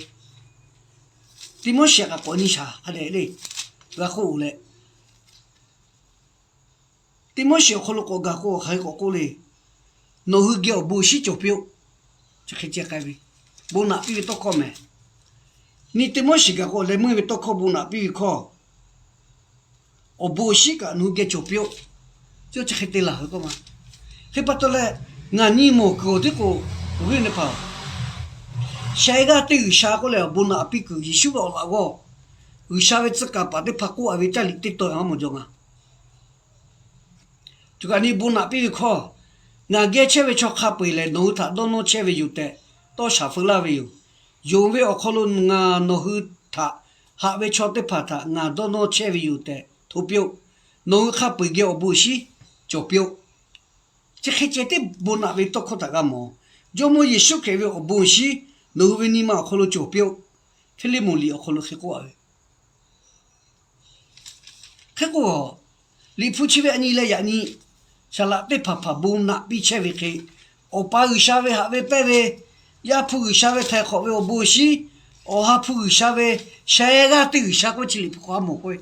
Tiˆmoˉseˍ kaꞈ k'awꞈ nyi shaˍ hk'a dehꞈ le, g'a k'oˆ leh, Tiˆmoˉseˍ awˬ hk'aw lo k'awꞈ gaˬ k'o hk'aˬ hk'e k'awꞈ k'oˆ le. Nawˬ hui geh awˬ bon awˬ shinˉ cawˬ piˇ-oˆ. Chi hk'e ceh k'ai ve, bon naꞈ piˇ ve tawˇ hkawˇ mehˍ. Nyiˇ Tiˆmoˉseˍ gaˬ k'o awˬ leh meuˇ ve tawˇ hkawˇ bon naꞈ piˇ ve hkawˇ, awˬ bon awˬ shinˉ kaꞈ nawˬ hui geh cawˬ piˇ-oˆ. Chi hk'e te laˬ ve k'oˆ ma. Hk'e pa taw leh, ngaˬ nyi mawˬ kuiˬ awˬ tiˉ k'o, awˬ viˉ teˇ hpaˍ, sheh g'aˇ teˇ G'uiˬsha k'oˆ leh awˬ bon naꞈ piˇ kuiˬ Yeˍsuˆ ve awˬ laꞈ g'awˇ, G'uiˬsha ve tcuh kaˍ paˍ teˇ hpaˍ k'oˆ a ve caˇ liꞈ teˇ taw ngaˬ maˇ mawˬ jaw ngaˬ. Cawˬ kaꞈ nyi bon naꞈ piˇ ve hkawˇ, ngaˬ geh chehˇ ve chaw hk'a peu-eˬ lehˬ, nawˬ hui htaꞈ dawˇ nawˇ chehˇ ve yoˬ tehꞈ tawˇ shaˍ feu laˇ ve yoˬ. Yonˍ ve awˬ hk'aw lo ngaˬ nawˬ hui htaꞈ haꞈ ve chaw teˇ hpaˍ htaꞈ ngaˬ dawˇ nawˇ chehˇ ve yoˬ tehꞈ hto piˇ-oˆ. Nawˬ hui hk'a peu-eˬ geh awˬ bon awˬ shinˉ cawˬ piˇ-oˆ. Chi hk'e ceh tiˉ bon naꞈ ve tawˇ hkawˇ htaꞈ g'a mawˬ. Jawˇmawˇ Yeˍsuˆ Hkriꞈ ve awˬ bon awˬ shinˉ nawˬ hui ve nyi ma awˬ hk'aw lo cawˬ piˇ-oˆ. Hpiˇliˇmonˍ liꞈ awˬ hk'aw lo hk'e k'oˆ a ve, hk'e k'o, Liꞈ hpu chi ve a nyi leh yaꞈ nyi, saˍ laꞈ teˇ hpaˍ hpaˍ bon naꞈ piˇ chehˇ ve hk'e, Awˬ pa G'uiˬsha ve haꞈ ve pehnˇ ve, Yaˇ hpu G'uiˬsha ve htaiˍ hk'awꞈ ve awˬ bon awˬ shinˉ, Awˬ ha hpu G'uiˬsha ve sheh g'aˇ teˇ G'uiˬsha k'oˆ ve chi Liꞈ hpu hk'aw maˇ mawˬ k'oˆ ve,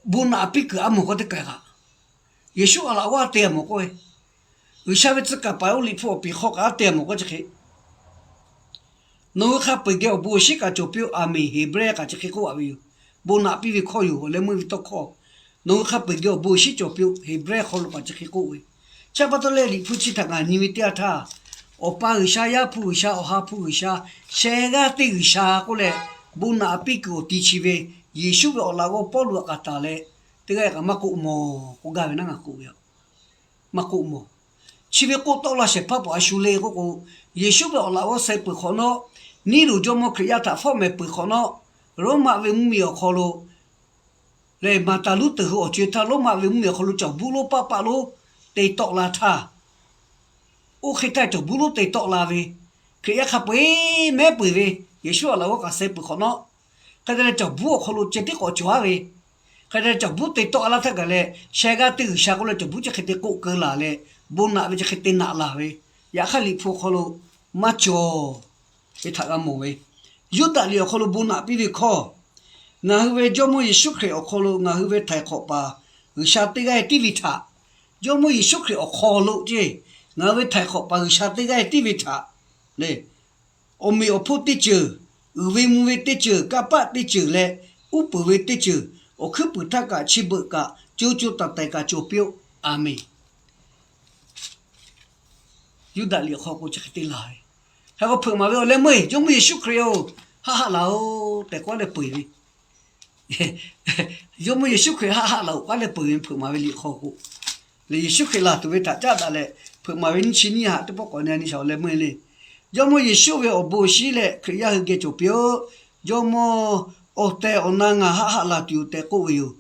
bon naꞈ piˇ kuiˬ a mawˬ k'oˆ teˇ kaˬ kaꞈ, Yeˍsuˆ awˬ laꞈ g'awˇ a te a mawˬ k'oˆ ve, G'uiˬsha ve tcuh kaˍ paˍ oˇ Liꞈ hpu awˬ piˍ hk'aw kaꞈ a te a mawˬ k'oˆ chi hk'e, nawˬ hui hk'a peu-eˬ geh awˬ bon awˬ shinˉ kaꞈ cawˬ piˇ-oˆ. Aˍmenˍ. Heˍbrehˇ kaꞈ chi hk'e k'oˆ a ve yoˬ. Bon naꞈ piˇ ve hkawˇ yoˬ. Awˬ leh meuˇ ve tawˇ hkawˇ, nawˬ hui hk'a peu-eˬ geh awˬ bon awˬ shinˉ cawˬ piˇ-oˆ. Heˍbrehˇ hk'aw lo kaꞈ chi hk'e k'oˆ ve, chi pa taw leh Liꞈ hpu chi htaꞈ ngaˬ nyi ve teˇ yanˇ htaˇ, Awˬ pa G'uiˬsha, Yaˇ hpu G'uiˬsha, Awˬ ha hpu G'uiˬsha, sheh g'aˇ teˇ G'uiˬsha k'oˆ leh, bon naꞈ piˇ kuiˬ awˬ ti chi ve Yeˍsuˆ ve awˬ laꞈ g'awˇ Pawˇluꞈ htaꞈ k'aꞈ taˍ leh, teˇ g'aˇ kaꞈ maˇ k'oˆ mawˬ k'oˆ gaˇ ve naˉ ngaˬ k'oˆ ve yoˬ. Maˇ k'oˆ mawˬ. chi ve k'oˆ tawˆ la shehˍ hpaˇ paˍ a shu le k'oˆ k'o, Yeˍsuˆ ve awˬ laꞈ g'awˇ suh peuˬ hk'awꞈ nawˉ, Niˇruˬ jawˇmawˇ Hkriꞈ yaˇ htaꞈ fawˉ mehˍ peuˬ hk'awꞈ nawˉ, Roˉmaꞈ ve mvuhˇmiˬ awˬ hk'aw lo lehˬ, Maˍtaˍ Luˉteuˍ hui awˬ co-e htaˇ Roˉmaꞈ ve mvuhˇmiˬ awˬ hk'aw lo cawˬ buˉ lonˉ paˆ paˆ lonˉ te tawˆ la htaˇ, oˇ hk'e htaˇ cawˬ buˉ lonˉ te tawˆ la ve, Hkriꞈ yaˇ hk'a peu-eˬ mehˉ peuˬ ve, Yeˍsuˆ awˬ laꞈ g'awˇ k'aꞈ suh peuˬ hk'awꞈ nawˉ, hk'e te leh cawˬ buˉ awˬ hk'aw lo ceh tiˉ k'awꞈ cawˬ aˉ ve, hk'e te leh cawˬ buˉ te tawˆ a laˇ htaˇ kaꞈ leh, sheh g'aˇ teˇ G'uiˬsha k'oˆ leh cawˬ buˉ chi hk'e te k'oˆ keu laˬ leh, bon naꞈ ve chi hk'e te naꞈ laˬ ve, yaꞈ hk'aˇ Liꞈ hpu awˬ hk'aw lo maˇ cawˬ ve htaꞈ g'a mawˬ ve, Yuˇdaꞈ liꞈ awˬ hk'aw lo bon naꞈ piˇ ve hkawˇ, ngaˬ hui ve Jawˇmawˇ Yeˍsuˆ Hkriꞈ awˬ hk'aw lo ngaˬ hui ve htaiˍ hk'awꞈ paˍ G'uiˬsha teˇ g'aˇ tiˉ ve htaꞈ, Jawˇmawˇ Yeˍsuˆ Hkriꞈ awˬ hk'aw lo ceˇ, ngaˬ hui ve htaiˍ hk'awꞈ paˍ G'uiˬsha teˇ g'aˇ tiˉ ve htaꞈ lehˬ, awˬ meꞈ awˬ hponˇ teˇ ceuˬ, uiˍ ve mvuh ve teˇ ceuˬ, kanˇ paˆ teˇ ceuˬ leh, uˉ peunˍ ve teˇ ceuˬ, awˬ hkuiˉ puiˍ htaˇ kaꞈ chi beuꞈ kaꞈ co co taiˍ taiˍ kaꞈ cawˬ piˇ-oˆ. A menˍ. Yuˇdaꞈ liꞈ awˬ hk'aw k'o chi hk'e te laˬ ve, hk'e k'o hpeuꞈ maˍ ve, Awˬ leh meuˇ-e, Jawˇmawˇ Yeˍsuˆ Hkriꞈ-oˬ, haˆ haˆ laˬ-oˬ tehꞈ k'oˆ leh peuˬ ve, Jawˇmawˇ Yeˍsuˆ Hkriꞈ haˆ haˆ laˬ-oˬ k'oˆ leh peuˬ ve hpeuꞈ maˍ ve liꞈ hk'aw k'o, lehˬ Yeˍsuˆ Hkriꞈ laˬ tuˬ ve htaꞈ caˉ daꞈ leh hpeuꞈ maˍ ve nyiˇ chi nyiˇ haꞈ teˇ pawˆ k'awꞈ na nyi shaˍ, Awˬ leh meuˇ-e le. Jawˇmawˇ Yeˍsuˆ ve awˬ bon awˬ shinˉ leh Hkriꞈ yaˇ hui geh cawˬ piˇ-oˆ. Jawˇmawˇ, awˬ tehˬ awˬ na ngaˬ haˆ haˆ laˬ tuˬ yoˬ tehꞈ k'oˆ ve yoˬ.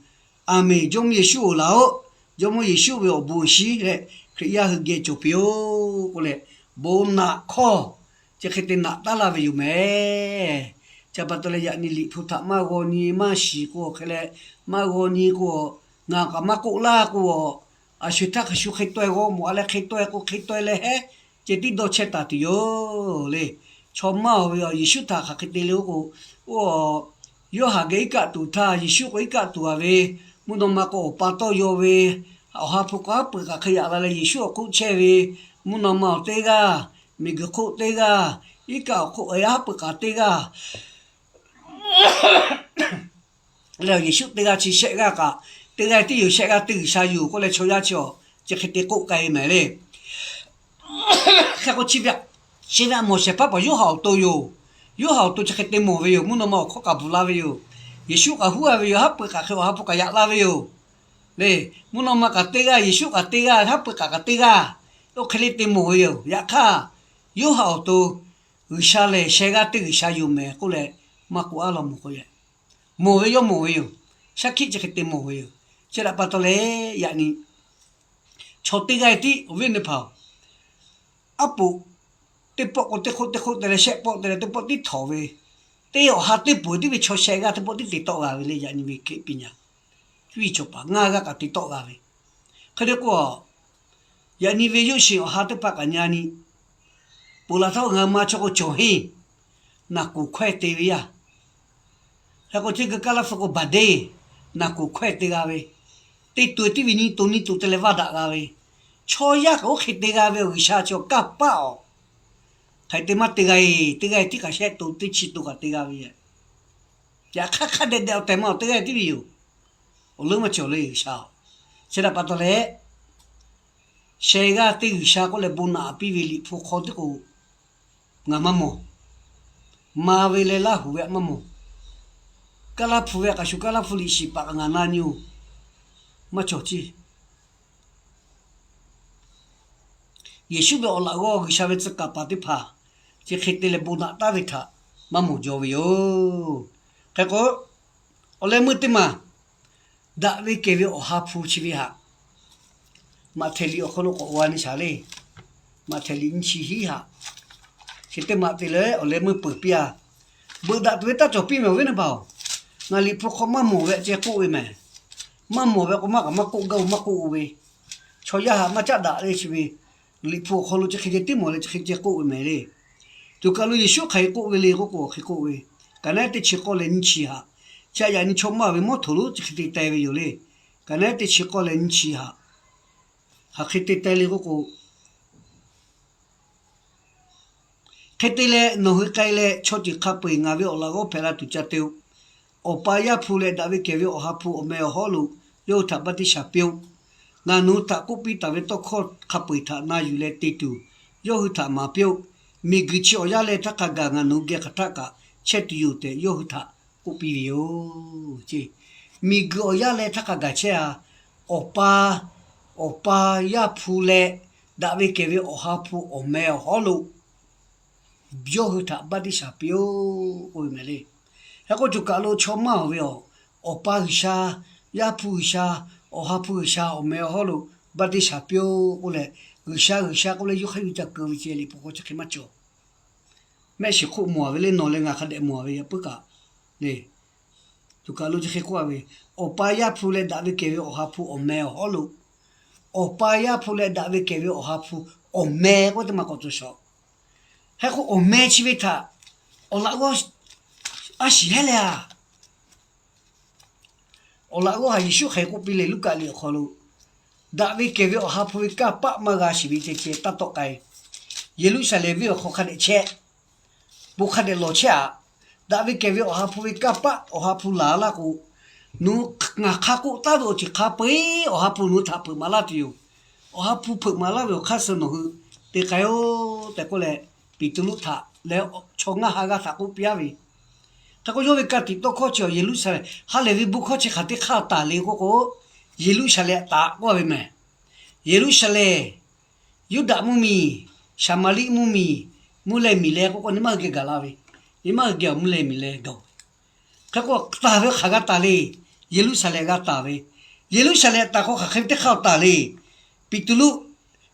A menˍ. Jawˇmawˇ Yeˍsuˆ-oˬ, laˬ-oˆ. Jawˇmawˇ Yeˍsuˆ ve awˬ bon awˬ shinˉ leh Hkriꞈ yaˇ hui geh cawˬ piˇ-oˆ k'oˆ leh, bon naꞈ hkawˇ chi hk'e te naꞈ taˉ laˇ ve yoˬ mehˍ. Chi pa taw leh yaꞈ nyi Liꞈ hpu htaꞈ maˇ g'aw nyi maˇ shiˍ k'o hk'e leh, maˇ g'aw nyi k'o, ngaˬ kaꞈ maˇ k'oˆ laˇ k'o, a sho-eˬ htaˇ hk'a shu hk'e taweh g'aw mawˬ a leh, hk'e taweh k'o hk'e taweh leh heˉ ceh tiˉ dawˇ chehˇ taˍ tuˬ yoˬ le. Chaw maˇ-oˬ ve, Yeˍsuˆ htaꞈ hk'aˬ hk'e te le k'o, oˇ, Yoˇhanˬ geh iˉ kaˆ tuˬ htaˇ Yeˍsuˆ k'o iˉ kaˆ tuˬ a ve, mvuhˇ naw ma k'o awˬ pa tawˇ yaw ve, awˬ ha hpu k'o haˉ pui k'aꞈ hk'e yaꞈ la leh Yeˍsuˆ awˬ hk'oˆ chehˇ ve, mvuhˇ naw ma awˬ teˇ g'aˇ, miˬguiˬ hk'oˆ teˇ g'aˇ, iˉ kaˆ awˬ hk'oˆ haˉ pui k'aꞈ teˇ g'aˇ leh, Yeˍsuˆ teˇ g'aˇ chi shehˆ g'aˇ kaꞈ, teˇ g'aˇ tiˉ yoˬ, shehˆ g'aˇ teˇ G'uiˬsha yoˬ k'oˆ leh chaw yaˇ chi awˬ chi hk'e te k'oˆ k'ai mehˍ le. Hk'e k'o chi ve, chi ve a mawˬ shehˍ hpaˇ paˍ Yoˇhanˬ awˬ to yoˬ. Yoˇhanˬ awˬ to chi hk'e te mawˬ ve yoˬ. Mvuhˇ naw ma awˬ hkawˇ kaꞈ bvuhˬ la ve yoˬ. Yeˍsuˆ kaꞈ huˉ a ve yoˬ. Haˉ pui k'aꞈ hk'e awˬ ha hpu kaꞈ yaꞈ la ve yoˬ le. Mvuhˇ naw ma kaꞈ teˇ g'aˇ, Yeˍsuˆ kaꞈ teˇ g'aˇ, haˉ pui k'aꞈ kaꞈ teˇ g'aˇ, oˇ hk'e le te mawˬ ve yoˬ. Yaꞈ hk'aˇ, Yoˇhanˬ awˬ to G'uiˬsha lehˬ shehˍ g'aˇ teˇ G'uiˬsha yoˬ mehˍ k'oˆ leh, maˇ k'oˆ aˉ law mawˬ k'o, mawˬ ve yawˇ mawˬ ve yoˬ. Shaˉ hkiˆ chi hk'e te mawˬ ve yoˬ. Chi htaꞈ pa taw leh, yaꞈ nyi chaw teˇ g'aˇ tiˉ awˬ viˉ awˬ nyi hpaˍ-oˬ, aˉ poꞈ teˇ pawˆ k'o teˇ hk'oˆ teˇ hk'oˆ te leh, shehˆ pawˆ te leh teˇ pawˆ tiˉ htawꞈ ve, teˇ awˬ ha teˇ peuˬ tiˉ ve chaw shehˍ g'aˇ teˇ pawˆ tiˉ te tawˆ g'a ve le. Yaꞈ nyi ve hkiˆ piˇ nyi, cuˇ yiˍ cawˬ paˍ ngaˇ g'aˇ kaꞈ te tawˆ g'a ve. Hk'e te k'o, yaꞈ nyi ve yawˇ shiˍ awˬ ha teˇ hpaˍ kaꞈ nyi a nyi, ponˬ laˬ htaˇ ngaˬ hui ma chaw k'o cawˬ henˇ, naˬ kuˬ hkawehˇ te ve yaˇ. Hk'e k'o, teˇ g'aˇ Kaˇlaˇ hpu k'o baˬ deˇ, naˬ kuˬ hkawehˇ te g'a ve, teˇ to tiˉ ve nyiˇ to nyiˇ to te leh vaˇ daꞈ g'a ve, chaw yaˇ kaꞈ oˇ hk'e te g'a ve, G'uiˬsha chi awˬ kanˇ paˆ awˬ. Hk'aˬ hk'e te maˇ te g'a-e, teˇ g'aˇ tiˉ kaꞈ shehˆ to teˇ chi to kaꞈ te g'a ve yoˬ. Yaꞈ hk'aˇ hk'a dehꞈ dehꞈ awˬ tehˬ ma awˬ teˇ g'aˇ tiˉ ve yoˬ. Awˬ leuˉ maˇ cawˬ le G'uiˬsha. Chi htaꞈ pa taw leh, shehˍ g'aˇ teˇ G'uiˬsha k'oˆ leh bon naꞈ piˇ ve Liꞈ hpu hk'aw tiˉ k'o, ngaˬ maˇ mawˬ. Ma ve leh Laˇ huˍ ve htaꞈ maˇ mawˬ. Kaˇlaˇ hpu ve htaꞈ kaꞈ shu Kaˇlaˇ hpu liꞈ shiˍ paˍ kaꞈ ngaˬ na nyi-oˬ, maˇ cawˬ ceˇ. Yeˍsuˆ ve awˬ laꞈ g'awˇ G'uiˬsha ve tcuh kaˍ paˍ teˇ hpaˍ chi hk'e te leh bon naꞈ taˉ ve htaꞈ maˇ mawˬ jaw ve yoˬ. Hk'e k'o, awˬ leh meuˇ teˇ maˬ, daꞈ ve kehˬ ve Awˬ ha hpu chi ve htaꞈ Maꞈhtehˍ liꞈ awˬ hk'aw lo k'awꞈ g'a nyi shaˍ le. Maꞈhtehˍ liꞈ nyiˇ chi hiˉ htaꞈ, chi teˇ maˬ te leh awˬ leh meuˇ peuˬ piˇ-a. Beuꞈ daꞈ tuˬ ve taˇ cawˬ piˇ mehˍ awˬ viˉ awˬ nyi paˍ-oˬ. Ngaˬ Liꞈ hpu hk'aw maˇ mawˬ ve htaꞈ ceh k'oˆ ve mehˍ. Maˇ mawˬ ve k'o maˇ kaꞈ maˇ k'oˆ gaˇ-oˬ, maˇ k'oˆ-o ve. Chaw yaˇ htaꞈ maˇ caˉ daꞈ le chi ve, Liꞈ hpu awˬ hk'aw lo chi hk'e ceh tiˉ mawˬ leh chi hk'e ceh k'oˆ ve mehˍ le. Tuˬ kaˬ lo Yeˍsuˆ hk'aˬ hk'e k'oˆ ve le k'oˆ k'o, hk'e k'oˆ ve, Kaˍnaˆ teˇ chi k'awˇ leh nyiˇ chi htaꞈ, chi aꞈ yaꞈ nyi chaw maˇ ve mawˇ htoꞈ lonˉ chi hk'e te teh ve yoˬ le. Kaˍnaˆ teˇ chi k'awˇ leh nyiˇ chi htaꞈ, hk'aˬ hk'e te teh le k'oˆ k'o, Hk'e te leh nawˬ hui k'ai leh chaw ceuˬ hk'a peu-eˬ ngaˬ ve awˬ laꞈ g'awˇ hpehꞈ la tuˬ ca te-o. Awˬ pa Yaˇ hpu leh daꞈ ve kehˬ ve Awˬ ha hpu awˬ meh awˬ hawˉ lo yawˇ hui htaꞈ baˆtiˆsaˬ piˇ-oˆ. Ngaˬ nawˬ hui htaꞈ k'oˆ piˇ taˍ ve tawˇ hkawˇ hk'a peu-eˬ htaꞈ na yuˬ leh te tuˬ, yawˇ hui htaꞈ maˍ piˇ-oˆ. Miˬguiˬ chi awˬ yaˇ leh htaˇ hk'a gaˬ ngaˬ nawˬ hui geh hk'aˬ htaˆ kaꞈ chehˇ tuˬ yoˬ tehꞈ yawˇ hui htaꞈ k'oˆ piˇ ve yoˬ. Miˬguiˬ awˬ yaˇ leh htaˇ hk'a gaˬ chehˇ-a. Awˬ pa, Awˬ pa Yaˇ hpu leh daꞈ ve kehˬ ve Awˬ ha hpu awˬ meh awˬ hawˉ lo yawˇ hui htaꞈ baˆtiˆsaˬ piˇ-oˆ k'oˆ ve mehˍ le. Hk'e k'o, co kaˬ lo chaw maˇ awˬ ve awˬ, Awˬ pa G'uiˬsha, Yaˇ hpu G'uiˬsha, Awˬ ha hpu G'uiˬsha awˬ meh awˬ hawˉ lo baˆtiˆsaˬ piˇ-oˆ k'oˆ leh, G'uiˬsha G'uiˬsha k'oˆ leh yawˇ hk'aˇ yuˬ ca keu ve ceh liꞈ hpu hk'aw chi hk'e maˇ cawˬ. Mehˆ shiˍ hk'oˆ mawˬ-a ve le, nawˬ leh ngaˬ hk'a dehꞈ mawˬ-a ve yaꞈ puiˉ kaꞈ le. Coˬ kaˬ lo chi hk'e k'oˆ-a ve, Awˬ pa Yaˇ hpu leh daꞈ ve kehˬ ve Awˬ ha hpu awˬ meh awˬ hawˉ lo, Awˬ pa Yaˇ hpu leh daꞈ ve kehˬ ve Awˬ ha hpu awˬ meh k'oˆ teˇ maˬ k'awꞈ cawˬ shawˍ. Hk'e k'o, awˬ meh chi ve htaꞈ awˬ laꞈ g'awˇ a shiˍ hehˉ leh a Awˬ laꞈ g'awˇ htaꞈ Yeˍsuˆ hk'aˬ hk'e k'oˆ piˇ le, Luˉkaꞈ liꞈ awˬ hk'aw lo, daꞈ ve kehˬ ve Awˬ ha hpu ve kanˇ paˆ maˇ g'a shiˍ ve ceh ceh taˇ tawˆ k'ai. Yeˍruˆsaˍlehnˍ venˇ awˬ hk'aw hk'a dehꞈ chehˇ, bon hk'a dehꞈ lawˬ chehˇ-aꞈ. Daꞈ ve kehˬ ve Awˬ ha hpu ve kanˇ paˆ Awˬ ha hpu laˬ laˇ k'o, nawˬ ngaˬ hk'a k'oˆ taˍ ve awˬ ceuˬ hk'a peu-eˬ Awˬ ha hpu nawˬ hui htaꞈ hpeuꞈ maˍ laˇ tuˬ yoˬ. Awˬ ha hpu hpeuꞈ maˍ laˇ ve awˬ hk'aˇ suh nawˬ hui te k'ai-oˆ tehꞈ k'oˆ leh, Peˍtruˆ htaꞈ leh chaw ngaˇ ha g'aˇ htaꞈ k'oˆ piˇ-a ve. Hk'e k'o, yawˇ ve ka tiꞈ tawˇ hkawˇ chi awˬ Yeˍruˆsaˍlehnˍ ha lehˬ ve bon hkawˇ chi hk'aˬ teˇ hk'aˇ taˍ le k'oˆ k'o, Yeˍruˆsaˍlehnˍ taꞈ k'oˆ-a ve mehˍ. Yeˍruˆsaˍlehnˍ, Yuˇdaꞈ mvuhˇmiˬ, Saˍmaˍriˆ mvuhˇmiˬ, mvuhˇ leh miˬ leh k'oˆ k'o, nyi ma hui geh gaˬ la ve, nyi ma hui geh awˬ mvuhˇ leh miˬ leh gaˬ-oˬ. Hk'e k'o, taˍ ve hk'aˬ g'a taˍ le. Yeˍruˆsaˍlehnˍ g'a taˍ ve, Yeˍruˆsaˍlehnˍ taˍ k'o hk'aˬ hk'e ve teˇ hk'aˇ taˍ le. Peˍtruˆ,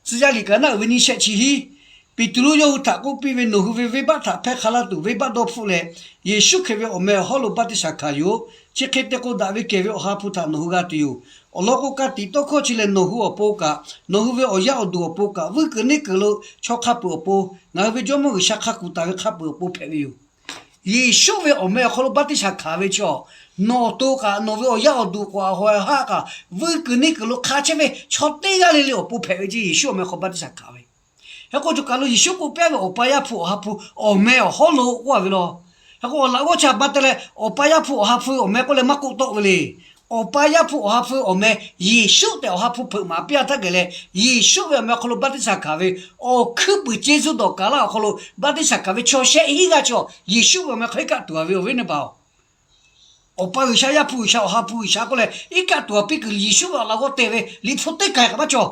tcuh yaˇ liꞈ kaꞈ naˆ uiˍ ve nyiˇ shehˆ chi hiˉ, Peˍtruˆ yawˇ hui htaꞈ k'oˆ piˇ ve, Nawˬ hui ve venˇbaˆ htaꞈ hpehˇ hk'a laˇ tuˬ venˇbaˆ dawˇ hpfuhˆ leh, Yeˍsuˆ Hkriꞈ ve awˬ meh awˬ hawˉ lo baˆtiˆsaˬ hkanˍ yoˬ. Chi hk'e te k'o, daꞈ ve kehˬ ve Awˬ ha hpu htaꞈ nawˬ hui g'a tuˬ yoˬ. Awˬ lawn k'o, ka tiꞈ tawˇ hkawˇ chi lehˬ, nawˬ hui awˬ pon kaꞈ, nawˬ hui ve awˬ yaˇ awˬ duˬ awˬ pon kaꞈ, vuiˇ kuiˬ neˇ kuiˬ lo chaw hk'a peuˬ awˬ pon, ngaˬ hui ve Jawˇmawˇ G'uiˬsha hk'a kuˬ taˍ ve hk'a peuˬ awˬ pon hpehꞈ ve yoˬ. Yeˍsuˆ ve awˬ meh awˬ hk'aw lo baˆtiˆsaˬ hkanˍ ve chaw, nawˬ awˬ to kaꞈ, nawˬ ve awˬ yaˇ awˬ duˬ k'o, awˬ ha hk'aˇ kaꞈ, vuiˇ kuiˬ neˇ kuiˬ lo hk'a chehˇ ve chaw teˇ g'aˇ le le awˬ pon hpehꞈ ve ceˇ. Yeˍsuˆ awˬ meh hk'aw baˆtiˆsaˬ hkanˍ ve. Hk'e k'o, co kaˬ lo Yeˍsuˆ k'oˆ piˇ-a ve, Awˬ pa Yaˇ hpu Awˬ ha hpu awˬ meh awˬ hawˉ lo k'oˆ-a ve law. Hk'e k'o, awˬ laꞈ g'awˇ chi htaꞈ ma te leh, Awˬ pa Yaˇ hpu Awˬ ha hpu ve awˬ meh k'oˆ leh maˇ k'oˆ tawˆ ve le. Awˬ pa Yaˇ hpu Awˬ ha hpu ve awˬ meh, Yeˍsuˆ tehꞈ Awˬ ha hpu hpeuꞈ maˍ piˇ-a htaˇ geh leh, Yeˍsuˆ ve awˬ meh awˬ hk'aw lo baˆtiˆsaˬ hkanˍ ve, awˬ hkuiˉ puiˍ ceˇ zuˇ dawˬ kaˍ laˇ awˬ hk'aw lo baˆtiˆsaˬ hkanˍ ve chaw shehˆ hinˉ g'aˇ chaw, Yeˍsuˆ ve awˬ meh hk'aw iˉ kaˆ tuˬ-a ve awˬ viˉ neˇ baˬ-oˬ. Awˬ pa G'uiˬsha, Yaˇ hpu G'uiˬsha, Awˬ ha hpu G'uiˬsha k'oˆ leh iˉ kaˆ tuˬ-a piˇ kuiˬ Yeˍsuˆ ve awˬ laꞈ g'awˇ te ve liꞈ hpu teˇ kaˬ kaꞈ maˇ cawˬ.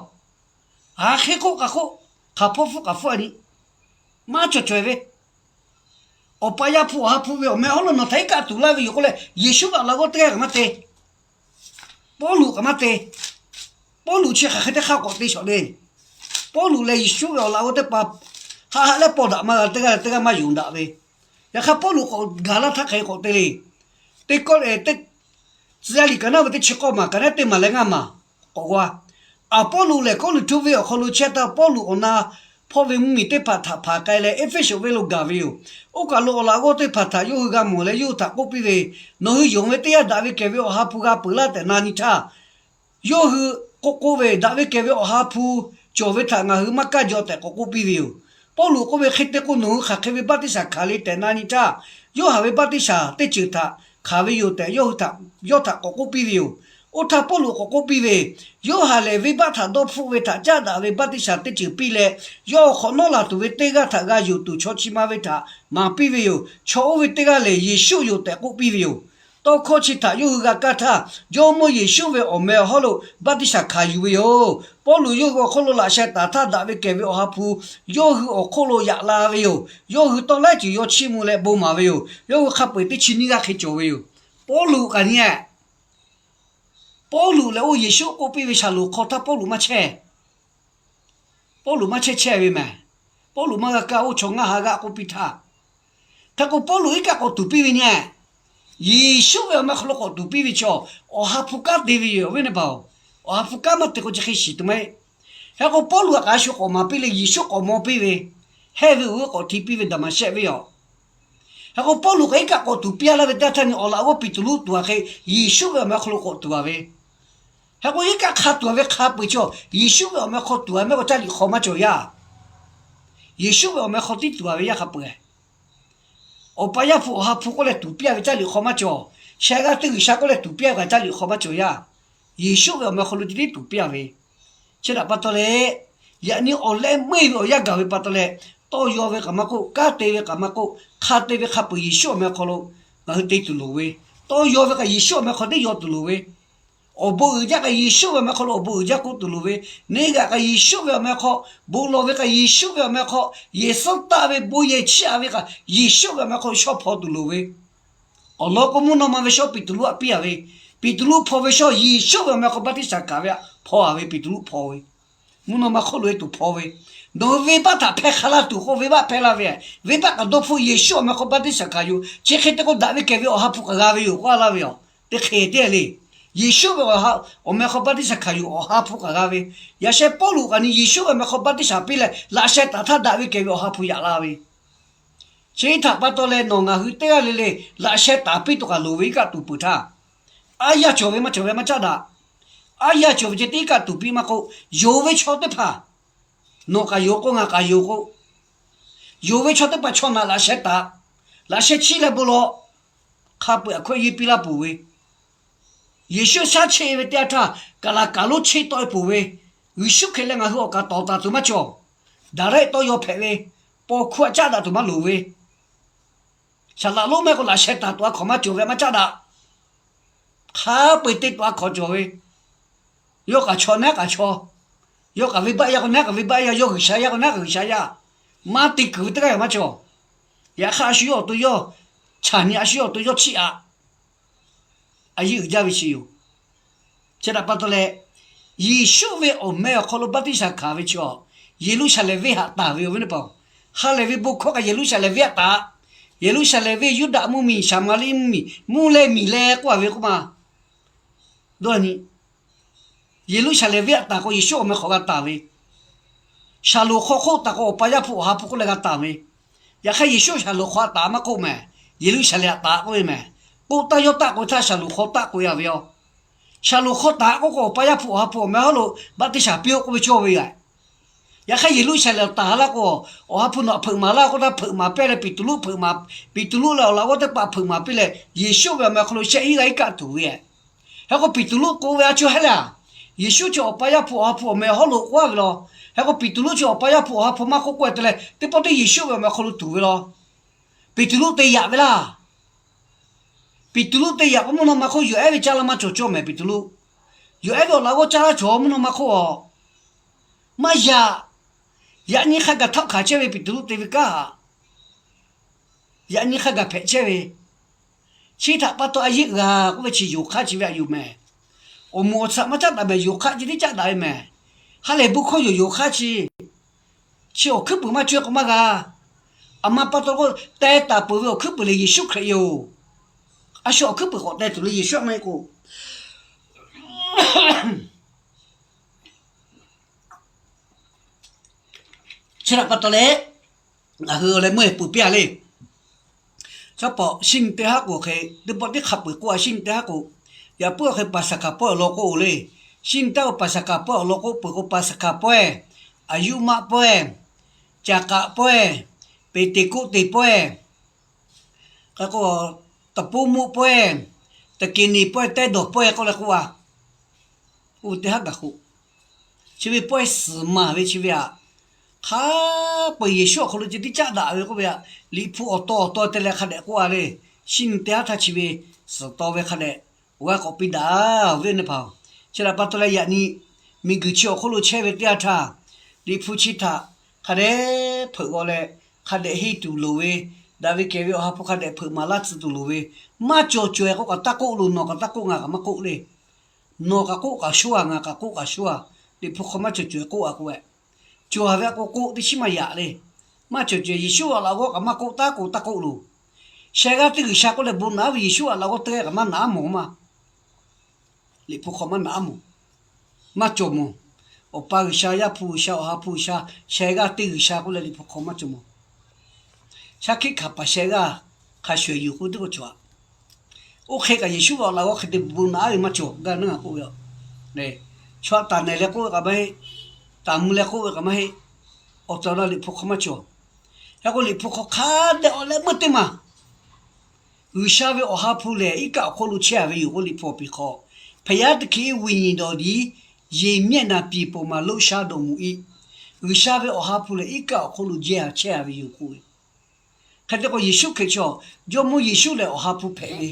Aˬ hk'e k'oˆ kaꞈ k'oˆ, hk'aˬ hpawˇ hpfuhˆ kaꞈ hpfuhˆ-a nyi, maˇ cawˬ caweh ve. Awˬ pa Yaˇ hpu Awˬ ha hpu ve awˬ meh awˬ hawˉ lo nawˬ htaꞈ iˉ kaˆ tuˬ laˇ ve yoˬ k'oˆ leh, Yeˍsuˆ ve awˬ laꞈ g'awˇ teˇ g'aˇ kaꞈ maˇ te. Pawˇluꞈ kaꞈ maˇ te. Pawˇluꞈ chi hk'aˬ hk'e teˇ hk'aˇ k'awꞈ te shawˍ le. Pawˇluꞈ leh Yeˍsuˆ ve awˬ laꞈ g'awˇ teˇ hpaˍ haˆ haˆ leh paw daꞈ maˇ g'a, teˇ g'aˇ leh teˇ g'aˇ maˇ yonˍ daꞈ ve. Yaꞈ hk'aˇ, Pawˇluꞈ k'awꞈ gaˬ laˇ htaˇ hk'aˬ hk'e k'awꞈ te le. Teˇ kawˆ leh teˇ, Tcuh yaˇ liꞈ kaꞈ naˆ ve teˇ chi k'awˇ maˬ kaꞈ naˆ teˇ maˬ leh ngaˇ maˬ k'awꞈ g'a. Aˍpawˇluꞈ lehˬ Kawˇrenˍhtuˆ venˇ awˬ hk'aw lo chehˇ htaˇ, Pawˇluꞈ awˬ na hpawˇ ve mvuhˇmiˬ teˇ hpaˍ htaꞈ hpanˍ k'ai leh Eˇfeˇsuꞈ venˇ lo gaˬ ve yoˬ. Oˇ kaˬ lo awˬ laꞈ g'awˇ teˇ hpaˍ htaꞈ yawˇ hui g'a mawˬ leh, yawˇ hui htaꞈ k'oˆ piˇ ve, Nawˬ hui yonˍ ve teˇ yanˇ daꞈ ve kehˬ ve Awˬ ha hpu g'a peuˬ laˇ tehꞈ na nyi htaˇ, yawˇ hui k'oˆ k'oˆ ve, Daꞈ ve kehˬ ve Awˬ ha hpu cawˬ ve htaꞈ ngaˬ hui maˇ kaˇ jaw tehꞈ k'awꞈ k'oˆ piˇ ve yoˬ. Pawˇluꞈ k'oˆ ve, Hk'e te k'o, nawˬ hui hk'aˬ hk'e ve baˆtiˆsaˬ hkanˍ le tehꞈ na nyi htaˇ, Yoˇhanˬ ve baˆtiˆsaˬ teˇ ceuˬ htaꞈ hkanˍ ve yoˬ tehꞈ, yawˇ hui htaꞈ, yawˇ htaꞈ k'awꞈ k'oˆ piˇ ve yoˬ. Oˇ htaˇ Pawˇluꞈ k'awꞈ k'oˆ piˇ ve, Yoˇhanˬ lehˬ venˇbaˆ htaꞈ dawˇ hpfuhˆ ve htaꞈ caˉ daꞈ ve baˆtiˆsaˬ teˇ ceuˬ piˇ leh, yawˇ awˬ hk'awꞈ nawˉ laˬ tuˬ ve teˇ g'aˇ htaꞈ g'a yonˍ tuˬ chaw chi ma ve htaꞈ maˍ piˇ ve yoˬ. Chaw oˇ ve teˇ g'aˇ lehˬ Yeˍsuˆ yoˬ tehꞈ k'oˆ piˇ ve yoˬ. Tawˇ hkawˇ chi htaꞈ yawˇ hui g'a kaˇ htaˇ, Jawˇmawˇ Yeˍsuˆ ve awˬ meh awˬ hawˉ lo baˆtiˆsaˬ hkanˍ yuˬ ve yoˬ. Pawˇluꞈ yawˇ hui awˬ hk'oˆ lo laꞈ sheh taˍ htaˇ, daꞈ ve kehˬ ve Awˬ ha hpu yawˇ hui awˬ hk'oˆ lo yaꞈ la ve yoˬ. Yawˇ hui tawˇ laiˉ ceuˬ yaw chiˇ mvuh leh bon maˍ ve yoˬ. Yawˇ hui hk'a peu-eˬ teˇ chi nyiˇ g'aˇ hk'e cawˬ ve yoˬ. Pawˇluꞈ kaꞈ nyi-ehˍ, Pawˇluꞈ lehˬ oˇ Yeˍsuˆ k'oˆ piˇ ve shaˍlonˍ hk'aw htaˇ Pawˇluꞈ maˇ chehˇ. Pawˇluꞈ maˇ chehˇ chehˇ ve mehˍ. Pawˇluꞈ maˇ g'a kaˇ, oˇ chaw ngaˇ ha g'aˇ k'oˆ piˇ htaˇ, hk'e k'o Pawˇluꞈ iˉ kaˆ k'awꞈ tuˬ piˇ ve nyi-ehˍ. Yeˍsuˆ ve awˬ meh hk'aw lo k'awꞈ tuˬ piˇ ve chaw, Awˬ ha hpu kanˉ te ve yoˬ, awˬ viˉ neˇ baˬ-oˬ. Awˬ ha hpu kanˉ maˇ te k'o chi hk'e shiˍ tuˬ maˇ heˆ. Hk'e k'o Pawˇluꞈ kaꞈ a shu k'awꞈ maˍ piˇ leh Yeˍsuˆ k'awꞈ maw piˇ ve, hehˇ ve uiˍ ve k'awꞈ hti piˇ ve Daˍmaˍshehˆ venˇ aw. Hk'e k'o Pawˇluꞈ kaꞈ iˉ kaˆ k'awꞈ tuˬ piˇ-a laˇ ve teˇ yanˇ htaˇ nyi awˬ laꞈ g'awˇ Peˍtruˆ tuˬ-a hk'e Yeˍsuˆ ve awˬ meh hk'aw lo k'awꞈ tuˬ-a ve. Hk'e k'o iˉ kaˆ hk'a tuˬ-a ve hk'a peu-eˬ chaw Yeˍsuˆ ve awˬ meh hk'aw tuˬ-a mehˆ k'o caˇ liꞈ hk'aw maˇ cawˬ yaˇ. Yeˍsuˆ ve awˬ meh hk'aw tiˉ tuˬ-a ve yaˇ hk'a peu-eˬ. Awˬ pa Yaˇ hpu Awˬ ha hpu k'oˆ leh tuˬ piˇ-a ve caˇ liꞈ hk'aw maˇ cawˬ. Sheh g'aˇ teˇ G'uiˬsha k'oˆ leh tuˬ piˇ-a ve kaꞈ caˇ liꞈ hk'aw maˇ cawˬ yaˇ. Yeˍsuˆ ve awˬ meh hk'aw lo ceh tiˉ tuˬ piˇ-a ve. Chi htaꞈ pa taw leh, yaꞈ nyi awˬ leh meuˇ ve awˬ yanˇ gaˬ ve pa taw leh, tawˇ yaw ve kaꞈ maˇ k'oˆ, kanˉ te ve kaꞈ maˇ k'oˆ, hk'a te ve hk'a peu-eˬ Yeˍsuˆ awˬ meh hk'aw lo ngaˬ hui te tuˬ loˍ ve. Tawˇ yaw ve kaꞈ Yeˍsuˆ awˬ meh hk'aw teˇ yaw tuˬ loˍ ve. Awˬ bon uiˍ jaˇ kaꞈ Yeˍsuˆ ve awˬ meh hk'aw lo awˬ bon uiˍ jaˇ k'oˆ tuˬ loˍ ve, neˇ g'aꞈ kaꞈ Yeˍsuˆ ve awˬ meh hk'aw bon lawˬ ve kaꞈ Yeˍsuˆ ve awˬ meh hk'aw, yehˬ suhˉ taˆ ve bon yehˬ chiˇ aꞈ ve kaꞈ Yeˍsuˆ ve awˬ meh hk'aw lo shawˉ hpaw tuˬ loˍ ve. Awˬ lawn k'o, mvuhˇ naw ma ve shawˉ Peˍtruˆ aꞈ piˇ a ve, Peˍtruˆ hpaw ve shawˉ Yeˍsuˆ ve awˬ meh hk'aw baˆtiˆsaˬ hkanˍ ve aꞈ hpaw a ve, Peˍtruˆ hpaw ve, mvuhˇ naw ma hk'oˆ lo e tuˬ hpaw ve. Nawˬ hui venˇbaˆ htaꞈ hpehˇ hk'a laˇ tuˬ k'o, venˇbaˆ hpehˇ laˇ ve, venˇbaˆ kaꞈ dawˇ hpfuhˆ Yeˍsuˆ awˬ meh hk'aw baˆtiˆsaˬ hkanˍ yoˬ. Chi hk'e te k'o, daꞈ ve kehˬ ve Awˬ ha hpu kaꞈ g'a ve yoˬ k'oˆ a laˇ ve yoˬ. Teˇ hk'e te le, Yeˍsuˆ ve awˬ ha, awˬ meh hk'aw baˆtiˆsaˬ hkanˍ yoˬ, Awˬ ha hpu kaꞈ g'a ve. Yaꞈ sheh Pawˇluꞈ kaꞈ ni Yeˍsuˆ ve awˬ meh hk'aw baˆtiˆsaˬ piˇ leh, laꞈ sheh taˍ htaˇ daꞈ ve kehˬ ve Awˬ ha hpu yaꞈ la ve. Chi htaꞈ pa taw leh, nawˬ ngaˬ hui teˇ g'aˇ le le laꞈ sheh taˍ piˇ tuˬ kaꞈ loˍ ve, iˉ kaˆ tuˬ peuˬ htaˇ, aˉ yaˇ cawˬ ve maˇ cawˬ ve maˇ caˉ daꞈ. Aˉ yaˇ cawˬ ve ceh tiˉ iˉ kaˆ tuˬ piˇ maˇ k'oˆ, yonˍ ve chaw teˇ hpaˍ, nawˬ kaꞈ yonˍ k'o, ngaˬ kaꞈ yonˍ k'o, yonˍ ve chaw teˇ hpaˍ chaw naꞈ laꞈ sheh taˍ, laꞈ sheh chiˇ leh bon lawˬ, hk'a peu-eˬ hkawehˇ yeˇ piˇ laˇ peuˬ ve. Yeˍsuˆ shaˉ cheˆ ve teˇ yanˇ htaˇ, kaˬ laˬ kaˬ lonˉ cheˆ tawˆ e peuˬ ve. Yeˍsuˆ Hkriꞈ leh ngaˬ hui awˬ kaˍ tawˍ taˍ tuˬ maˇ cawˬ. Daˍ rehˆ tawˇ yaw hpehꞈ ve, paw hkuˇ aꞈ caˉ daꞈ tuˬ maˇ loˍ ve. Saˍ laꞈ lonˉ mehˆ k'o laꞈ sheh taˍ tuˬ a hkawnˍ maˇ cawˬ ve, maˇ caˉ daꞈ. Hk'a peu-eˬ te tuˬ a hkawnˍ cawˬ ve. Yawˇ kaꞈ chaw naˉ kaꞈ chaw, yawˇ kaꞈ venˇbaˆ yaˇ k'o naˉ kaꞈ venˇbaˆ yaˇ, yawˇ G'uiˬsha yaˇ k'o naˉ kaꞈ G'uiˬsha yaˇ, maˇ te kuiˬ ve teˇ g'aˇ kaꞈ maˇ cawˬ. Yaꞈ hk'aˇ, a shu yawˇ awˬ to yawˇ, chaˬ nyi a shu yawˇ awˬ to yawˇ chiˇ aꞈ. A yeˇ uiˍ jaˇ ve chi yoˬ. Chi htaꞈ pa taw leh, Yeˍsuˆ ve awˬ meh awˬ hk'aw lo baˆtiˆsaˬ hkanˍ ve chaw, Yeˍruˆsaˍlehnˍ venˇ haꞈ taˍ ve yoˬ, awˬ viˉ teˇ hpaˍ-oˬ. Ha lehˬ ve bon hkawˇ kaꞈ Yeˍruˆsaˍlehnˍ venˇ haꞈ taˍ. Yeˍruˆsaˍlehnˍ venˇ Yuˇdaꞈ mvuhˇmiˬ, Saˍmaˍriˆ mvuhˇmiˬ, mvuhˇ leh miˬ leh k'oˆ a ve k'oˆ ma. Dawˇ nyi, Yeˍruˆsaˍlehnˍ venˇ haꞈ taˍ k'o, Yeˍsuˆ awˬ meh hk'aw g'a taˍ ve, Shaˍlonˍ hk'aw hk'oˆ taˍ k'o, Awˬ pa Yaˇ hpu Awˬ ha hpu k'oˆ leh g'a taˍ ve. Yaꞈ hk'aˇ, Yeˍsuˆ Shaˍlonˍ hk'aw taˍ maˇ k'oˆ mehˍ, Yeˍruˆsaˍlehnˍ htaꞈ taˍ k'oˆ ve mehˍ. K'oˆ taˇ yawˇ taˆ k'oꞈ e htaˇ, Shaˍlonˍ hk'aw taˆ k'oꞈ e a ve yoˬ. Shaˍlonˍ hk'aw taˍ k'oˆ k'o, Awˬ pa Yaˇ hpu Awˬ ha hpu awˬ meh hawˉ lo baˆtiˆsaˬ piˇ-oˆ k'oˆ ve cawˇ ve yoˬ. Yaꞈ hk'aˇ, Yeˍruˆsaˍlehnˍ taˍ laˇ k'o, Awˬ ha hpu nawˬ hpeuꞈ maˍ laˇ k'oˆ htaˇ, hpeuꞈ maˍ piˇ leh Peˍtruˆ hpeuꞈ maˍ, Peˍtruˆ leh awˬ laꞈ g'awˇ teˇ hpaˍ hpeuꞈ maˍ piˇ leh, Yeˍsuˆ ve awˬ meh hk'aw lo shehˆ iˉ g'a iˉ kaˆ tuˬ ve. Hk'e k'o, Peˍtruˆ k'oˆ ve, A chu hehˉ leh, Yeˍsuˆ chi Awˬ pa Yaˇ hpu Awˬ ha hpu awˬ meh hawˉ lo k'oˆ a ve law. Hk'e k'o, Peˍtruˆ chi Awˬ pa Yaˇ hpu Awˬ ha hpu maˇ k'oˆ k'oˆ e te leh, teˇ pawˆ teˇ Yeˍsuˆ ve awˬ meh hk'aw lo tuˬ ve law. Peˍtruˆ te yaꞈ ve laˇ. Peˍtruˆ te yaꞈ k'o, mvuhˇ naw ma hk'oˆ yuˬ ehˉ ve caˇ laˇ maˇ cawˬ cawˇ mehˍ Peˍtruˆ. Yuˬ ehˉ ve awˬ laꞈ g'awˇ caˇ laˇ cawˬ mvuhˇ naw ma hk'oˆ a. Maˇ yaꞈ. Yaꞈ nyi hk'a gaˬ htaˆ hkanˍ chehˇ ve Peˍtruˆ te ve kanˉ htaꞈ, yaꞈ nyi hk'a gaˬ hpehꞈ chehˇ ve. Chi htaꞈ pa taw a yeˇ g'a k'oˆ ve chi yonˍ hk'aˇ chi ve aꞈ yuˬ mehˍ. Awˬ moˍ awˬ tsuhꞈ maˇ caˉ daꞈ mehˍ, yonˍ hk'aˇ chi tiˉ caˉ daꞈ ve mehˍ. Ha lehˬ bon hkawˇ yoˬ, yonˍ hk'aˇ chi. Chi awˬ hkuiˉ puiˍ maˇ cawˬ k'o maˇ g'a. Aˬ ma pa taw k'o, teh taˍ peuˬ ve awˬ hkuiˉ puiˍ lehˬ Yeˍsuˆ Hkriꞈ yoˬ. A shu awˬ hkuiˉ puiˍ k'awꞈ teh tuˬ le Yeˍsuˆ maˇ heˆ k'o. Chi htaꞈ pa taw leh, ngaˬ hui awˬ leh meuˇ peuˬ piˇ a le. Caˇ pawꞈ shinˉ nyi teˇ haˉ k'o hk'e, teˇ pawˆ teˇ hk'a peuˬ k'oˆ a, shinˉ nyi teˇ haˉ k'o, yaꞈ puiˉ awˬ hk'e Paˍsaˍhkaˍ pawehˇ awˬ lawn k'oˆ o le. Shinˉ nyi teˇ haˉ k'o Paˍsaˍhkaˍ pawehˇ awˬ lawn k'oˆ peuˬ k'o, Paˍsaˍhkaˍ pawehˇ, Aˍyuˇmaˆ pawehˇ, Caˍ k'aꞈ pawehˇ, Peˍteˍkoˆteˍ pawehˇ, hk'e k'o, Taˍpoˇmoˆ pawehˇ, Taˍkeˍneˍ pawehˇ, Tehˇdawˬ pawehˇ k'oˆ leh k'oˆ a. Oˇ ve teˇ haˉ gaˬ k'o, chi ve pawehˇ suhˍ maˍ ve chi ve aꞈ, hk'a peu-eˬ Yeˍsuˆ awˬ hk'aw lo ceh tiˉ caˉ daꞈ ve k'oˆ ve aꞈ, Liꞈ hpu awˬ taw awˬ taw te leh hk'a dehꞈ k'oˆ a le. Shinˉ nyi teˇ haˉ htaˇ chi ve suhˍ taw ve hk'a dehꞈ g'a k'awꞈ piˇ daꞈ ve teˇ hpaˍ-oˬ. Chi htaꞈ pa taw leh yaꞈ nyi miˬguiˬ chi awˬ hk'oˆ lo chehˇ ve teˇ yanˇ htaˇ, Liꞈ hpu chi htaꞈ hk'a dehꞈ hpeuꞈ g'aw leh, hk'a dehꞈ henˇ tuˬ loˍ ve, daꞈ ve kehˬ ve Awˬ ha hpu hk'a dehꞈ hpeuꞈ maˍ laˇ tcuh tuˬ loˍ ve, maˇ cawˬ cawˬ-e k'oˆ kaꞈ taˇ k'oˆ loˬ, nawˬ kaꞈ taˇ k'oˆ, ngaˬ kaꞈ maˇ k'oˆ le. Nawˬ kaꞈ k'oˆ kaꞈ shuˉ a, ngaˬ kaꞈ k'oˆ kaꞈ shuˉ a, Liꞈ hpu hk'aw maˇ cawˬ cawˬ-e k'oˆ a k'oˆ ve, cawˬ a ve aꞈ k'o k'oˆ teˇ chiˉ maˇ yaꞈ le. Maˇ cawˬ cawˬ-e, Yeˍsuˆ awˬ laꞈ g'awˇ kaꞈ maˇ k'oˆ, taˇ k'oˆ taˇ k'oˆ loˬ. Sheh g'aˇ teˇ G'uiˬsha k'oˆ leh bon naꞈ aˉ ve Yeˍsuˆ awˬ laꞈ g'awˇ teˇ g'aˇ kaꞈ maˇ naꞈ aˉ mawˬ maˇ. Liꞈ hpu hk'aw maˇ naꞈ aˉ mawˬ. Maˇ cawˬ mawˬ. Awˬ pa G'uiˬsha, Yaˇ hpu G'uiˬsha, Awˬ ha hpu G'uiˬsha, sheh g'aˇ teˇ G'uiˬsha k'oˆ leh Liꞈ hpu hk'aw maˇ cawˬ mawˬ. Shaˉ hkiˆ hkanˍ paˍ sheh g'aˇ hk'a shuˍ shuˍ yoˬ k'oˆ teˇ k'oˆ cawˬ a. Oˇ hk'e kaꞈ Yeˍsuˆ awˬ laꞈ g'awˇ hk'e te bon naꞈ aˉ ve maˇ cawˬ gaˇ naˉ k'oˆ ve a. Chaw htaꞈ taˍ nehˬ leh k'oˆ ve kaꞈ maˇ heˆ. Taˍ mvuh leh k'oˆ ve kaꞈ maˇ heˆ. Awˬ tehˬ awˬ na Liꞈ hpu hk'aw maˇ cawˬ. Hk'e k'o Liꞈ hpu hk'aw hk'a dehꞈ awˬ leh meuˇ teˇ maˬ G'uiˬsha ve Awˬ ha hpu lehˬ, iˉ kaˆ awˬ hk'oˆ lo chehˇ a ve yoˬ k'oˆ, Liꞈ hpu awˬ piˍ hk'aw, ဘုရားသခင်၏ ဝိညာဉ်တော်သည် ရေမျက်နှာပြင်ပေါ်မှာ လှုပ်ရှားတော်မူ၏. G'uiˬsha ve Awˬ ha hpu lehˬ, iˉ kaˆ awˬ hk'oˆ lo jehˇ a chehˇ a ve yoˬ k'oˆ ve. Hk'e te k'o, Yeˍsuˆ Hkriꞈ chaw, Jawˇmawˇ Yeˍsuˆ lehˬ Awˬ ha hpu hpehꞈ ve,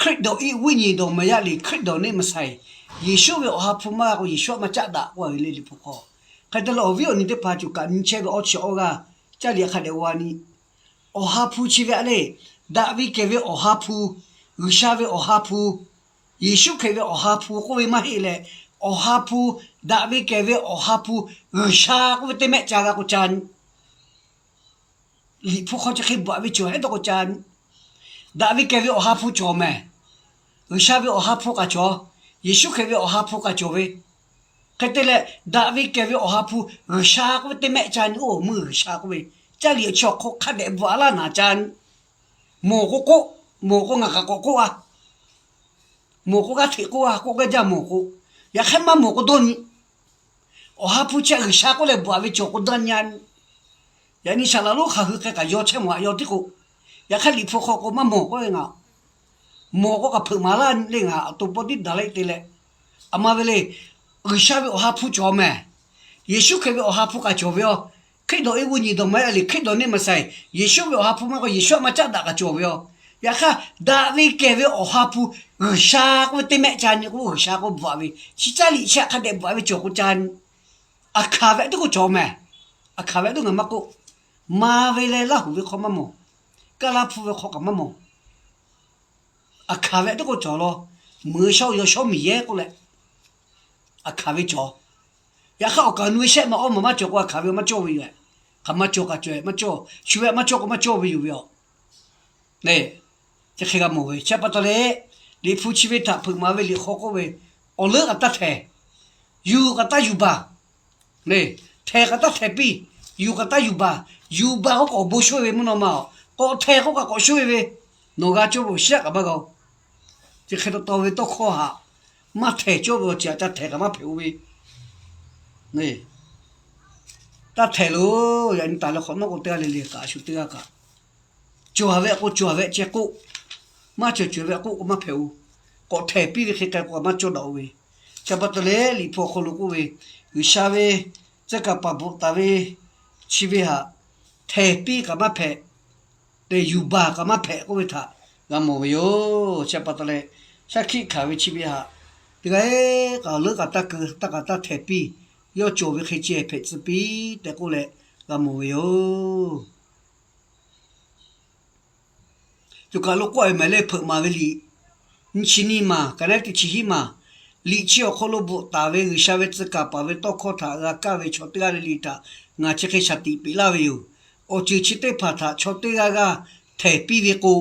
Hkriꞈ dawˬ iˆ, ဝိညာဉ်တော် maˍ yaˇ le, Hkriꞈ dawˬ neˇ maˍ shaiˍ. Yeˍsuˆ ve Awˬ ha hpu maˇ g'a k'o, Yeˍsuˆ aꞈ maˇ caˆ daꞈ k'oˆ ve le Liꞈ hpu hk'aw. Hk'e te leh awˬ viˉ awˬ nyi teˇ hpaˍ cawˬ kaꞈ nyi chehˇ ve awˇ chi awˇ g'aˇ, caˇ liꞈ hk'a dehꞈ g'a nyi. Awˬ ha hpu chi ve aꞈ le, daꞈ ve kehˬ ve Awˬ ha hpu, G'uiˬsha ve Awˬ ha hpu, Yeˍsuˆ Hkriꞈ ve Awˬ ha hpu k'oˆ ve maˇ heˆ leh, Awˬ ha hpu, daꞈ ve kehˬ ve Awˬ ha hpu, G'uiˬsha k'oˆ ve teˇ mehˆ ca g'a k'o ca nyi. Liꞈ hpu hk'aw chi hk'e bvuhꞈ ve cawˬ hehˉ dawˇ k'o ca nyi. Daꞈ ve kehˬ ve Awˬ ha hpu cawˬ mehˍ. G'uiˬsha ve Awˬ ha hpu k'aꞈ cawˬ. Yeˍsuˆ Hkriꞈ ve Awˬ ha hpu k'aꞈ cawˬ ve. Hk'e te leh, daꞈ ve kehˬ ve Awˬ ha hpu G'uiˬsha k'oˆ ve teˇ mehˆ ca nyi. Oˇ meuˇ G'uiˬsha k'oˆ ve, caˇ liꞈ awˬ chi awˬ hk'aw hk'a dehꞈ bvuhꞈ a laˇ naˍ ca nyi. Mawˬ k'o k'oˆ, mawˬ k'o ngaˬ kaꞈ k'awꞈ k'oˆ a. Mawˬ k'o g'aˇ hteꞈ k'oˆ a, k'oˆ gaˇ jaˇ mawˬ k'o. Yaꞈ hk'aˇ maˇ mawˬ k'o dawˇ nyi. Awˬ ha hpu chi G'uiˬsha k'oˆ leh bvuhꞈ ve cawˬ k'o dawˇ nyi. Yaꞈ nyi saˍ laˍ lonˉ hk'aˬ hui hk'e kaꞈ yaw chehˇ mawˬ aꞈ yaw tiˉ k'o, yaꞈ hk'aˇ Liꞈ hpu hk'aw k'o maˇ mawˬ k'oˆ ve ngaˬ. Mawˬ k'o kaꞈ hpeuꞈ maˍ laˇ le ngaˬ, awˬ to pawˇ tiˉ daꞈ leh te leh. Aˬ ma ve le, G'uiˬsha ve Awˬ ha hpu cawˬ mehˍ. Yeˍsuˆ Hkriꞈ ve Awˬ ha hpu kaꞈ cawˬ ve yoˬ. Hkriꞈ dawˬ iˆ, ဝိညာဉ်တော် maˍ yaˇ le, Hkriꞈ dawˬ neˇ maˍ shaiˍ. Yeˍsuˆ ve Awˬ ha hpu maˇ k'o, Yeˍsuˆ aꞈ maˇ caˆ daꞈ kaꞈ cawˬ ve yoˬ. Yaꞈ hk'aˇ, daꞈ ve kehˬ ve Awˬ ha hpu G'uiˬsha k'oˆ ve teˇ mehˆ ca nyi k'o, G'uiˬsha k'oˆ bvuhꞈ ve, chi caˇ liꞈ chi hk'a dehꞈ bvuhꞈ ve cawˬ k'o ca nyi. Aˬ hkanˍ ve tiˉ k'o cawˬ mehˍ. Aˬ hkanˍ ve tiˉ ngaˬ maˇ k'oˆ. Ma ve leh Laˇ huˍ ve hk'aw maˇ mawˬ. Kaˇ laˇ hpu ve hk'aw kaꞈ maˇ mawˬ. Aˬ hkanˍ ve tiˉ k'o cawˬ law. Meuꞈ shawˉ yaw shawˉ miˬ yehˉ k'oˆ leh, aˬ hkanˍ ve cawˬ. Yaꞈ hk'aˇ awˬ kaˍ nu ve shehˆ ma awˇ maˬ maˇ cawˬ k'o, aˬ hkanˍ ve maˇ cawˇ ve yoˬ. Hk'aˬ maˇ cawˬ kaꞈ cawˬ, maˇ cawˇ, shu ve maˇ cawˇ k'o maˇ cawˇ ve yoˬ ve aˬ. Chi hk'e g'a mawˬ ve chi pa taw leh, Liꞈ hpu chi ve htaꞈ hpeuꞈ maˍ ve liꞈ hk'aw k'oˆ ve, awˬ leuˉ kaꞈ taˇ htehˍ, yuˬ kaꞈ taˇ yuˬ baˬ. Htehˍ kaꞈ taˇ htehˍ piˇ, yuˬ kaꞈ taˇ yuˬ baˬ. Yuˬ baˬ k'oˆ k'awꞈ bon shoˆ ve mvuhˇ naw ma-oˬ, k'awꞈ htehˍ k'oˆ kaꞈ k'awꞈ shoˆ ve ve, nawˬ g'a cawˇ ve awˬ shiˉ aꞈ kaꞈ maˇ g'a-o. Chi hk'e taw taw ve tawˇ hkawˇ haꞈ, maˇ htehˍ cawˇ ve awˬ ceuˬ aꞈ ca htehˍ kaꞈ maˇ hpehꞈ-o ve. Taˇ htehˍ loˬ. Yaꞈ nyi taˍ leh hk'awꞈ nawˉ k'o teˇ g'aˇ le le kaꞈ shu teˇ g'aˇ kaꞈ, cawˬ ve k'o cawˬ ve ceh k'oˆ, maˇ cawˬ cawˬ ve k'oˆ k'o maˇ hpehꞈ-o. K'awꞈ htehˍ piˇ ve hk'e k'ai k'o maˇ cawˇ daꞈ-o ve. Chi pa taw leh Liꞈ hpu awˬ hk'aw lo k'oˆ ve, G'uiˬsha ve tcuh kaˍ paˍ bvuhꞈ taˍ ve chi ve haꞈ, htehˍ piˇ kaꞈ maˇ hpehꞈ, te yuˬ baˬ kaꞈ maˇ hpehꞈ k'oˆ ve htaꞈ g'a mawˬ ve yoˬ. Chi pa taw leh, shaˉ hkiˆ hkanˍ ve chi ve haꞈ, teˇ g'aˇ kaꞈ awˬ leuˉ kaꞈ taˇ keu, taˇ kaꞈ taˇ htehˍ piˇ, yawˇ cawˬ ve hk'e ceh hpehꞈ tcuh piˇ tehꞈ k'oˆ leh g'a mawˬ ve yoˬ. Coˬ kaˬ lo k'oˆ ve mehˍ leh hpeuꞈ maˍ ve liꞈ, nyi chi nyiˇ maˬ, kaꞈ naˉ teˇ chi hiˉ maˬ, liꞈ chi awˬ hk'aw lo bvuhꞈ taˍ ve G'uiˬsha ve tcuh kaˍ paˍ ve tawˇ hkawˇ htaꞈ g'a kaˇ ve chaw teˇ g'aˇ le le htaꞈ ngaˬ chi hk'e shaˍ tiꞈ peꞈ laˇ ve yoˬ. Awˬ ceuˬ chi teˇ hpaˍ htaꞈ chaw teˇ g'aˇ g'aˇ htehˍ piˇ ve k'o,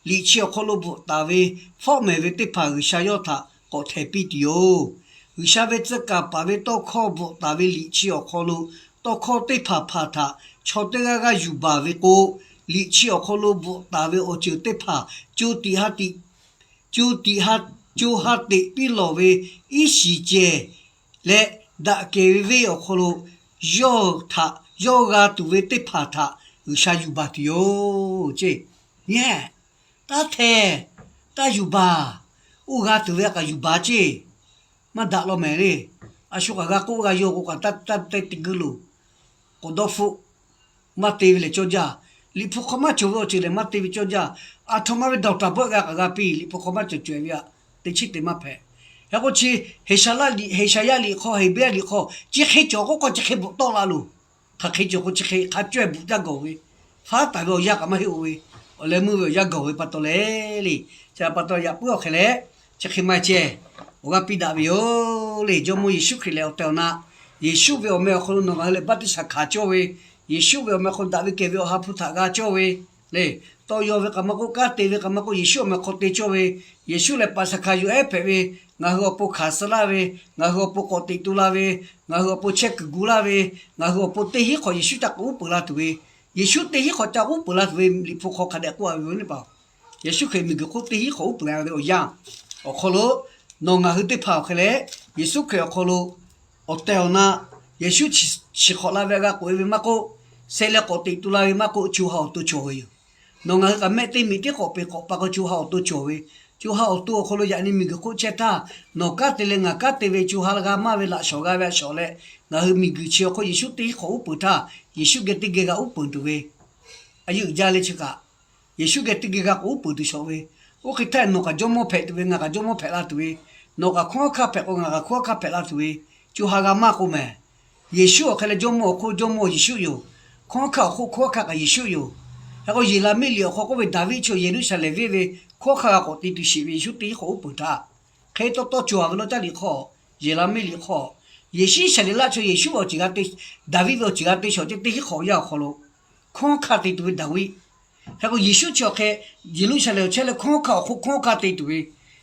liꞈ chi awˬ hk'aw lo bvuhꞈ taˍ ve fawˉ mehˍ ve teˇ hpaˍ G'uiˬsha yawˇ htaꞈ k'awꞈ htehˍ piˇ tuˬ yoˬ. G'uiˬsha ve tcuh kaˍ paˍ ve tawˇ hkawˇ bvuhꞈ taˍ ve liꞈ chi awˬ hk'aw lo tawˇ hkawˇ teˇ hpaˍ hpaˍ htaꞈ chaw teˇ g'aˇ g'aˇ yuˬ baˬ ve k'o, liꞈ chi awˬ hk'aw lo bvuhꞈ taˍ ve awˬ ceuˬ teˇ hpaˍ co tiꞈ ha tiꞈ, co tiꞈ ha, co ha teꞈ piˇ lawˬ ve iˉ shiˍ cehˬ leh, daꞈ kehˬ ve venˇ awˬ hk'aw lo yawˇ htaꞈ yawˇ g'a tuˬ ve teˇ hpaˍ htaꞈ G'uiˬsha yuˬ baˬ tuˬ yoˬ ceˇ. Nyi, taˇ htehˍ, taˇ yuˬ baˬ. Oˇ g'a tuˬ ve a kaꞈ yuˬ baˬ ceˇ. Maˇ daꞈ law mehˍ le. A shu kaꞈ g'a k'oˆ g'a yaw k'o kaꞈ taˇ taˇ te teˇ guˇ loˬ. K'awꞈ dawˇ hpfuhˆ. Maˇ te ve lehˬ cawˇ jaˇ. Liꞈ hpu hk'aw maˇ cawˬ ve awˬ ceuˬ lehˬ maˇ te ve cawˇ jaˇ. Aˬ htoꞈ ma ve dawˬ taˍ bawˆ g'a kaꞈ g'a piˇ, liꞈ hpu hk'aw maˇ cawˬ cawehˬ ve aꞈ, teˇ chiˉ te maˇ hpehꞈ. Hk'e k'o chi Heˍsaˍyaˆ liꞈ, Heˍsaˍyaˆ liꞈ hk'aw, Heˍbrehˇ liꞈ hk'aw chi hk'e cawˬ k'oˆ k'o chi hk'e bvuhꞈ tawˆ la loˬ. Hk'aˬ hk'e cawˬ k'o chi hk'e hk'a cawehˬ bvuhꞈ jaˇ gawˬ ve, faˉ taˍ ve awˬ yanˇ kaꞈ maˇ heˆ-o ve, awˬ leh meuˇ ve awˬ yanˇ gawˬ ve pa taw leh le. Chi pa taw yaꞈ puiˉ awˬ hk'e leh, chi hk'e maˇ ceh, awˬ g'aˇ piˇ daꞈ ve yoˬ le. Jawˇmawˇ Yeˍsuˆ Hkriꞈ lehˬ awˬ tehˬ awˬ na, Yeˍsuˆ ve awˬ meh awˬ hk'aw lo nawˬ ngaˬ hui lehˬ baˆtiˆsaˬ hkanˍ cawˇ ve, Yeˍsuˆ ve awˬ meh hk'aw lo daꞈ ve kehˬ ve awˬ ha hpu htaꞈ g'a cawˇ ve le. Tawˇ yaw ve kaꞈ maˇ k'oˆ, kanˉ te ve kaꞈ maˇ k'oˆ, Yeˍsuˆ awˬ meh hk'aw te cawˇ ve, Yeˍsuˆ lehˬ Paˍsaˍhkaˍ yoˬ ehˉ hpehꞈ ve, ngaˬ hui awˬ pon hkanˍ suh laˇ ve, ngaˬ hui awˬ pon k'awꞈ teꞈ tu la ve, ngaˬ hui awˬ pon chehˇ kuiˬ gu laˇ ve, ngaˬ hui awˬ pon teˇ hinˉ hk'awꞈ Yeˍsuˆ ca k'awꞈ uˉ peunˍ la tuˬ ve, Yeˍsuˆ teˇ hinˉ hk'awꞈ ca k'awꞈ uˉ peunˍ la tuˬ ve Liꞈ hpu hk'aw hk'a dehꞈ k'oˆ a ve yoˬ. Nyi paˍ, Yeˍsuˆ Hkriꞈ miˬguiˬ hk'oˆ teˇ hinˉ hk'awꞈ uˉ peunˍ la ve awˬ yanˇ awˬ hk'aw lo, nawˬ ngaˬ hui teˇ hpaˍ awˬ hk'e leh, Yeˍsuˆ Hkriꞈ awˬ hk'aw lo awˬ tehˬ awˬ na, Yeˍsuˆ chi hk'awꞈ la ve g'a k'oꞈ e ve maˇ k'oˆ, sheh leh k'awꞈ teꞈ tu la ve maˇ k'oˆ, co ha awˬ to cawˬ ve yoˬ. Nawˬ ngaˬ hui kaꞈ mehˆ teˇ miˬ tiˉ k'awꞈ peˬ k'awꞈ pa k'o co ha awˬ to cawˬ ve, co ha awˬ to awˬ hk'aw lo yaꞈ nyi miˬguiˬ hk'oˆ chehˇ htaˇ, nawˬ kanˉ te leh ngaˬ kanˉ te ve co ha g'a maˇ ve laꞈ shawˍ g'a ve a shawˍ leh, ngaˬ hui miˬguiˬ chi awˬ hk'oˆ Yeˍsuˆ teˇ hinˉ hk'awꞈ uˉ peunˍ htaˇ, Yeˍsuˆ geh teˇ geh g'a uˉ peunˍ tuˬ ve, a yeˇ uiˍ jaˇ le chi kaꞈ, Yeˍsuˆ geh teˇ geh g'a k'awꞈ uˉ peunˍ tuˬ shawˍ ve, Oˇ hk'e htaˇ nawˬ kaꞈ jawˇmawˇ hpehꞈ tuˬ ve, ngaˬ kaꞈ jawˇmawˇ hpehꞈ la tuˬ ve, nawˬ kaꞈ hkunˉ hawˉ hkanˇ hpehꞈ k'o ngaˬ kaꞈ hkunˉ hawˉ hkanˇ hpehꞈ la tuˬ ve, co ha g'a maˇ k'o mehˍ. Yeˍsuˆ awˬ hk'e leh Jawˇmawˇ awˬ hk'oˆ Jawˇmawˇ Yeˍsuˆ yoˬ. Hkunˉ hawˉ hkanˇ awˬ hk'oˆ hkunˉ hawˉ hkanˇ kaꞈ Yeˍsuˆ yoˬ. Hk'e k'o Yeˍraˍmiˆ liꞈ awˬ hk'aw k'oˆ ve, Daˍviˆ chaw Yeˍruˆsaˍlehnˍ venˇ ve hkunˉ hawˉ hkanˇ g'a k'awꞈ te tuˬ shiˍ ve Yeˍsuˆ teˇ hinˉ hk'awꞈ uˉ peunˍ htaˇ, hk'e taw taw cawˬ ve law caˇ liꞈ hk'aw, Yeˍraˍmiˆ liꞈ hk'aw, Yeˍsuˆ Iˉsaˍreˍlaˆ chaw Yeˍsuˆ ve awˬ ceuˬ g'a te, Daˍviˆ ve awˬ ceuˬ g'a te shawˍ ceh teˇ hinˉ hk'awꞈ yaˇ awˬ hk'aw lo hkunˉ hawˉ hkanˇ te tuˬ ve Daˍviˆ. Hk'e k'o Yeˍsuˆ chi awˬ hk'e Yeˍruˆsaˍlehnˍ awˬ chehˇ leh hkunˉ hawˉ hkanˇ awˬ hk'oˆ hkunˉ hawˉ hkanˇ te tuˬ ve,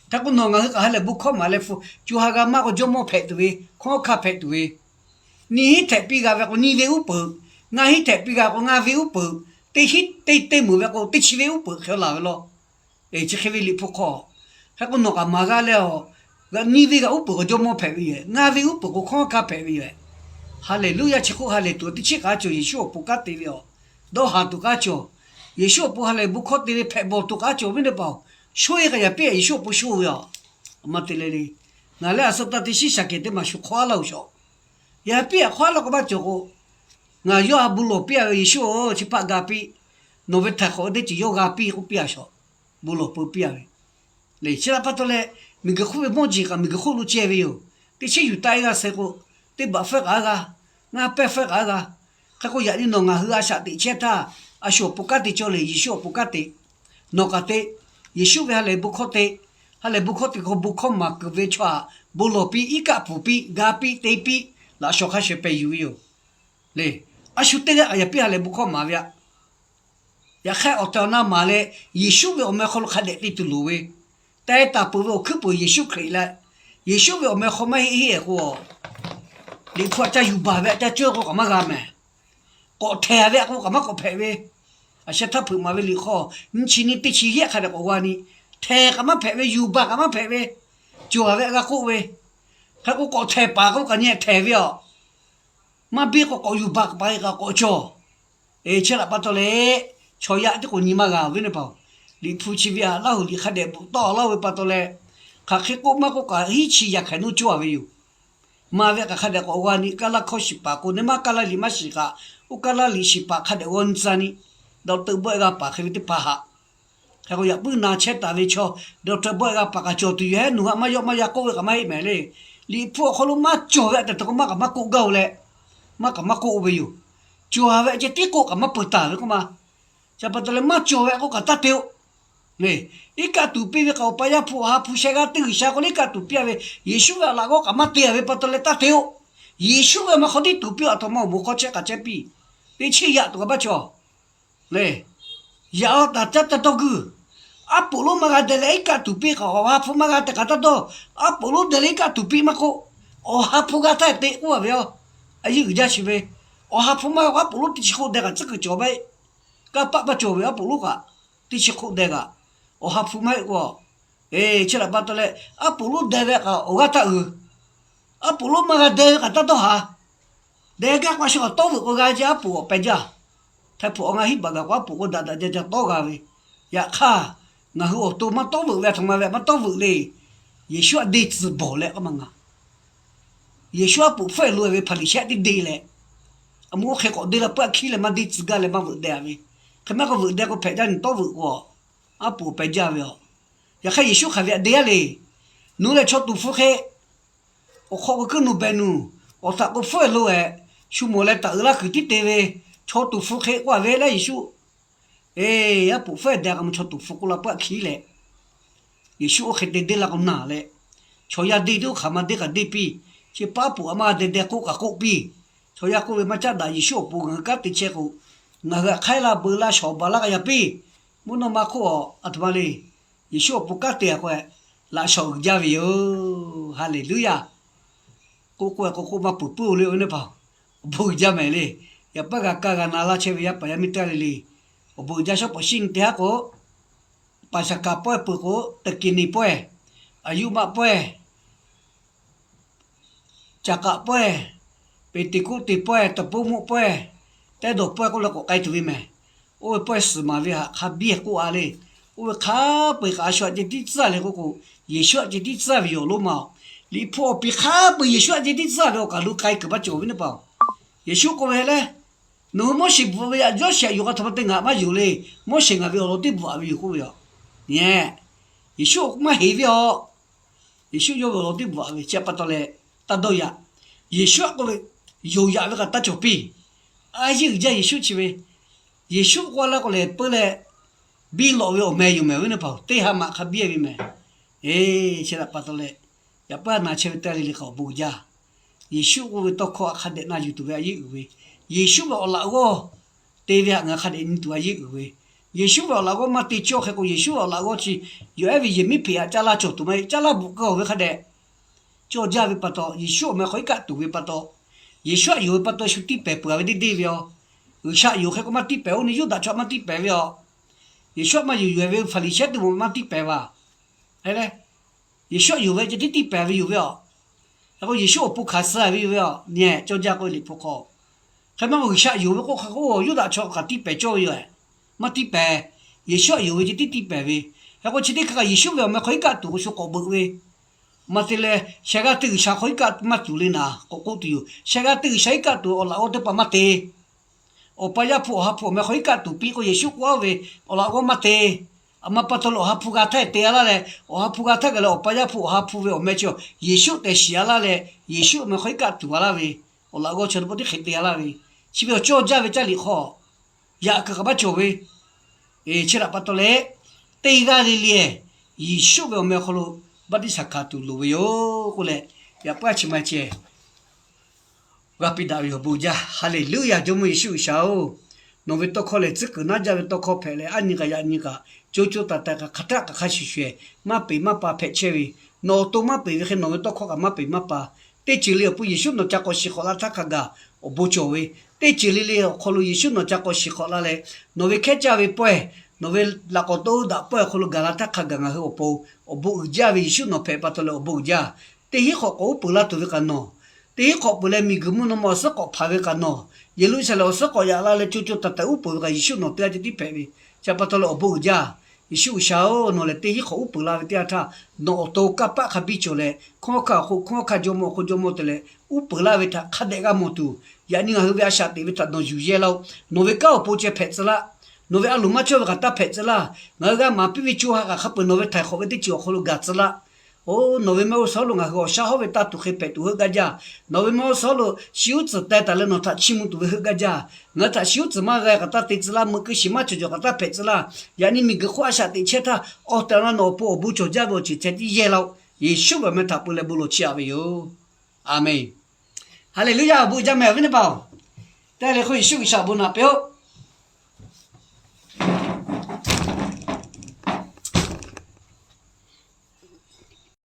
hk'e k'o nawˬ ngaˬ hui kaꞈ ha lehˬ bon hkawˇ maˍ leh hpu co ha g'a maˇ k'o Jawˇmawˇ hpehꞈ tuˬ ve, hkunˉ hawˉ hkanˇ hpehꞈ tuˬ ve, nyiˇ hinˉ htehꞈ piˇ g'a ve k'o nyiˇ venˇ uˉ peunˍ, ngaˇ hinˉ htehꞈ piˇ g'a k'o ngaˇ venˇ uˉ peunˍ, teˇ hinˉ teˇ teˇ meunˍ ve k'o teˇ chi venˇ uˉ peunˍ hk'e laˬ ve law. Eˬ, chi hk'e ve Liꞈ hpu hk'aw, hk'e k'o nawˬ kaꞈ maˍ g'a leh a, nyiˇ venˇ g'a uˉ peunˍ k'o Jawˇmawˇ hpehꞈ ve yoˬ. Ngaˇ venˇ uˉ peunˍ k'o hkunˉ hawˉ hkanˇ hpehꞈ ve yoˬ. Ha lehˬ luˇ yaˇ, chi hk'oˆ ha lehˬ tuˬ teˇ chiˉ k'aˉ cawˬ, Yeˍsuˆ awˬ pon kanˉ te ve a, dawˇ haˍ tuˬ k'aˉ cawˬ. Yeˍsuˆ awˬ pon ha lehˬ bon hkawˇ te ve hpehꞈ bawˬ tuˬ k'aˉ cawˬ ve teˇ hpaˍ-oˬ, shoˉ e kaꞈ yaꞈ piˇ Yeˍsuˆ awˬ pon shoˉ ve a. A ma te leh le, ngaˬ lehˬ a suh taˇ teˇ shiˉ shaˍ kehˬ teˇ maˬ shu hk'awˇ a laˇ-oˬ shawˍ. Yaꞈ piˇ hk'awˇ a laˇ k'o maˇ cawˬ k'o, ngaˬ yawˇ ha bon lawˬ piˇ a ve, Yeˍsuˆ-oˬ, chi hpaˆ ga piˇ, nawˬ ve htaiˍ hk'awꞈ ve teˇ ceuˬ yawˇ g'a piˇ k'oˆ piˇ a shawˍ. Bon lawˬ peu piˇ a ve le. Chi htaꞈ pa taw leh, miˬguiˬ hk'oˆ ve mawˇ jeˬ kaꞈ miˬguiˬ hk'oˆ lo ceh ve yoˬ. Teˇ chiˉ yuˬ taˆ e g'a suh k'o, teˇ baꞈ fehˇ k'aꞈ g'a, ngaˇ pehˇ fehˇ k'aꞈ g'a. Hk'e k'o yaꞈ nyi nawˬ ngaˬ hui a shaꞈ teꞈ chehˇ htaˇ, a shu awˬ pon kanˉ te cawˇ le, Yeˍsuˆ awˬ pon kanˉ te. Nawˬ kaꞈ te, Yeˍsuˆ ve ha lehˬ bon hkawˇ te. Ha lehˬ bon hkawˇ te k'o bon hkawˇ maˍ kuiˬ ve chaw htaꞈ bon lawˬ piˇ, iˉ kaˆ pfuhˍ piˇ, ga piˇ, te piˇ, laꞈ shawnˍ hk'a shehˍ pehꞈ yuˬ ve yoˬ le. A shu teˇ g'aˇ kaꞈ yaꞈ piˇ ha lehˬ bon hkawˇ maˍ ve a. Yaꞈ hk'aˇ awˬ tehˬ awˬ na maˍ leh, Yeˍsuˆ ve awˬ meh hk'aw lo hk'a dehꞈ te tuˬ loˍ ve, teh taˍ peuˬ ve awˬ hkuiˉ puiˍ Yeˍsuˆ Hkriꞈ leh, Yeˍsuˆ ve awˬ meh hk'aw maˇ heˆ heˆ k'o, Liꞈ hpu aꞈ ca yuˬ baˬ ve aꞈ ca cawˇ k'o kaꞈ maˇ g'a mehˍ. K'awꞈ htehˍ ve k'o kaꞈ maˇ k'awꞈ hpehꞈ ve. A sheh htaˇ hpeuꞈ maˍ ve liꞈ hk'aw, nyiˇ chi nyiˇ teˇ chi yehˆ hk'a dehꞈ k'awꞈ g'a ni, htehˍ kaꞈ maˇ hpehꞈ ve, yuˬ baˬ kaꞈ maˇ hpehꞈ ve, cawˬ ve g'a k'oˆ ve. Hk'e k'o k'awꞈ htehˍ paˍ k'o kaꞈ nyi htehˍ ve a. Maˇ biˇ k'o k'awꞈ yuˬ baˬ paˍ kaꞈ k'awꞈ cawˬ. Eˬ, chi htaꞈ pa taw leh, chaw yaˇ tiˉ k'o nyi maˇ g'a ve teˇ hpaˍ-oˬ, Liꞈ hpu chi ve aꞈ Laˇ huˍ liꞈ hk'a dehꞈ bvuhꞈ tawˆ laˇ ve pa taw leh, hk'aˬ hk'e k'oˆ maˇ k'oˆ kaꞈ hiˉ chi yaꞈ hk'aˬ nuˇ cawˇ a ve yoˬ. Maˇ ve kaꞈ hk'a dehꞈ k'awꞈ g'a ni, Kaˇ laˇ hkawˇ shiˍ paˍ k'o, neˇ maˇ Kaˇ laˇ liꞈ maˇ shiˍ kaꞈ, oˇ Kaˇ laˇ liꞈ shiˍ paˍ hk'a dehꞈ g'aw nyi tcuh ni, doctor bawˆ e g'a paˍ hk'e ve teˇ hpaˍ haꞈ. Hk'e k'o yaꞈ puiˉ na chehˇ taˍ ve chaw, doctor bawˆ e g'a paˍ kaꞈ cawˬ tuˬ yoˬ hehˉ, nawˬ hui htaꞈ maˇ yawˆ maˇ yan k'oˆ ve kaꞈ maˇ heˆ mehˍ le. Liꞈ hpu awˬ hk'aw lo maˇ cawˬ ve aꞈ tehꞈ te k'o maˇ kaꞈ maˇ k'oˆ gaˇ-oˬ leh, maˇ kaꞈ maˇ k'oˆ ve yoˬ. Cawˬ ve ceh tiˉ k'oˆ kaꞈ maˇ peuˬ taˍ ve k'oˆ ma. Chi pa taw leh maˇ cawˬ ve k'oˆ kaꞈ taˇ te-o. Eˬ, iˉ kaˆ tuˬ piˇ ve kaꞈ awˬ pa Yaˇ hpu awˬ ha hpu sheh g'aˇ teˇ G'uiˬsha k'o le, iˉ kaˆ tuˬ piˇ a ve, Yeˍsuˆ ve aꞈ laꞈ g'awˇ kaꞈ maˇ te a ve pa taw leh taˇ te-o. Yeˍsuˆ ve awˬ meh hk'aw tiˉ tuˬ piˇ, aˬ htoꞈ ma awˬ moˍ hk'aw chehˇ k'aꞈ chehˇ piˇ. Teˇ chiˉ yaꞈ tuˬ kaꞈ maˇ cawˬ le. Yaꞈ a taˍ caˇ taˇ dawˇ guiˇ. Aˉ poꞈ lonˉ maˇ g'a deh leh iˉ kaˆ tuˬ piˇ kaꞈ, awˬ ha hpu maˇ g'a tehꞈ kaꞈ taˇ dawˇ. Aˉ poꞈ lonˉ deh leh iˉ kaˆ tuˬ piˇ maˇ k'oˆ, awˬ ha hpu g'a htaˇ te k'oˆ a ve yoˬ. A yeˇ uiˍ jaˇ chi ve, awˬ ha hpu maˇ g'a k'o aˉ poꞈ lonˉ teˇ chi hk'oˆ deh kaꞈ tcuhˉ kuiˬ cawˬ maˇ heˆ. Kanˇ paˆ maˇ cawˬ ve aˉ poꞈ lonˉ kaꞈ teˇ chi hk'oˆ deh kaꞈ, awˬ ha hpu maˇ heˆ k'o, eˬ, chi htaꞈ pa taw leh aˉ poꞈ lonˉ deh ve kaꞈ awˬ g'aˇ htaˇ uiˍ. Aˉ poꞈ lonˉ maˇ g'a deh ve kaꞈ taˇ dawˇ haˍ. Deh gaˇ k'o a shu kaꞈ tawˇ veuꞈ k'o g'a ce, aˉ poꞈ awˬ pehꞈ jaˇ. Htaiˍ hpu awˬ ngaˇ hiˉ baˬ gaˬ k'o aˉ poꞈ k'o daꞈ daꞈ jaˇ jaˇ tawˇ g'a ve. Yaꞈ hk'aˇ, ngaˬ hui awˬ to maˇ tawˇ veuꞈ ve, aˬ htoꞈ ma ve maˇ tawˇ veuꞈ le. Yeˍsuˆ aꞈ deˇ tcuh bawˬ leh k'oˆ ma ngaˬ, Yeˍsuˆ aˉ poꞈ hpfuhˆ e lo ve Hpaˍriˍsehˇ teˇ deˇ leh, aˬ moˍ oˇ hk'e k'awꞈ deˇ la peuˬ aꞈ hkiˉ leh maˇ deˇ tcuh gaˇ leh maˇ veuꞈ deh a ve. Hk'e maˇ k'o veuꞈ deh k'o hpehꞈ jaˇ, nyi tawˇ veuꞈ k'o, aˉ poꞈ awˬ pehꞈ jaˇ ve a. Yaꞈ hk'aˇ Yeˍsuˆ hk'aˬ ve aꞈ deˇ a le. Nawˬ hui lehˬ chaw tuˍ hpfuh hk'e, awˬ hk'aw k'o kuiˉ nu beh nuˬ, awˬ htaꞈ k'o hpfuhˆ e lo ehˍ, shu mawˬ leh taˍ uiˍ laˇ kuiˬ tiˉ te ve, chaw tuˍ hpfuh hk'e k'oˆ a ve leh Yeˍsuˆ, eˬ, aˉ poꞈ hpfuhˆ e deh k'o mvuhˇ chaw tuˍ hpfuh k'oˆ la peuˬ aꞈ hkiˉ leh, Yeˍsuˆ oˇ hk'e te deˇ la k'o naˬ leh, chaw yaˇ deˇ teˇ oˇ hk'aˬ ma deˇ kaꞈ deˇ piˇ. Chi pa aˉ poꞈ aꞈ maˇ deh deh k'oˆ kaꞈ k'oˆ piˇ. Chaw yaˇ k'oˆ ve maˇ caˉ daꞈ, Yeˍsuˆ awˬ pon ngaˬ hui kanˉ te chehˇ k'o, ngaˬ hui aꞈ hk'aiˉ laˇ beu laˇ shawˍ baˬ laˇ k'a yaꞈ piˇ. Mvuhˇ naw ma hk'oˆ a, aˬ htoꞈ ma le. Yeˍsuˆ awˬ pon kanˉ te a k'o, laꞈ shawˍ uiˍ jaˇ ve yoˬ. Haˍleˍluˇyaˍ. K'oˆ k'oˆ k'o k'oˆ maˇ peuˬ puiˉ-o le, awˬ viˉ teˇ hpaˍ, awˬ bon uiˍ jaˇ mehˍ le. Yaꞈ paˇ g'a kaˇ g'a na laˇ chehˇ ve yaˇ paˍ yaˇ miˇ teˇ g'aˇ le le, awˬ bon uiˍ jaˇ shawˉ pawˍ shiˉ nyi teˇ haˉ k'o, paˍ shaˍ kaˍ pawehˇ peuˬ k'o, teˍ keˍ neˍ pawehˇ, aˬ yuˇ maˆ pawehˇ, caˍ k'aꞈ pawehˇ, Peˍteˍkoˆteˍ pawehˇ, Taˍ poˇ moˆ pawehˇ, Tehˇ dawˬ pawehˇ k'oˆ leh k'awꞈ k'ai tuˬ ve mehˍ. Oˇ ve pawehˇ suhˍ maˍ ve htaꞈ hk'a biˇ k'oˆ a le. Oˇ ve hk'a peu-eˬ kaꞈ a shu aꞈ ceh tiˉ tcuhˉ le k'oˆ k'o, Yeˍsuˆ aꞈ ceh tiˉ tcuhˉ ve yoˬ lonˉ ma. Liꞈ hpu awˬ piˍ hk'a peu-eˬ Yeˍsuˆ aꞈ ceh tiˉ tcuhˉ ve awˬ kaˬ lo k'ai kuiˬ maˇ cawˬ ve teˇ hpaˍ-oˬ. Yeˍsuˆ k'oˆ ve leh, nawˬ hui Moˉseˍ bvuhꞈ ve yaꞈ Jawˇsheˍ aꞈ yuˬ k'a htoꞈ ma te ngaˬ maˇ yonˍ le. Moˉseˍ ngaˬ ve awˬ lawn teˇ bvuhꞈ a ve yoˬ k'oˆ ve yoˬ. Nyi, Yeˍsuˆ maˇ heˍ ve aˬ. Yeˍsuˆ yawˇ ve awˬ lawn teˇ bvuhꞈ ve chi pa taw leh, taˇ dawˇ yaꞈ. Yeˍsuˆ aꞈ k'oˆ ve, Yonˍ yaꞈ ve kaꞈ taˇ cawˬ piˇ. A yeˇ uiˍ jaˇ Yeˍsuˆ chi ve. Yeˍsuˆ k'oˆ laˇ k'o lehˬ, peuˬ leh biˇ lawꞈ ve awˬ meh yoˬ mehˍ ve naˇ paˍ-oˬ, teˇ ha maꞈ hk'a biˇ ve mehˍ. Eˬ, chi htaꞈ pa taw leh, yaꞈ puiˉ na chehˇ ve teˇ g'aˇ le le kaꞈ awˬ bon uiˍ jaˇ. Yeˍsuˆ k'oˆ ve tawˇ hkawˇ hk'a dehꞈ na yuˬ tuˬ ve a yeˇ uiˍ ve, Yeˍsuˆ ve awˬ laꞈ g'awˇ te ve htaꞈ ngaˬ hui hk'a dehꞈ nyi tuˬ a yeˇ uiˍ ve, Yeˍsuˆ ve awˬ laꞈ g'awˇ maˇ te cawˇ hk'e k'o, Yeˍsuˆ ve awˬ laꞈ g'awˇ chi yawˬ ehˉ ve yehˬ miˉ hpeꞈ htaꞈ caˇ laˇ cawˬ tuˬ maˇ heˆ, caˇ laˇ bvuhꞈ keu-oˬ ve hk'a dehꞈ cawˇ jaˇ ve pa taw, Yeˍsuˆ awˬ meh hk'aw iˉ kaˆ tuˬ ve pa taw, Yeˍsuˆ aꞈ yonˍ ve pa taw shu tiˇ pehˍ peuˬ-a ve deˇ deˇ ve aˬ. G'uiˬsha aꞈ yonˍ hk'e k'o maˇ tiˇ pehˍ, oˇ ni Yuˇdaꞈ chaw maˇ tiˇ pehˍ ve aˬ. Yeˍsuˆ aꞈ maˇ yonˍ yonˍ ve Hpaˍriˍsehˇ teˇ moˍ maˇ tiˇ pehˍ ve aˬ. Hk'e leh, Yeˍsuˆ aꞈ yonˍ ve ceh tiˉ tiˇ pehˍ ve yoˬ ve aˬ. Hk'e k'o Yeˍsuˆ awˬ pon hkanˍ suh ve yoˬ ve aˬ. Nyi cawˇ jaˇ k'oˆ ve Liꞈ hpu hk'aw, hk'e maˇ k'o G'uiˬsha aꞈ yonˍ ve k'oˆ hk'a k'o, Yuˇdaꞈ chaw kaꞈ tiˇ pehˍ cawˇ ve yoˬ. Maˇ tiˇ pehˍ. Yeˍsuˆ aꞈ yonˍ ve ceh tiˉ tiˇ pehˍ ve. Hk'e k'o chi teˇ hk'a kaꞈ Yeˍsuˆ ve awˬ meh hk'aw iˉ kaˆ tuˬ k'o shu k'awꞈ beuꞈ ve. Maˇ te leh, sheh g'aˇ teˇ G'uiˬsha hk'aw iˉ kaˆ maˇ tuˬ le naˍ k'awꞈ k'oˆ tuˬ yoˬ. Sheh g'aˇ teˇ G'uiˬsha iˉ kaˆ tuˬ awˬ laꞈ g'awˇ teˇ hpaˍ maˇ te. Awˬ pa Yaˇ hpu Awˬ ha hpu awˬ meh hk'aw iˉ kaˆ tuˬ piˇ k'o, Yeˍsuˆ k'oˆ-a ve, awˬ laꞈ g'awˇ maˇ te. Aˬ ma pa taw leh Awˬ ha hpu g'a htaˇ te-a laˇ leh, Awˬ ha hpu g'a htaˇ gaˬ leh Awˬ pa Yaˇ hpu Awˬ ha hpu ve awˬ meh chi Yeˍsuˆ tehꞈ shiˍ-a laˇ leh, Yeˍsuˆ awˬ meh hk'aw iˉ kaˆ tuˬ-a laˇ ve, awˬ laꞈ g'awˇ chi teˇ pawˆ teˇ hk'e te-a laˇ ve, chi ve awˬ cawˇ jaˇ ve caˇ liꞈ hk'aw yaꞈ kuiˬ kaꞈ maˇ cawˬ ve. Eˬ, chi htaꞈ pa taw leh, teˇ g'aˇ le le Yeˍsuˆ ve awˬ meh awˬ hk'aw lo baˆtiˆsaˬ hkanˍ tuˬ loˍ ve yoˬ k'oˆ leh, yaꞈ puiˉ chi ma ceh g'a piˇ daꞈ ve yoˬ. Awˬ bon uiˍ jaˇ. Haˍleˍluˆyaˬ. Jawˇmawˇ Yeˍsuˆ G'uiˬsha-oˬ, nawˬ ve tawˇ hkawˇ lehˬ tcuhˉ kuiˬ naˉ jaˇ ve tawˇ hkawˇ hpehꞈ leh, aˉ nyi kaꞈ yaꞈ nyi kaꞈ co co taiˍ taiˍ kaꞈ hk'a htaˆ kaꞈ hk'a shuˍ shuˍ maˇ peꞈ maˇ pa hpehꞈ chehˇ ve, nawˬ awˬ to maˇ peꞈ ve hk'e nawˬ ve tawˇ hkawˇ kaꞈ maˇ peꞈ maˇ pa. Teˇ ceuˬ le awˬ pon Yeˍsuˆ nawˬ ca k'awꞈ shiˍ hk'awꞈ la htaˇ hk'a gaˬ awˬ bon cawˬ ve, teˇ ceuˬ le le awˬ hk'aw lo Yeˍsuˆ nawˬ ca k'awꞈ shiˍ hk'awꞈ la leh, nawˬ ve hkehˉ caˇ ve pawehˇ, nawˬ ve laꞈ k'awꞈ toˆ daꞈ pawehˇ awˬ hk'aw lo gaˬ la htaˇ hk'a gaˬ ngaˬ hui awˬ pon awˬ bon uiˍ jaˇ ve Yeˍsuˆ nawˬ hpehꞈ pa taw leh awˬ bon uiˍ jaˇ. Teˇ hinˉ hk'awꞈ k'awꞈ uˉ peunˍ laˇ tuˬ ve kaꞈ nawˬ, teˇ hinˉ hk'awꞈ peuˬ leh miˬguiˬ mvuhˇ naw ma awˬ suhˉ k'awꞈ hpanˍ ve kaꞈ nawˬ, Yeˍruˆsaˍlehnˍ awˬ suhˉ k'awꞈ yaꞈ la leh co co taiˍ taiˍ uˉ peunˍ ve kaꞈ Yeˍsuˆ nawˬ teˇ g'aˇ ceh tiˉ hpehꞈ ve. Chi pa taw leh awˬ bon uiˍ jaˇ. Yeˍsuˆ G'uiˬsha-oˬ, nawˬ lehˬ teˇ hinˉ hk'awꞈ uˉ peunˍ la ve teˇ yanˇ htaˇ, nawˬ awˬ to kanˇ paˆ hk'a biˇ cawˬ leh, hkunˉ hawˉ hkanˇ awˬ hk'oˆ hkunˉ hawˉ hkanˇ jawˇmawˇ awˬ hk'oˆ jawˇmawˇ te leh uˉ peunˍ laˇ ve htaꞈ hk'a dehꞈ g'a mawˬ tuˬ, yaꞈ nyi ngaˬ hui ve a shaꞈ teꞈ ve htaꞈ nawˬ yuˬ yehˇ laˇ-oˆ. Nawˬ ve kanˉ awˬ pon ceh hpehꞈ tcuh laˇ. Nawˬ ve a loˍ maˇ cawˇ ve kaꞈ taˇ hpehꞈ tcuh laˇ. Ngaˬ hui g'a maˍ piˇ ve co ha kaꞈ hk'a peuˬ nawˬ ve htaiˍ hk'awꞈ ve teˇ ceuˬ awˬ hk'aw lo gaˬ tcuh laˇ. Oˬ, nawˬ ve mehˆ g'uˇ suhˍ lo ngaˬ hui awˬ shaˉ hawˉ ve taˇ tuˬ hk'e hpehꞈ tuˬ heuˆ gaˇ jaˇ. Nawˬ ve mehˆ g'uˇ suhˍ lo shi uˉ tcuhˍ teh taˍ leh nawˬ htaꞈ chiˇ mvuh tuˬ ve heuˆ gaˇ jaˇ. Ngaˬ hui htaꞈ shi uˉ tcuhˍ maˇ g'a kaꞈ taˇ te tcuh laˇ, meuꞈ keu shiˍ maˇ cawˬ cawˬ kaꞈ taˇ hpehꞈ tcuh laˇ. Yaꞈ nyi miˬguiˬ hk'oˆ a shaꞈ teꞈ chehˇ htaˇ, awˬ tehˬ awˬ na nawˬ awˬ pon awˬ bon cawˬ jaˇ ve awˬ ceuˬ ceh tiˉ yehˇ laˇ-oˆ. Yeˍsuˆ ve awˬ meh htaꞈ peu leh bon lawˬ chiˇ aꞈ ve yoˬ. Aˍmenˍ. Haˍleˍluˆyaˇ. Awˬ bon uiˍ jaˇ mehˍ awˬ viˉ teˇ hpaˍ-oˬ, teˇ g'aˇ le hk'oˆ Yeˍsuˆ G'uiˬsha awˬ bon naꞈ piˇ-oˆ.